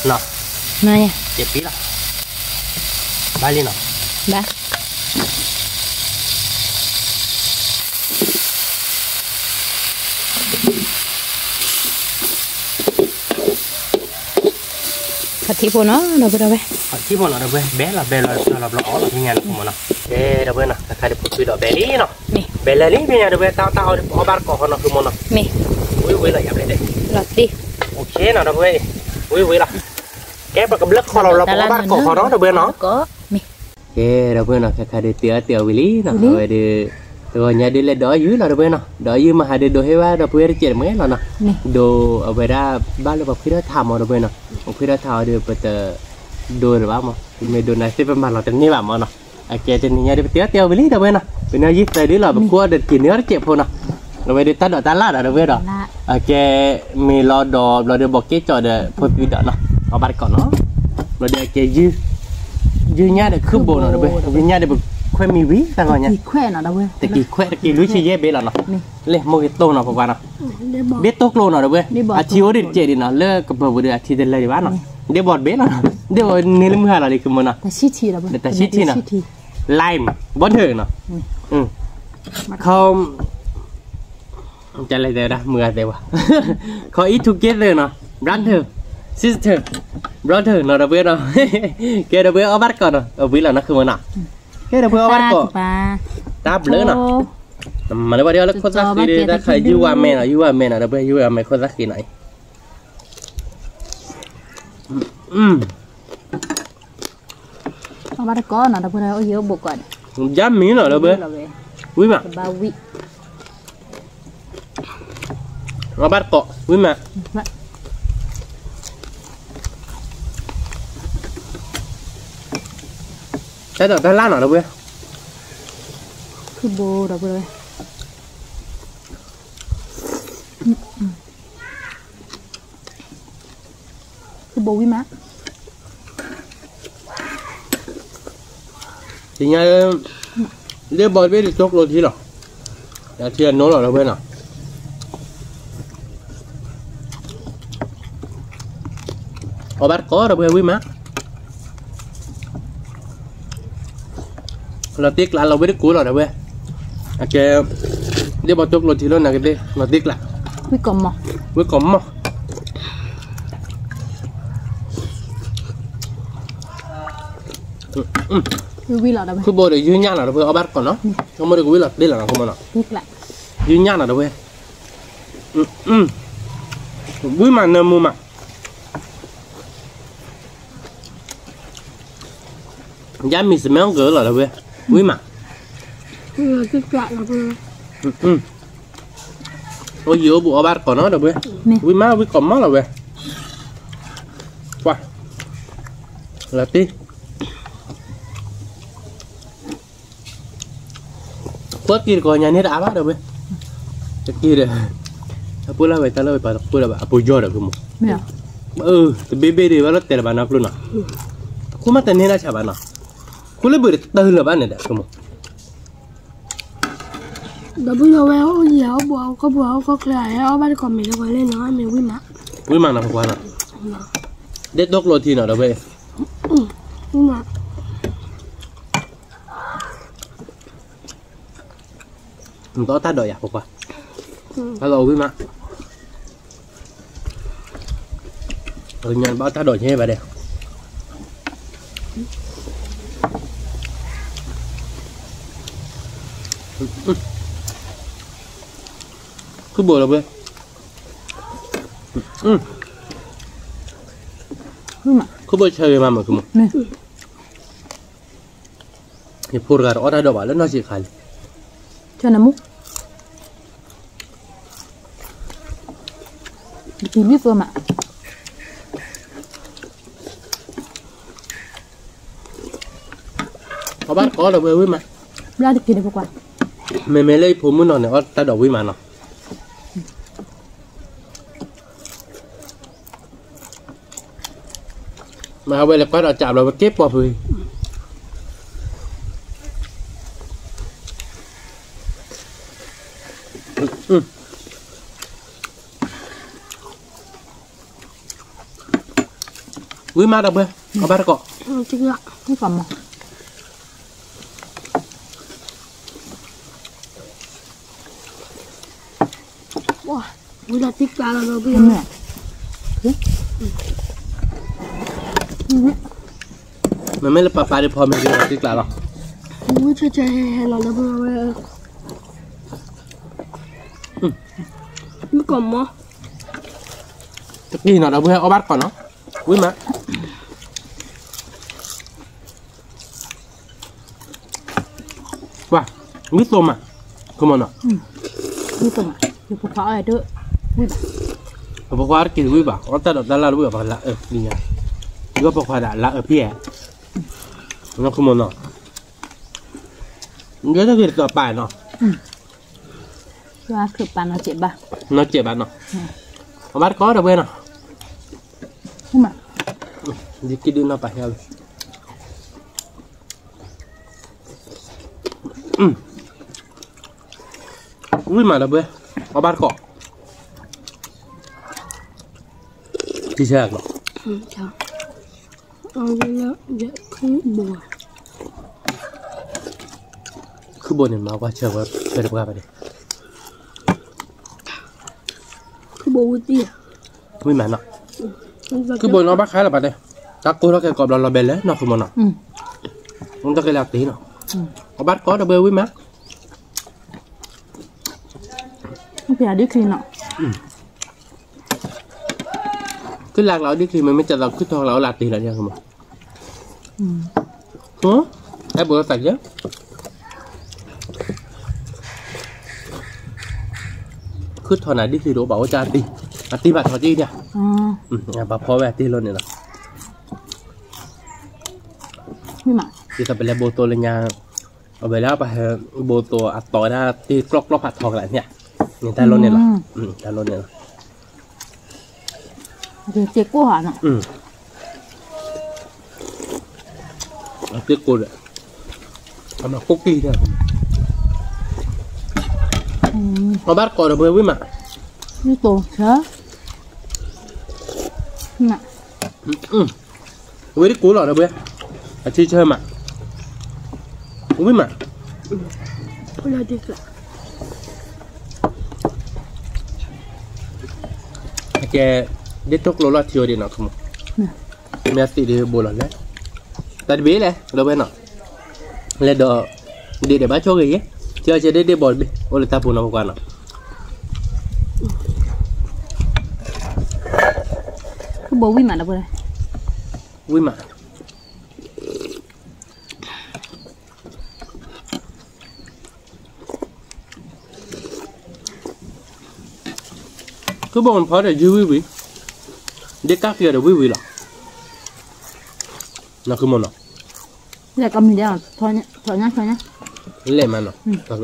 ၤ, စဲးပ့လီၤ, ဘၣ်လံနီၤ, ဘၣ်, ခီၣ်ထံးဖိနီၤ ဒီပုၢ်ဝဲၢ်, ခီၣ်ထံးဖိနီၤ ဒီပုၢ်ဝဲၢ်, ဘဲလီၤဘဲလီၤ ဘျီလီၤဘျီအီၣ်လီၤ ဖဲညါနီၤ ဃုမီၤနီၤ, ကဲ ဒီပုၢ်ဝဲၢ်နီၤ ခါခါဒုးဖိသွံဒီးဘဲလံနီၤ, ဘဲလၢာ်လံ ဖဲညါ ဒီပုၢ်ဝဲၢ် တၢ်အီၣ်တၢ်အီအီၣ်ဘၣ်တကိးဃီနီၤ ဃုမီၤနီၤ, ဝံၤဝံၤလီၤယၤဘဲဒဲး, လီၤတ့, အိၣ်ခ့နီၤ ဒီပုၢ်ဝဲၢ်, ဝံၤဝံၤလီၤ, ကဲ ပကဘျၢခီၣ်လီၤဘျီ ပအီၣ်ဘၣ်တကိးဃီနီၤ ဒီပုၢ်ဝဲၢ်နီၤ ကဲ ဒီပုၢ်ဝဲၢ်နီၤ ခါခါဒုးတ့အီၣ်တ့အီၣ်ဝံၤလံနီၤ အဝဲဒုး တဂီၤညါဒုးလဲၤဒိးအယုၢ်လီၤ ဒီပုၢ်ဝဲၢ်နီၤ ဒိးအယုၢ်မဟါဒုးဒိးဟ့ၣ်ဘၣ်ဒီပုၢ်ဝဲၢ်တစဲးတမှဲလီၤနီၤ ဒိးအဝဲဒၣ်ဘၣ်လၢပှၤဖှံထီၣ်ထးမး ဒီပုၢ်ဝဲၢ်နီၤ ပှၤဖှံထီၣ်ထးအီၤဒုး ပတဒိးတဘၣ်မး ပမ့ၢ်ဒိးနၤသ့ၣ်ပမၤလီၤတန့ၢ်ဘၣ်မးနီၤ အကဲတနံၤညါဒုး ပတ့အီၣ်တ့အီၣ်ဝံၤလံ ဒီပုၢ်ဝဲၢ်နီၤ ပန့ၢ်ယုၢ်သၢဒုးလီၤ ပကွၢ်ဒီးတက့ၤန့ၢ်အီၣ်တစဲးဖိနီၤ အဝဲဒုးတၢ်ဒိးတၢ်လၢ်ဒီး ဒီပုၢ်ဝဲၢ်ဒီး အကဲ မ့ၢ်လီၤဒိးဘျီဒီးဘီးက့ကၠီၣ်ဒီး ဖိသွံဒီးနီၤ အီၣ်ဘၣ်တကိးနီၤ ဘျီဒီးအကဲ ယုၢ်ညၣ်ဒီးခုၣ်ဘိနီၤ ဒီပုၢ်ဝဲၢ် ယုၢ်ညၣ်ဒီးပခွဲးမံၤဝံၤတၢ်ဂီၤညါ တကံၤခွဲး တကံၤလွံၢ်ဆံယဲၢ်ဘ့ၣ်လီၤနီၤ လၢမိၢ်ဂ့ၤတိၢ်နီၤ ပကွၢ်နီၤ ဘ့ၣ်တိၢ်ကျိနီၤ ဒီပုၢ်ဝဲၢ် အထံအိၣ်ဒံးတစဲးဒံးနီၤ လၢကပၢၤပူၤဒီးအထံတလၢဒံးဘၣ်နီၤ ဒ့ၣ်ဘီတဘ့ၣ်လီၤနီၤ ဒ့ၣ်ဘီန့ၢ်လၢမုၢ်ဟါလီၤလံ ကမၢနီၤ တဆံထံနီၤ lime water နီၤ ခီ တလဲၤတဲဝဲဒၣ် မုၢ်ဂၤတဲဝဲ ခီ eat together နီၤ brother sister brother နီၤ ဒီပုၢ်ဝဲၢ်နီၤ ကဲ ဒီပုၢ်ဝဲၢ် အီၣ်ဘၣ်တကိးနီၤ အဝံၤလီၤနီၤ ဃုမၢနီၤ ကဲ ဒီပုၢ်ဝဲၢ် အီၣ်ဘၣ်တကိး တၢ်ဘျုးနီၤ မၤလၢပှၤဒ်အီၤလၢခိၣ်သၣ်ဃံဒီး တၢ်ခါ ယုၢ်ဝါမဲနီၤ ယုၢ်ဝါမဲနီၤ ဒီပုၢ်ဝဲၢ် ယုၢ်ဝါမဲခိၣ်သၣ်ဃံနီၤ အီၣ်ဘၣ်တကိးနီၤ ဒီပုၢ်ဝဲၢ် အိၣ်ယံၤအိၣ်ဘူးကိးန့ၣ် ယါမံၤနီၤ ဒီပုၢ်ဝဲၢ် ဝံၤမး အီၣ်ဘၣ်တကိး ဝံၤမး တၢ်ဒိးတၢ်လၢ်နီၤ ဒီပုၢ်ဝဲၢ် ခုၣ်ဘိ ဒီပုၢ်ဝဲၢ် ခုၣ်ဘိဝံၤမး တနံၤညါ ဒ့ၣ်ဘီတဘ့ၣ်ဒုးကၠိကျိထံလီၤ ယထံအနိလီၤ ဒီပုၢ်ဝဲၢ်နီၤ အီၣ်ဘၣ်တကိး ဒီပုၢ်ဝဲၢ် ဝံၤမး လီၤတ့ကျးလီၤဝဲတကိးလီၤ ဒီပုၢ်ဝဲၢ် အကဲ ဒ့ၣ်ဘီတိကျိၤထံလၢနကသ့ၣ် လီၤတံၢ်ကျါ, ဝံၣ်ကိးမီၢ်, ဝံၣ်ကိးမီၢ်, ဝံၣ်လီၤဒီးဝဲ, ခုၣ်ဘိဒီးယုၢ်ညၣ်နီၤဒီးဝဲ အီၣ်ဘၣ်တကိးနီၤ, ဆိကမိၣ်ဒီးကဝံၣ်လီၤတံၢ်လီၤနီၤ ဆိကမိၣ်နီၤ, ယုၢ်ညၣ်နီၤဒီးဝဲ, ဝံၣ်မးနၢမူမး ယါမံၤစမဲအီၣ်ကၢလီၤဒီးဝဲ, ဝံၣ်မး, အိၣ်ယံၤအိၣ်ဘူးအီၣ်ဘၣ်တကိးနီၤဒီးဝဲ, ဝံၣ်မးဝံၣ်ကိးမီၢ်လီၤဝဲ, ကွၢ်, လီၤတံၢ် ပှၤက့ၤတကိးညါန့ၣ်တအါဘၣ်ဒီးဝဲ, တက့ၤဒီး, အပူၤလၢဝဲတၢ်လၢဝဲပှၤတပှဲၤဒီးဘၣ် အပူၤယီၤဒီးကမိၣ်, တဘ့ၣ်ဘ့ၣ်ဒံးဘၣ်လၢတဲတဘၣ်နီတဖျိနီၤ, ခိၣ်မးတန့ၢ်ဒၣ်ဆၣ်ဘၣ်နီၤ, ခိၣ်လၢဘၣ်တတၢၢ်လၢၤဘၣ်န့ၣ်ဒီးကမိၣ် ဒီပုၢ်ဒီဝဲၢ်အိၣ်ယံၤအိၣ်ဘူးအိၣ်ကီၢ်ပူၤအိၣ်ကီၢ်ချၢ ဟဲအီၣ်ဘၣ်တကိးမ့ၤလၢပှၤလဲၣ်နီၤ မ့ၢ်ဝံၣ်မး, ဝံၣ်မးနီၤပှၤနီၤ, ဒ့ၣ်တိကျိၤထံနီၤဒီးဝဲ, ဝံၣ်မး, နတအီၣ်တၢ်ဒိးယၤပှၤ, တၢ်လီၤဝံၣ်မး အကညီဘၣ်တၢ်ဒိးကဲဘၣ်ဒဲး, ခုၣ်ဘိလီၤပှဲၤ, ခုၣ်ဘိဆၢဂ့ၤမးမးခုၣ်မး, ယဖိတဂၤတအီၣ်တၢ်ဒိးဘၣ်လၢနီၢ်ဆံးခါလံ, ဆၢနမူ တံၤလံသိမး, အီၣ်ဘၣ်တကိးဒီးဝဲဝံၣ်မး, ဘျါတက့ၤဒီးပကွၢ်, မ့မ့ၢ်လၢယဖိမုၣ်နီၤန့ၣ် အီၣ်တၢ်ဒိးဝံၣ်မးနီၤ မ့ၢ်အဝဲလဲၤကွၢ်ဒီးကးဘျီဝဲက့ၤပိာ်ဖုး, ဝံၣ်မးဒီးပှဲၤ အီၣ်ဘၣ်တကိး, ဝံၤလီၤတံၢ်ကျါလီၤဒီးပှဲၤ, မ့မ့ၢ်လၢပပာ်ဒံးဖီမ့ၤဒံးလီၤတံၢ်ကျါလီၤ, ဝံၣ်ဆဲးဆဲးဟဲဟဲလီၤဒီးပှဲၤဝဲ, ဝံၣ်ကိးမီၢ်, တက့ၤနီၤဒီးပှဲၤအီၣ်ဘၣ်တကိးနီၤ, ဝံၣ်မး ပှၤ, ဝံၣ်သိမး, ကမီၤနီၤ, ဝံၣ်သိမး, ယဖိခွါအီၣ်တၢ်, ဝံၣ်ဘၣ်, ပဖိခွါတက့ၤဝံၣ်ဘၣ် အီၣ်တၢ်ဒိးတၢ်လၢ်တဝံၣ်ဘၣ် ပှၤလၢအအၢပျံၤညါ, ယဖိခွါဒၣ်လၢအအၢပျံၤ, ကမီၤနီၤ, ယဲတဂ့ၤတကပာ်နီၤ, နီၢ်စဲးဘၣ်နီၤ, အီၣ်ဘၣ်တကိးဒီးပှဲၤနီၤ, ဒ်ကဒုနီၢ်ပာ်ဟဲဝဲ ဝံၣ်မးဒီးပှဲၤ, အီၣ်ဘၣ်တကိး, ထံဆဲးအကျိၤ, ခုၣ်ဘိန့ၣ်မၤကွၢ်ဆၢဝဲဖဲတပှၢ်ဘၣ်န့ၣ်, ဝံၣ်မးနီၤ, ခုၣ်ဘိန့ၣ်အီၣ်ဘၣ်ခါလၢၤဘၣ်တဲ, တၢ်ကိၢ်ထီၣ်ခဲကိးဘျီလီၤဘဲလဲၣ်နီၤ ခုၣ်ဘိနီၤ, တၢ်ကဲလၢအတ့နီၤ, အီၣ်ဘၣ်တကိးဒီးပှဲၤဝံၣ်မး ဖဲဒ်ချံနီၤ, ခုၣ်လၢ်ကျါဒ်ချံ မ့မ့ၢ်ကသိးခုၣ်ထီၣ်ကျါအိၣ်လၢတ့လီၤဒ်မး, အဲၣ်ဘိသးကဲ, ခုၣ်ထီၣ်နၤဒ်ချံတအိၣ်ဘၣ်အိၣ်ကၢ်တ့, အတ့ဘၣ်ထီၣ်က့ဒ်, ပှၤဖီဝဲအတ့လီၤန့ၣ်လီၤ, ဒ်သိးပလဲၤဘိသိလၢညါ, အဝဲလၢပှၤဟဲဘိသိအတီၤဒၣ် တ့ကျီၢ်ကျီၢ်ဖးထီကလၢန့ၣ်, န့ၣ်တၢ်လီၢ်န့ၣ်လီၤ, တၢ်လီၢ်န့ၣ်လီၤ, တ့ကိၢ်ဟါနီၤ, တ့ကိၢ်ဒီး, အမၤကိၢ်က့ၤဒီး, အီၣ်ဘၣ်တကိးဒီးပှဲၤဝံၣ်မး, ဝံၣ်ကိးဆၢ, ဝဲတကိးလီၤဒီးပှဲၤ, အထံဆၢမး, ဝံၣ်မး, လီၤတံၢ်ကျါ, ကဲ, ဒ်ထိၣ်ကျိလီၤထံအိၣ်ဒံးနီၤ ခမီ, မ့ၢ်အသံးဒ်ဘိလီၤလဲၣ်, တၢ်တဘ့ၣ်လဲၣ် ဒီပုၢ်ဝဲၢ်နီၤ, လဲၤဒီး, ဒ်ဒဲးဘၣ်ဆိၣ်ဂ့ၤယဲ, ထံအီၣ်ဆဲဒ်ဒ့ဘီတဘ့ၣ် အိၣ်လၢတၢ်ပူၤနီၤ ပကွၢ်နီၤ, ဝံၣ်မး, ခုဘိမ့ၢ်ဖီဒီးယုၢ်ဝံၣ်ဝံၣ်, ဒ်ကၣ်ဃံအီၤဒီးဝံၣ်ဝံၣ်လီၤ, နီၢ်ခုမီၤနီၤ, လဲၤမးနီၤ, ပှၤ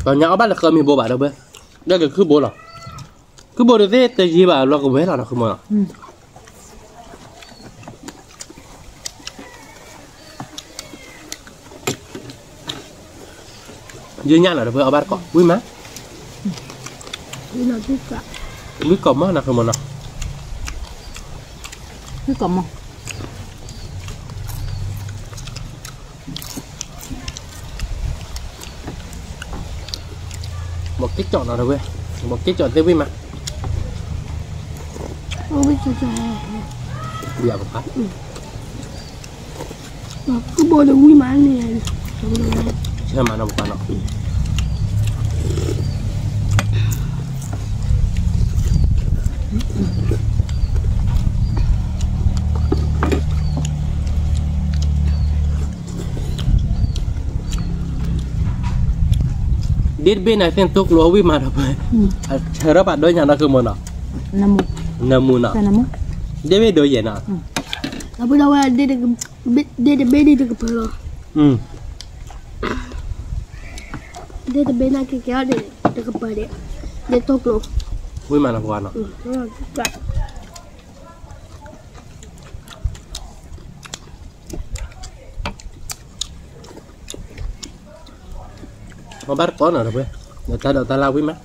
ညါအီၣ်ဘၣ်လၢဃၢမ့ၢ်ဘိဘၣ်ဒီပုၢ်ဝဲၢ်, ဒီးကခုဘိလီၤ, ခုဘိတသ့ၣ်တယံၤဘၣ်လီၤကဝဲၤလီၤနီၢ်ခုမီၤနီၤ. ယညၣ်နီၤ ဒီပုၢ်ဝဲၢ်အီၣ်ဘၣ်တကိး ဝံၣ်မး, ဝံၣ်ကိးမီၤနီၢ် ဝံၣ်ကိးမီၤ, ဘီးက့ကၠီၣ်နီၤ ဒီပုၢ်ဝဲၢ်, ဘီးက့ကၠီၣ်သ့ၣ်ဝံၣ်မး, ဝံၣ်ကၠီၣ်, ဘီးတဝံၣ်မးန့ၣ်, ဆၢမးနီၤ ပပှၤနီၤ. ဒ်တဘ့ၣ်န့ၣ်သ့ၣ် ထိၣ်ကျိအဝံၣ်မးဒီပုၢ်ဝဲၢ်, ဆၢထီၣ်ပာ်ဒိၣ်ညါနီၢ် ခုမီၤနီၤ, နၢမူနီၤ, ဒ်ဘ့ၣ်ဒိၣ်ယဲၢ်နီၤ, ဒီပုၢ်ဝဲၢ်, ဒ်တဘ့ၣ်ဒ်တကပၤလီၤ, ဒ်တဘ့ၣ်န့ၣ်ကကဲအီၤဒ်တကပၤဒ်, ဒ်ထိၣ်ကျိ, ဝံၣ်မးနီၤ ပှၤနီၤ. အီၣ်ဘၣ်တကိးနီၤ ဒီပုၢ်ဝဲၢ်, ဒီးတၢ်ဒိးတၢ်လၢ်ဝံၣ်မး,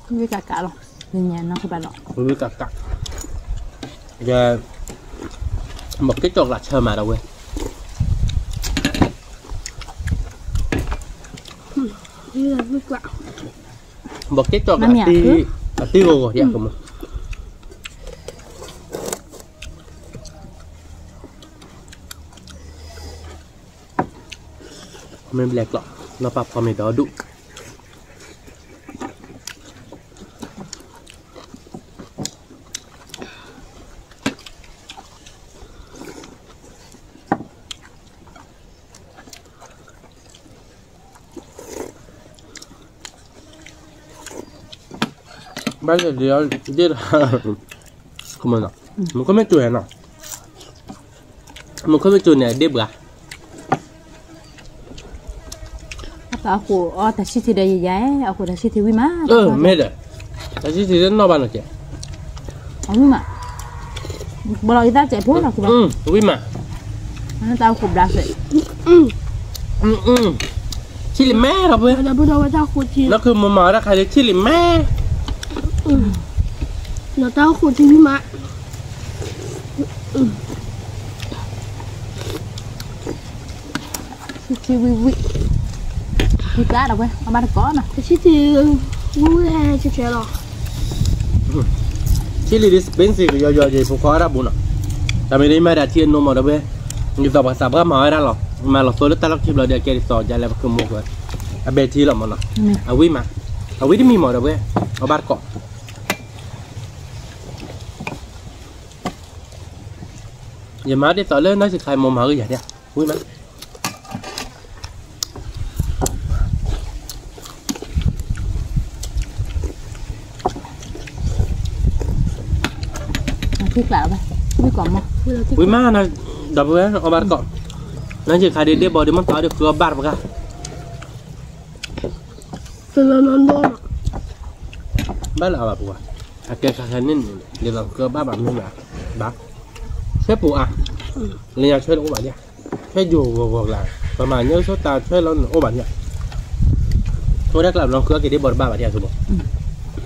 ဝံၣ်ကးကးလီၤ, ဝံၣ်ကးကး, ဒီး, ဘီးက့ကၠီၣ်ကျးဆၢမးဒီပုၢ်ဝဲၢ်, ဘီးက့ကၠီၣ်ကျး, အသံဂီၤဂီၤဒ်အကမီၤ, မ့ၢ်ဘျဲးကျိး, နီၢ်ပၢ်ဖီမ့ၢ်ဒီဒူၣ် ဘၣ်လၢဒ်, မူခိၣ်မ့ၢ်စူၤနီၤ, မူခိၣ်မ့ၢ်စူၤန့ၣ် ဒ့ၣ်ဘှါ, အတၢ်ဃိးအီၣ်တၢ်ဆံၣ်ထံးဒီးယယါ, အဃိးတၢ်ဆံၣ်ထံးဝံၣ်မး, မ့ၢ်ဒီး, တၢ်ဆံၣ်ထံးတနီၣ်ဘၣ်နီၤကဲ, ဝံၣ်မး, ဘီလီၤအံသၣ်စဲးဖိနီၤ, ဝံၣ်မး, တၢ်ဃိးဘျါစဲး ဆံၣ်လံမဲဒီပုၢ်ဝဲၢ်, နီၢ်ခုမီၤမၤဝဲဒၣ်ခါလၢဆံၣ်လံမဲ, နီၢ်တၢ်ဃိးထံဝံၣ်မး, ဆံၣ်ထံဝံၣ်ဝံၣ်, ထံကျါဒီပုၢ်ဝဲၢ် အီၣ်ဘၣ်တကိးနီၤ, ဆံၣ်ထံဝံၣ်ဝံၣ်ဟဲဆဲးဆဲးလီၤ. ဆံၣ်လံဒ် စပ့စ့ၣ် ကယီယီယံၤ ဖိခွါအီၣ်တၢ်ဘူးနီၤ, တၢ်မ့ၢ်ဒ်မၤဒၣ်ထံအနိမးဒီပုၢ်ဝဲၢ်, ဒ်သိးပှၤသးပှၢ်မၤဝဲဒၣ်လီၤ, မၤလီၤသိလၢတၢ်လီၢ်ခံဘျီဒီး အကဲဒ်သိးယၤလၢပကမိၢ်ကွဲ, အဘဲထံလီၤမးနီၤ, အဝံၣ်မး, အဝံၣ်တမံၤမးဒီပုၢ်ဝဲၢ်, အီၣ်ဘၣ်တကိး ယမၤဒ်သိးလၢနီၢ်ဆံးခါမ့ၢ်မၤဂ့ၤယၤဒၣ်, ဝံၣ်မး, ဝံၣ်မး, ဒီပုၢ်ဝဲၢ် အီၣ်ဘၣ်တကိး, နီၢ်ဆံးခါဒ်ဒ့ၣ်ဘီဒ်မ့ၢ်တီဒ်ဃုအီၣ်ဘၣ်တပှၤ, ဘၣ်လၢအဘၣ်ပှၤ, အကဲခါခါန့ၣ်န့ၣ် ဒ်သိးဃုအီၣ်ဘၣ်ဘၣ်မ့ၢ်ဘၣ်, ဘၣ်, ဆွဲပူၤအါ, လၢညါဆွဲလၢအိၣ်ဘၣ်ဒၣ်, ဆွဲယိာ်ဂီၤဂီၤကျါ, ပမၤညၣ်ဆိတၢ်ဆွဲလီၤန့ၣ်အိၣ်ဘၣ်ဒၣ်, အိၣ်ဒၣ်ကျါဘျီဃုအီၣ်က့ၤဒ့ၣ်ဘီတဘၣ်ဘၣ်ဒၣ်အသိးဘၣ်,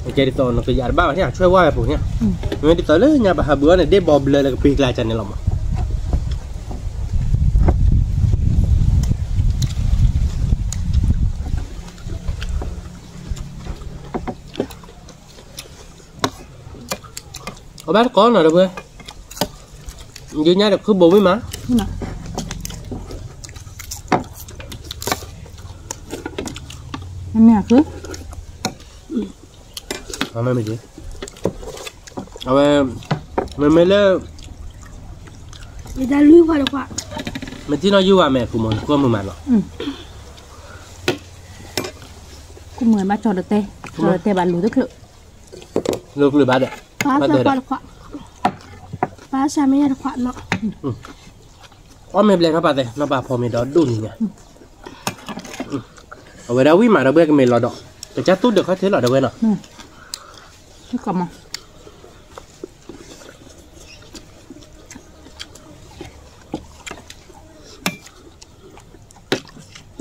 အကဲဒ်သိးနကယၤတဘၣ်ဘၣ်ဒၣ် ဆွဲဝါဝဲပူၤန့ၣ်, မ့ၢ်ဒ်သိးလၢညါပဟးဘုးအီၣ်န့ၣ် ဒ့ၣ်ဘီဘျၢလၢကပ့ၤကျါကန့ၣ်လီၤမး, အဘၣ်တကိးနီၤဒီပုၢ်ဝဲၢ်, ယညါဒီးခုဘိဝံၣ်မး, မ့ၢ်ခု, အဝဲ, မ့မ့ၢ်လၢ, မ့ၢ်ထံၣ်နီၢ်ယုၢ်ဝဲမဲာ်အဃိမး နကိးမုာ်မးနီၤ, ကိးမုာ်ဘၣ်ကၠီတတဲ, ကၠီတတဲဘၣ်လူၤတချုး, လူၤချုးဘၣ်ဒီး, ဘၣ်သဲခွါတခွး, ဘၣ်ဆၣ်မ့ၢ်ညါတခွးနီၤ, အီၣ်မ့ၢ်ဘျဲၣ်နီၢ်ပၢ်သဲ နီၢ်ပၢ်ဖီမ့ၢ်ဒီးဒိၣ်န့ၣ်ညါ, အဝဲဒၣ်ဝံၣ်မးဒီပုၢ်ဝဲၢ်ကမ့ၢ်လီၤဒီး, ကစၢ်သူၣ်ဒုးခီၣ်ထံးလီၤဒီပုၢ်ဝဲၢ်နီၤ, မ့မ့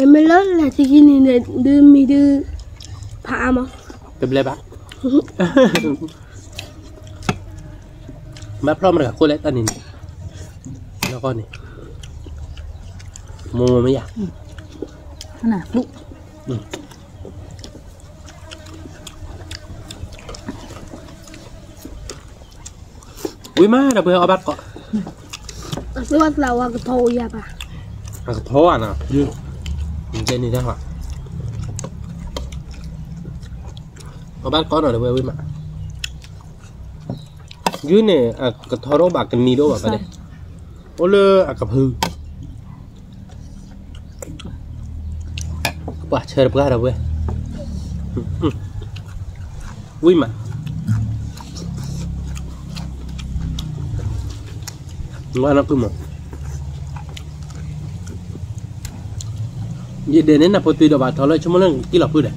ၢ်လၢလဲၤထံခံန့ၣ်ဒုးမံဒုး, ဖးအါမး, တဘျဲဘၣ်, ဘၣ်ဖျီၣ်မတၤတဂၤခိၣ်လဲၣ်တၢ်န့ၣ်န့ၣ်, လီၤကီၢ်န့ၣ်, မိၢ်မိၢ်မ့ၢ်ယၤ, ဝံၣ်မးဒီပုၢ်ဝဲၢ်အီၣ်ဘၣ်တကိး, အကထီဧါနီၤ, ယဲန့ၣ်တၢ်ဟီ, အီၣ်ဘၣ်တကိးနီၤဒီပုၢ်ဝဲၢ်ဝံၣ်မး, ယုၢ်န့ၣ် အကထီတအိၣ်ဘၣ် ကနံၤတအိၣ်ဘၣ်ဖဲန့ၣ်, အိၣ်လၢအကဖု, ပှၤဆၢတပှၢ်ဒီပုၢ်ဝဲၢ်, ဝံၣ်မး, ဝါနီၢ်ကုမး, ယဒဲးန့ၣ်နဖိသွံဒီးဘၣ်ထီလၢဆိကမိၣ်လၢကံၣ်လီၤဖုဒီး,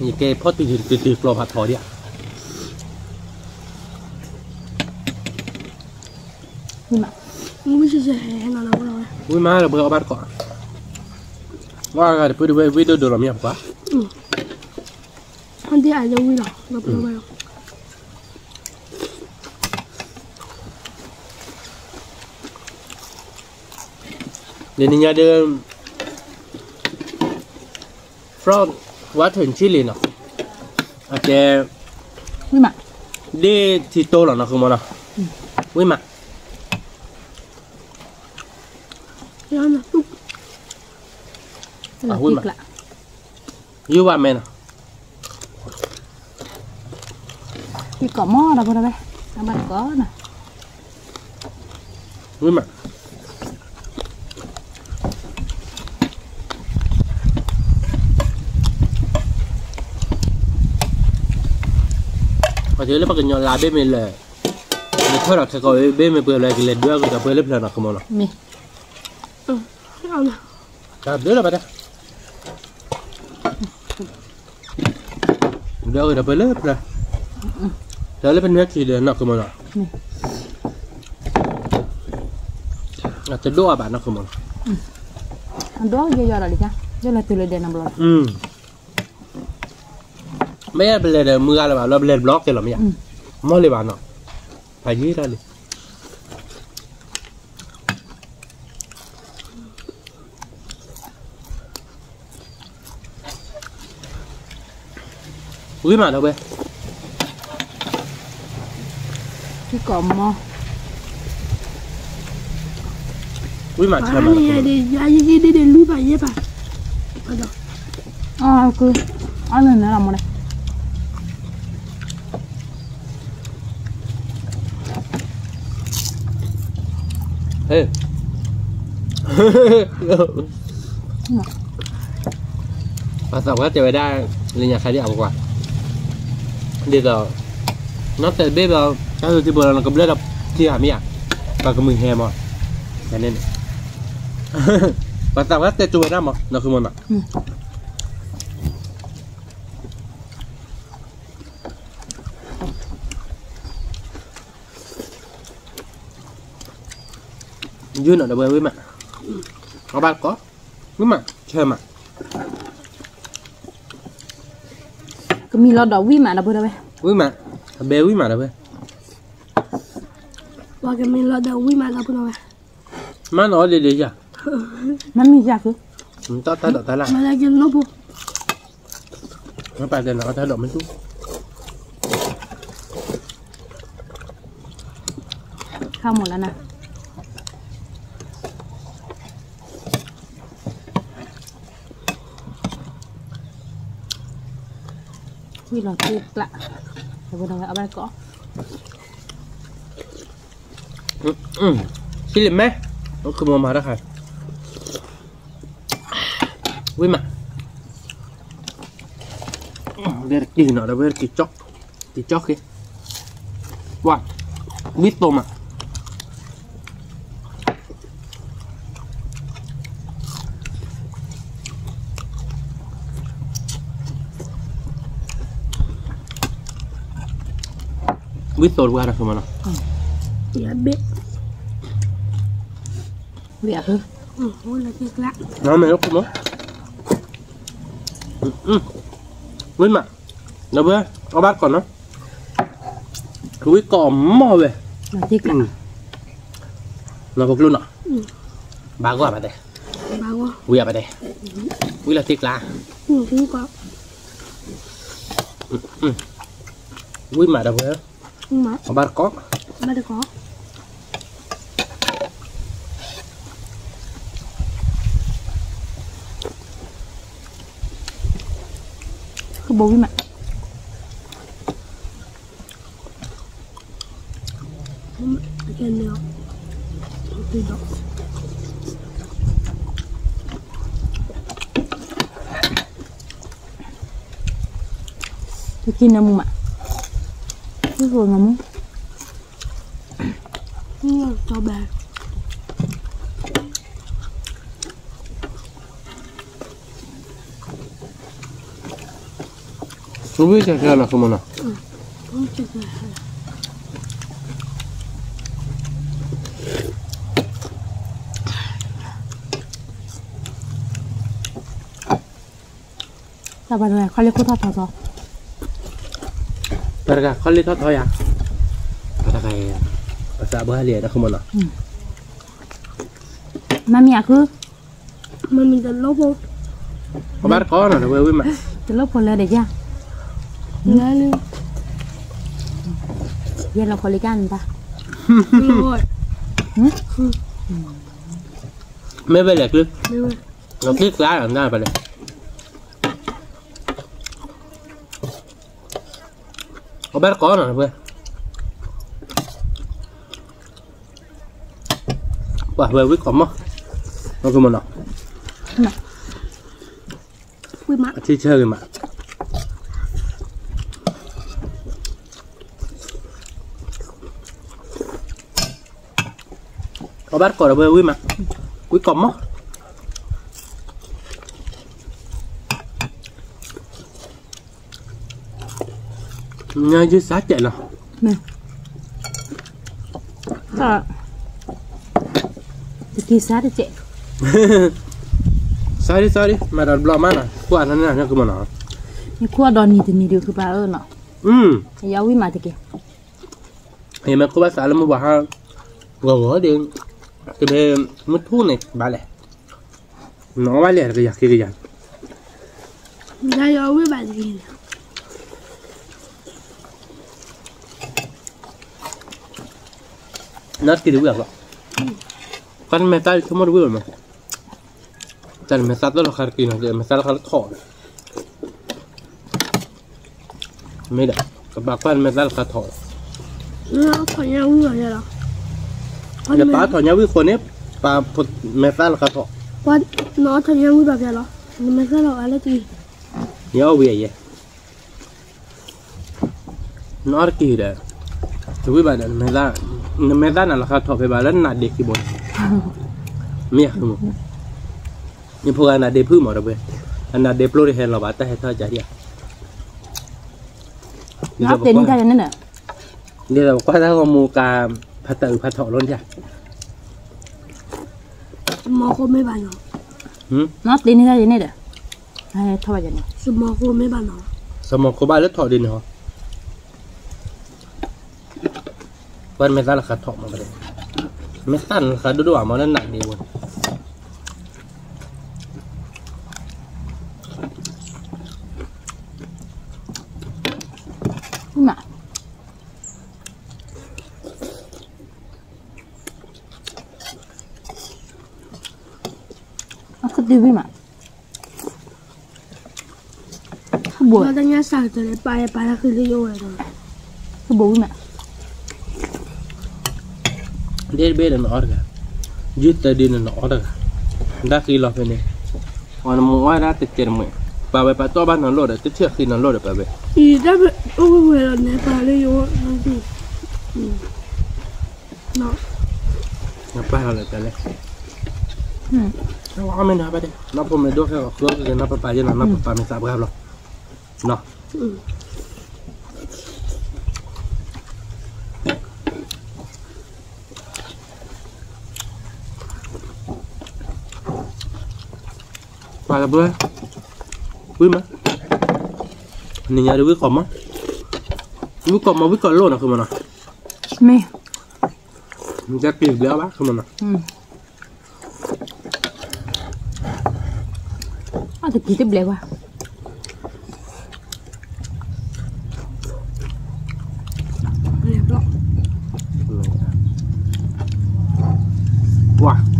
ယကဲဖီၣ်တုၤတုၤတုၤကျီဖးထီဒံးဧါ, ဝံၣ်မးဒီပုၢ်ဝဲၢ်အီၣ်ဘၣ်တကိး, ဝါဂၤဒီပုၢ်ဝဲၢ်ဝံၣ်ဒိၣ်ဒိၣ်လီၤမ့ၢ်ပှၤ ဒ်န့ၣ်ညါဒီး frog water chili နီၤ, အကဲ, ဒ့ၣ်ထံတိလီၤနီၤ ဃုမီနီၤ, ဝံၣ်မး, ဝံၣ်မး, ယုၢ်ဝဲမဲာ်နီၤ, ယကိးမီဒီပုၢ်ဝဲၢ်, အဘၣ်တကိးနီၤ, ဝံၣ်မး ပှၤတဲလၢပှၤကညီလၢဘ့ၣ်မ့ၢ်လၢာ်, နထီၣ်ဒီးခဲကိးဘ့ၣ်မ့ၢ်ပှဲၤလၢကလဲၤဒွဲၣ်အဂ့ၤဒီးပှဲၤလၢဖျၢၣ်နီၤ ဃုမီနီၤ, တၢ်ဘျုးလီၤဘၣ်တၢ်, ဒွဲၣ်အဂ့ၤဒီးပှဲၤလၢဖျၢၣ်, တၢ်လၢပနွဲၣ်ခံဒီးနီၤ ဃုမီနီၤ, တဒိၣ်အဘၣ်နီၤ ဃုမီနီၤ, ဒိၣ်ယီၤယီၤဒီးလံ, ယလီၤတုၤလၢဒဲးနီတဘျီလီၤ, မ့ၢ်ပလဲၤဒီးမုၢ်ဂၤလၢၤဘၣ်လီၤ ပလဲၤတဘျီကဲလီၤမ့ၢ်ဧါ, မီၢ်လံဘၣ်နီၤ, ဖးယံာ်တၢ်လံ, ဝံၣ်မးဒီပုၢ်ဝဲၢ်, ယကိးမီ, ဝံၣ်မးဆၢမး, ယယဒ့ဒ့လွံၢ်ဘၣ်ယဲၢ်ဘၣ်, အီၣ်လၢနၤလီၤ မီန့ၣ် ပှၤသးပှၢ်တဲဝဲဒၣ် လၢညါခါဒ်အံၤပကွၢ်, ဒ်သိး နီၢ်တဲဘ့ၣ်ဘၣ် တၢ်သူၣ်ထံဘိလီၤနကဘျၢၣ်ဒီးထံဂၤမ့ၢ်ဧါ, ပှၤကမုာ်ဟဲမီၢ်, န့ၣ် ပှၤသးပှၢ်တဲတိၤဝဲဒၣ်မီၢ် နီၢ်ဃုမီၢ်နီၤ ယုၢ်နီၤဒီးဝဲဝံၣ်မး, အဘၣ်တကိး, ဝံၣ်မး ဆၢမး, ကမံၤလီၤဒီးဝံၣ်မးဒီပုၢ်ဝဲၢ်, ဝံၣ်မး, အဘဲဝံၣ်မးဒီပုၢ်ဝဲၢ်, ပှၤကမံၤလီၤဒီးဝံၣ်မးဒီပုၢ်ဝဲၢ်, မ့ၢ်နီၤဒ်ဒ်ယၤ, မ့ၢ်မံၤယၤဃု, တၢ်တၢ်ဒီးတၢ်လၢ်, မ့ၢ်လၢက့ၤလီၤဖိ ပာ်တဲနၤအီၣ်တၢ်ဒိးမ့ၢ်တူၢ် ခါမၢ်လၢနၤ ဝံၣ်လီၤတ့ကျး တဝဲဒၣ်ဝဲအဘၣ်ကီး ဆံးလံာ်မဲ အိၣ်ခုမီၤမၤတၢ်ခါ ဝံၣ်မး ဝဲတကံၢ်နီၤ ဒီးဝဲတကံၢ်ကၠီ ကံၢ်ကၠီဃ့ ဝါ ဝံၣ်သိးမး ဝံၣ်သိးတဝဲတၢ်ခိၣ်မးနီၤ ယဘ့ၣ် ဝံၣ်အါ မ့ၢ်လၢခိၣ်မး ဝံၣ်မး ဒီးဝဲ အဘၣ်ကီးနီၤ ဝံၣ်ကီးမီၢ်ဝဲ နီၤဖိကျိနီၤ ဘၣ်ဂီၢ်ဘၣ်တဲ ဝံၣ်အါဘၣ်တဲ ဝံၣ်လီၤတ့ကျး ဝံၣ်မးဒီးဝဲ အဘၣ်တကီး ဘၣ်တကီး ဃုဘိဝံၣ်မး တကံၢ်နမူမး တကံၢ်နမူ ကၠီဘဲ ဝံၣ်ကၠီကၠီနီၤ ခိၣ်မးနီၤ တၢ်ပှၤတဂၤခီလ့ၢ်ခိၣ်ထီၣ်ထီသီ ပှၤတဂၤခီလ့ၢ်ထီၣ်ထီယၤ ပှၤတဂၤ ပသးဘၣ်လံတၢ်ခိၣ်မးနီၤ မမ့ၢ်အဃု မမ့ၢ်တလိၣ်ဖိ အဘၣ်တကီးနီၤ တဝဲဝံၣ်မး တလိၣ်ဖိလၢဒီးယၤ လၢလၢ ယဲလီၤဖိလံကၢ်နတၢ် မ့ၢ်ဝဲလဲၤကျု လီၤကျုကျါနတၢ်ပလဲၤ အဘၣ်တကီးနီၤ တဝဲ ပှၤဝဲဝံၣ်ကီးမီၢ် မီၢ်ကမီၢ်နီၤ ဝံၣ်မး အထံဆၢဂ့ၤမး အဘၣ်တကီးဒီးဝဲဝံၣ်မး ဝံၣ်ကီးမီၢ် ညါယုၢ်စါကဲးနီၤ တကံၢ်စါတကဲး sorry sorry မၤဒီးတဘျီမးနီၤ ခိၣ်အါထီၣ်န့ၣ်နီၤ ကမီၤနီၤ ယခိၣ်အဒီးနံၤတနံၤဒုးဃုပာ်အၢနီၤ ယဝံၣ်မးတက့ၢ် ယမ့ၢ်ခိၣ်ဘၣ်သးလၢမုၢ်ပှၤဟါ ဂီၤဂီၤဒီး ကမ့ၢ်မုၢ်ထူၣ်န့ၣ်ဘၣ်လဲၣ် နီၢ်ဘၣ်လဲၣ် ကယၤက့ၤကယၤ ယဝံၣ်ဘၣ်တက့ၢ် နီၢ်တက့ၢ်တဝံၣ်အီၤလီၤ ကွၢ်နမဲာ်သၣ်ဆိကမိၣ်တဝံၣ်ဘၣ်မး တၢ်နမဲာ်သၣ်သီၣ်လီၤခါတက့ၢ်နီၤ မဲာ်သၣ်လီၤခါတထီၣ် မ့ၢ်ဒီး ကဘၣ်ကွၢ်နမဲာ်သၣ်လီၤခါထီၣ် ထီၣ်ညါဝံၣ်လီၤ နပာ်ထီၣ်ညါဝံၣ်ဃိန့ၣ် ပာ်မဲာ်သၣ်လီၤခါထီၣ် နအီၣ်ထီၣ်ညါဝံၣ်ဘၣ်ဖဲလီၤ နမဲာ်သၣ်လီၤအါလၢတက့ၢ် ယအီၣ်ဝံၣ်အယဲ နအီၣ်တက့ၢ်ဒီး တဝံၣ်ဘၣ်ဒီး နမဲာ်သၣ်နၤလီၤခါထီၣ်ဖဲဘၣ်လၢနနးဒ့ခံဘိန့ၣ် မ့ၢ်ယၤမး ယဖိဂၤနးဒ့ဖုၣ်မးဒီးဝဲ အနးဒ့ပျိတဟဲလီၤဘၣ် တၢ်ဟဲထီၣ်ကၢ်ဒံးဧါ နအီၣ်တ့ၢ်န့ၢ်တၢ်ယဲန့ၣ်ဒီး ဒ်သိးပကွၢ်တၢ်ဂီၤမူကါ ဖးတၢ်အုးဖးထီၣ်လီၤန့ၣ် စမီၤခိမ့ၢ်ဘၣ်နီၤ နအီၣ်တ့ၢ်န့ၢ်တၢ်ယဲန့ၣ်ဒီး ထီၣ်ဘၣ်ယဲန့ၣ် စမီၤခိမ့ၢ်ဘၣ်နီၤ စမီၤခိဘၣ်လၢထီၣ်ဒ်န့ၣ်ဟီ ကွၢ်မဲာ်သၣ်လီၤခါထီၣ်မး မဲာ်သၣ်လီၤခါဒိၣ်ဒိၣ်ဘၣ်မးလၢနးဒ့ဝဲန့ၣ် မး, အခုတဝံၤမး, ဘိး, ပာ်လၢဃံလၢယအိၣ်ဝဲဒီး, ဘိးဝံၤမး, ဒ့တဘ့ၣ်ဒီးနအီၣ်တဂၤ, ယုၢ်သၢဒုန့ၣ်နအီၣ်တဂၤ, ဒၣ်ဃံလီၤဖဲန့ၣ်, အီၤနမ့ၢ်အီၣ်ဒၣ်တကဲးတမှဲး, ပာ်ဝဲပာ်တီၢ်ဘၣ်နၤလိၣ်ဒီး တထံၣ်ဃံနၤလိၣ်ဒီးပာ်ဝဲ, အံၤတၢ်အိၣ်ဝဲဝဲလီၤန့ၣ် ပာ်လၢယအိၣ်, နပာ်လီၤလၢတၢ်လဲၣ်, အီၣ်မ့ၢ်နၤဘၣ်ဒဲး, နီၢ်ဖိမ့ၢ်ဒိၣ်ခဲအီၤ ကျိက့ၤနီၢ်ပပၢ်ယဲနီၤ, နီၢ်ပပၢ်မ့ၢ်သးပှၢ်ဘျီ, နီၤ ပှၤလၢပှဲၤ, ဝံၣ်မး, နံၤညါဒ်ဝံၣ်ကီးမး, ဝံၣ်ကီးမး ဝံၣ်ကီးလိၣ်နီၤ ဃုမနီၤ, မ့ၢ်, နကပျံၤဘျဲးအီၣ်ဘၣ် ဃုမနီၤ, အီၣ်တကံၢ်တဘျဲးဘၣ် ပှၤ,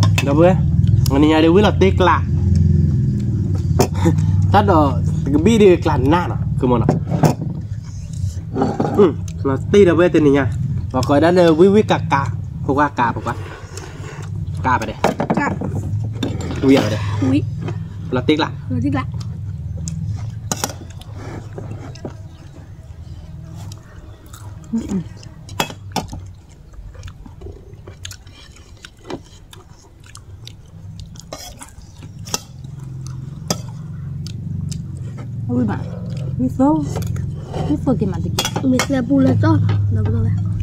ဒီပုၢ်ဝဲၢ်, နံၤညါဒ်ဝံၣ်လီၤတ့ကျး, တၢ်ဒီးတကဘံၣ်ဒ်ကျးနၢ်နီၤ ကမနီၤ, လီၤတ့ဒီပုၢ်ဝဲၢ်တနံၤညါ, ပှၤကိးဒၣ်လၢဝံၣ်ဝံၣ်ကးကး, ဖိခွါကး ဖိခွါ, ကးပဒဲး, ဝံၣ်ပဒဲး, လီၤတ့ကျး ဝံၣ်မး, ဝံၣ်သိ, ဝံၣ်သိက့ၤမးတက့ၢ်, မ့ၢ်သဲပူလၢတီၢ်, ဒီပုၢ်ဝဲၢ်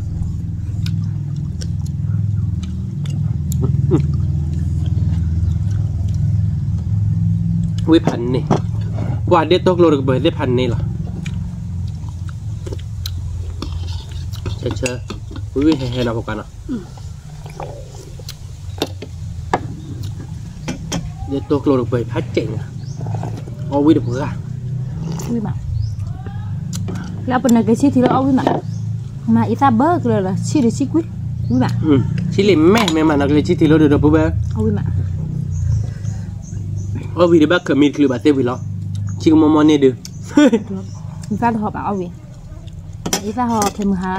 ဝံၣ်ဖးန့ၢ်, ကွၢ်ဒ့ၣ်တိၢ်ကျိတကပၤသ့ၣ်ဖးန့ၢ်လီၤ, ဆၢဆၢ, ဝံၣ်ဝံၣ်ဟဲဟဲနီၤ ဖိခွါနီၤ, ဒ့ၣ်တိၢ်ကျိတကပၤဖးစဲးန့ၣ်, အီၣ်ဝံၣ်တပှၢ်, ဝံၣ်မး, လၢပနၢ်က့ၤဆံၣ်ထံလၢအီၣ်ဝံၣ်မး, မၤအံသၣ်ဘၢကလၢာ်လီၤ ဆံၣ်ဒုးဆံၣ်ကွံ, ဝံၣ်မး, ဆံၣ်လံမ့ၢ် မ့ၢ်မၤနၢ်က့ၤဆံၣ်ထံလၢဒီး ဒီပုၢ်ဝဲၢ်, အီၣ်ဝံၣ်မး, အီၣ်ဝံၣ်ဒံးဘၣ်ကမံၤတချုးဘၣ်သ့ၣ်ဝံၤလီၤ, ဆံၣ်ကမိၢ်မိၢ်န့ၣ်ဒုး, အံသၣ်တဟီၣ်ဘၣ်အီၣ်ဝံၣ်, အံသၣ်ဟီၣ်ထဲမုၢ်ဟါ,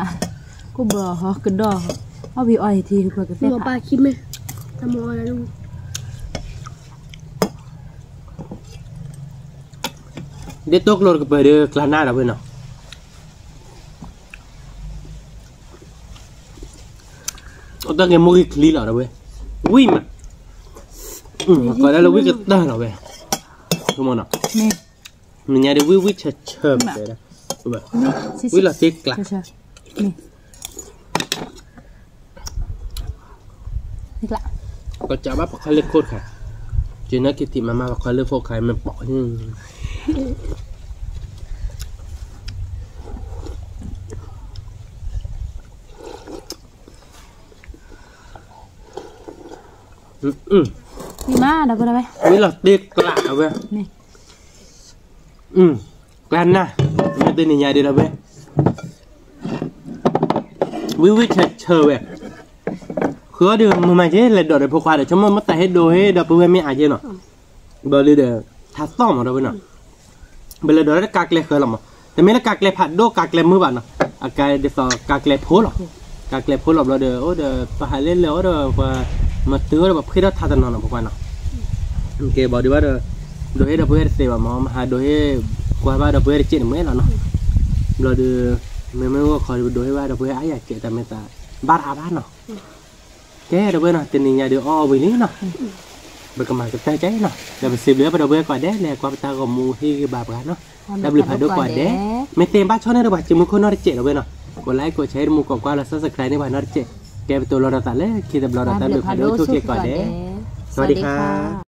ကိၣ်ဘၢဟီၣ်ကဒီၣ်, အီၣ်ဝံၣ်အီၣ်ဟံၣ်ထံကပၤကသ့ၣ်ဖး ဒ့ၣ်တိၢ်ကျိတကပၤဒီးကျါနၢ်ဒီးဝဲနီၤ, အတၢ်ကဲမိၢ်ဂံၢ်ချံလီၤဒီးဝဲ, ဝံၣ်မး, ကိးဒၣ်လၢဝံၣ်ကတၢၢ်လီၤဝဲ, နံၤညါဒ်ဝံၣ်ဝံၣ်ဆၢဆၢ, ဝံၣ်လီၤသ့ကျး ကစးဘၣ်ပခီလၢခိၣ်တခါ, ကနၢ်က့ၤထံၣ်မၤမၤပခီလၢခိၣ်တခါ မ့ၢ်ပိာ်, ဝံၣ်လီၤသ့ကျးဝဲ, ကျါနၢ်, မ့ၢ်တနံၤညါဒ်လီၤဝဲ, ဝံၣ်ဝံၣ်ဆၢဆၢဝဲ, ဃုအီၣ်ဒုးမုာ်မးက့ၤ လဲၤဒိးဒီးဖိခွါဒီး ဆိကမိၣ်မ့ၢ်တၢ်ဟ့ၣ်ဒိးဟ့ၣ်ဒီးပုၢ်ဝဲၢ်မ့ၢ်အါက့ၤနီၤ, ဘျီဒုးဒီး ထါသီၣ်မးဒီးဝဲနီၤ, ပလဲၤဒိးတၢ်ကါကျဲဃၢၤလီၤမး, တမ့ၢ်လၢကါကျဲဖးဒိၣ် ကါကျဲမုၢ်ဘၣ်နီၤ, အကါဒ်သိးကါကျဲဖိလီၤ, ကါကျဲဖိလီၤဘျီဒီး အိၣ်ဒီးပဟးလဲၤလဲၤအိၣ်ဒီးပှၤမၤတုၤအိၣ်ဒီးပှၤဖှ့ၣ်ထီၣ်ထါတနီၤနီၤ ဖိခွါနီၤ, ကဲဘၣ်ဒုးဘၣ်ဒီး ဒိးဟ့ၣ်ဒီးပုၢ်ဝဲၢ်တသ့ဘၣ်မး မဟါဒိးဟ့ၣ်ကွၢ်ဘၣ်ဒီးပုၢ်ဝဲၢ်တစဲးန့ၣ်မ့ၢ်လီၤနီၤ, ဘျီဒုး မ့မ့ၢ်ဂီၢ်ခီဒုး ပဒိးဟ့ၣ်ဘၣ်ဒီးပုၢ်ဝဲၢ်အါယၤကဲးတၢ်မ့ၢ်သး ဘၣ်တအါဘၣ်နီၤ, ကဲဒီးပုၢ်ဝဲၢ်နီၤ တနံၤညါဒုးအီၣ်ဝံၤလံနီၤ, ပကမၤကတၢၢ်ကဲနီၤ ဒီးပစံးဘျုးပဒီပုၢ်ဝဲၢ်ကိးဂၤဒဲး လဲၤကွၢ်ပတၢ်ဂီၤမူဟ့ၣ်ဂံၢ်ဘါပှၤနီၤ, တၢ်ဘျုးဖးဒိၣ်ကိးဂၤဒဲး, မ့ၢ်သ့ဘၣ်ဆီၣ်န့ၢ်ဒီးပှၤစံးမုၢ်ခိၣ်နီတစဲးဒီးပုၢ်ဝဲၢ်နီၤ, ကိးlikeကိးshareတမူကိးကွၢ်လီၤ subscribe န့ၢ်ပှၤနီတစဲး, ကဲပတိၤလီၤဒီးသးလၢခံတဘျီဒီးတၢ်ဘျုးဖးဒိၣ်ထိၣ်က့ၤကိးဂၤဒဲး, สวัสดีค่ะ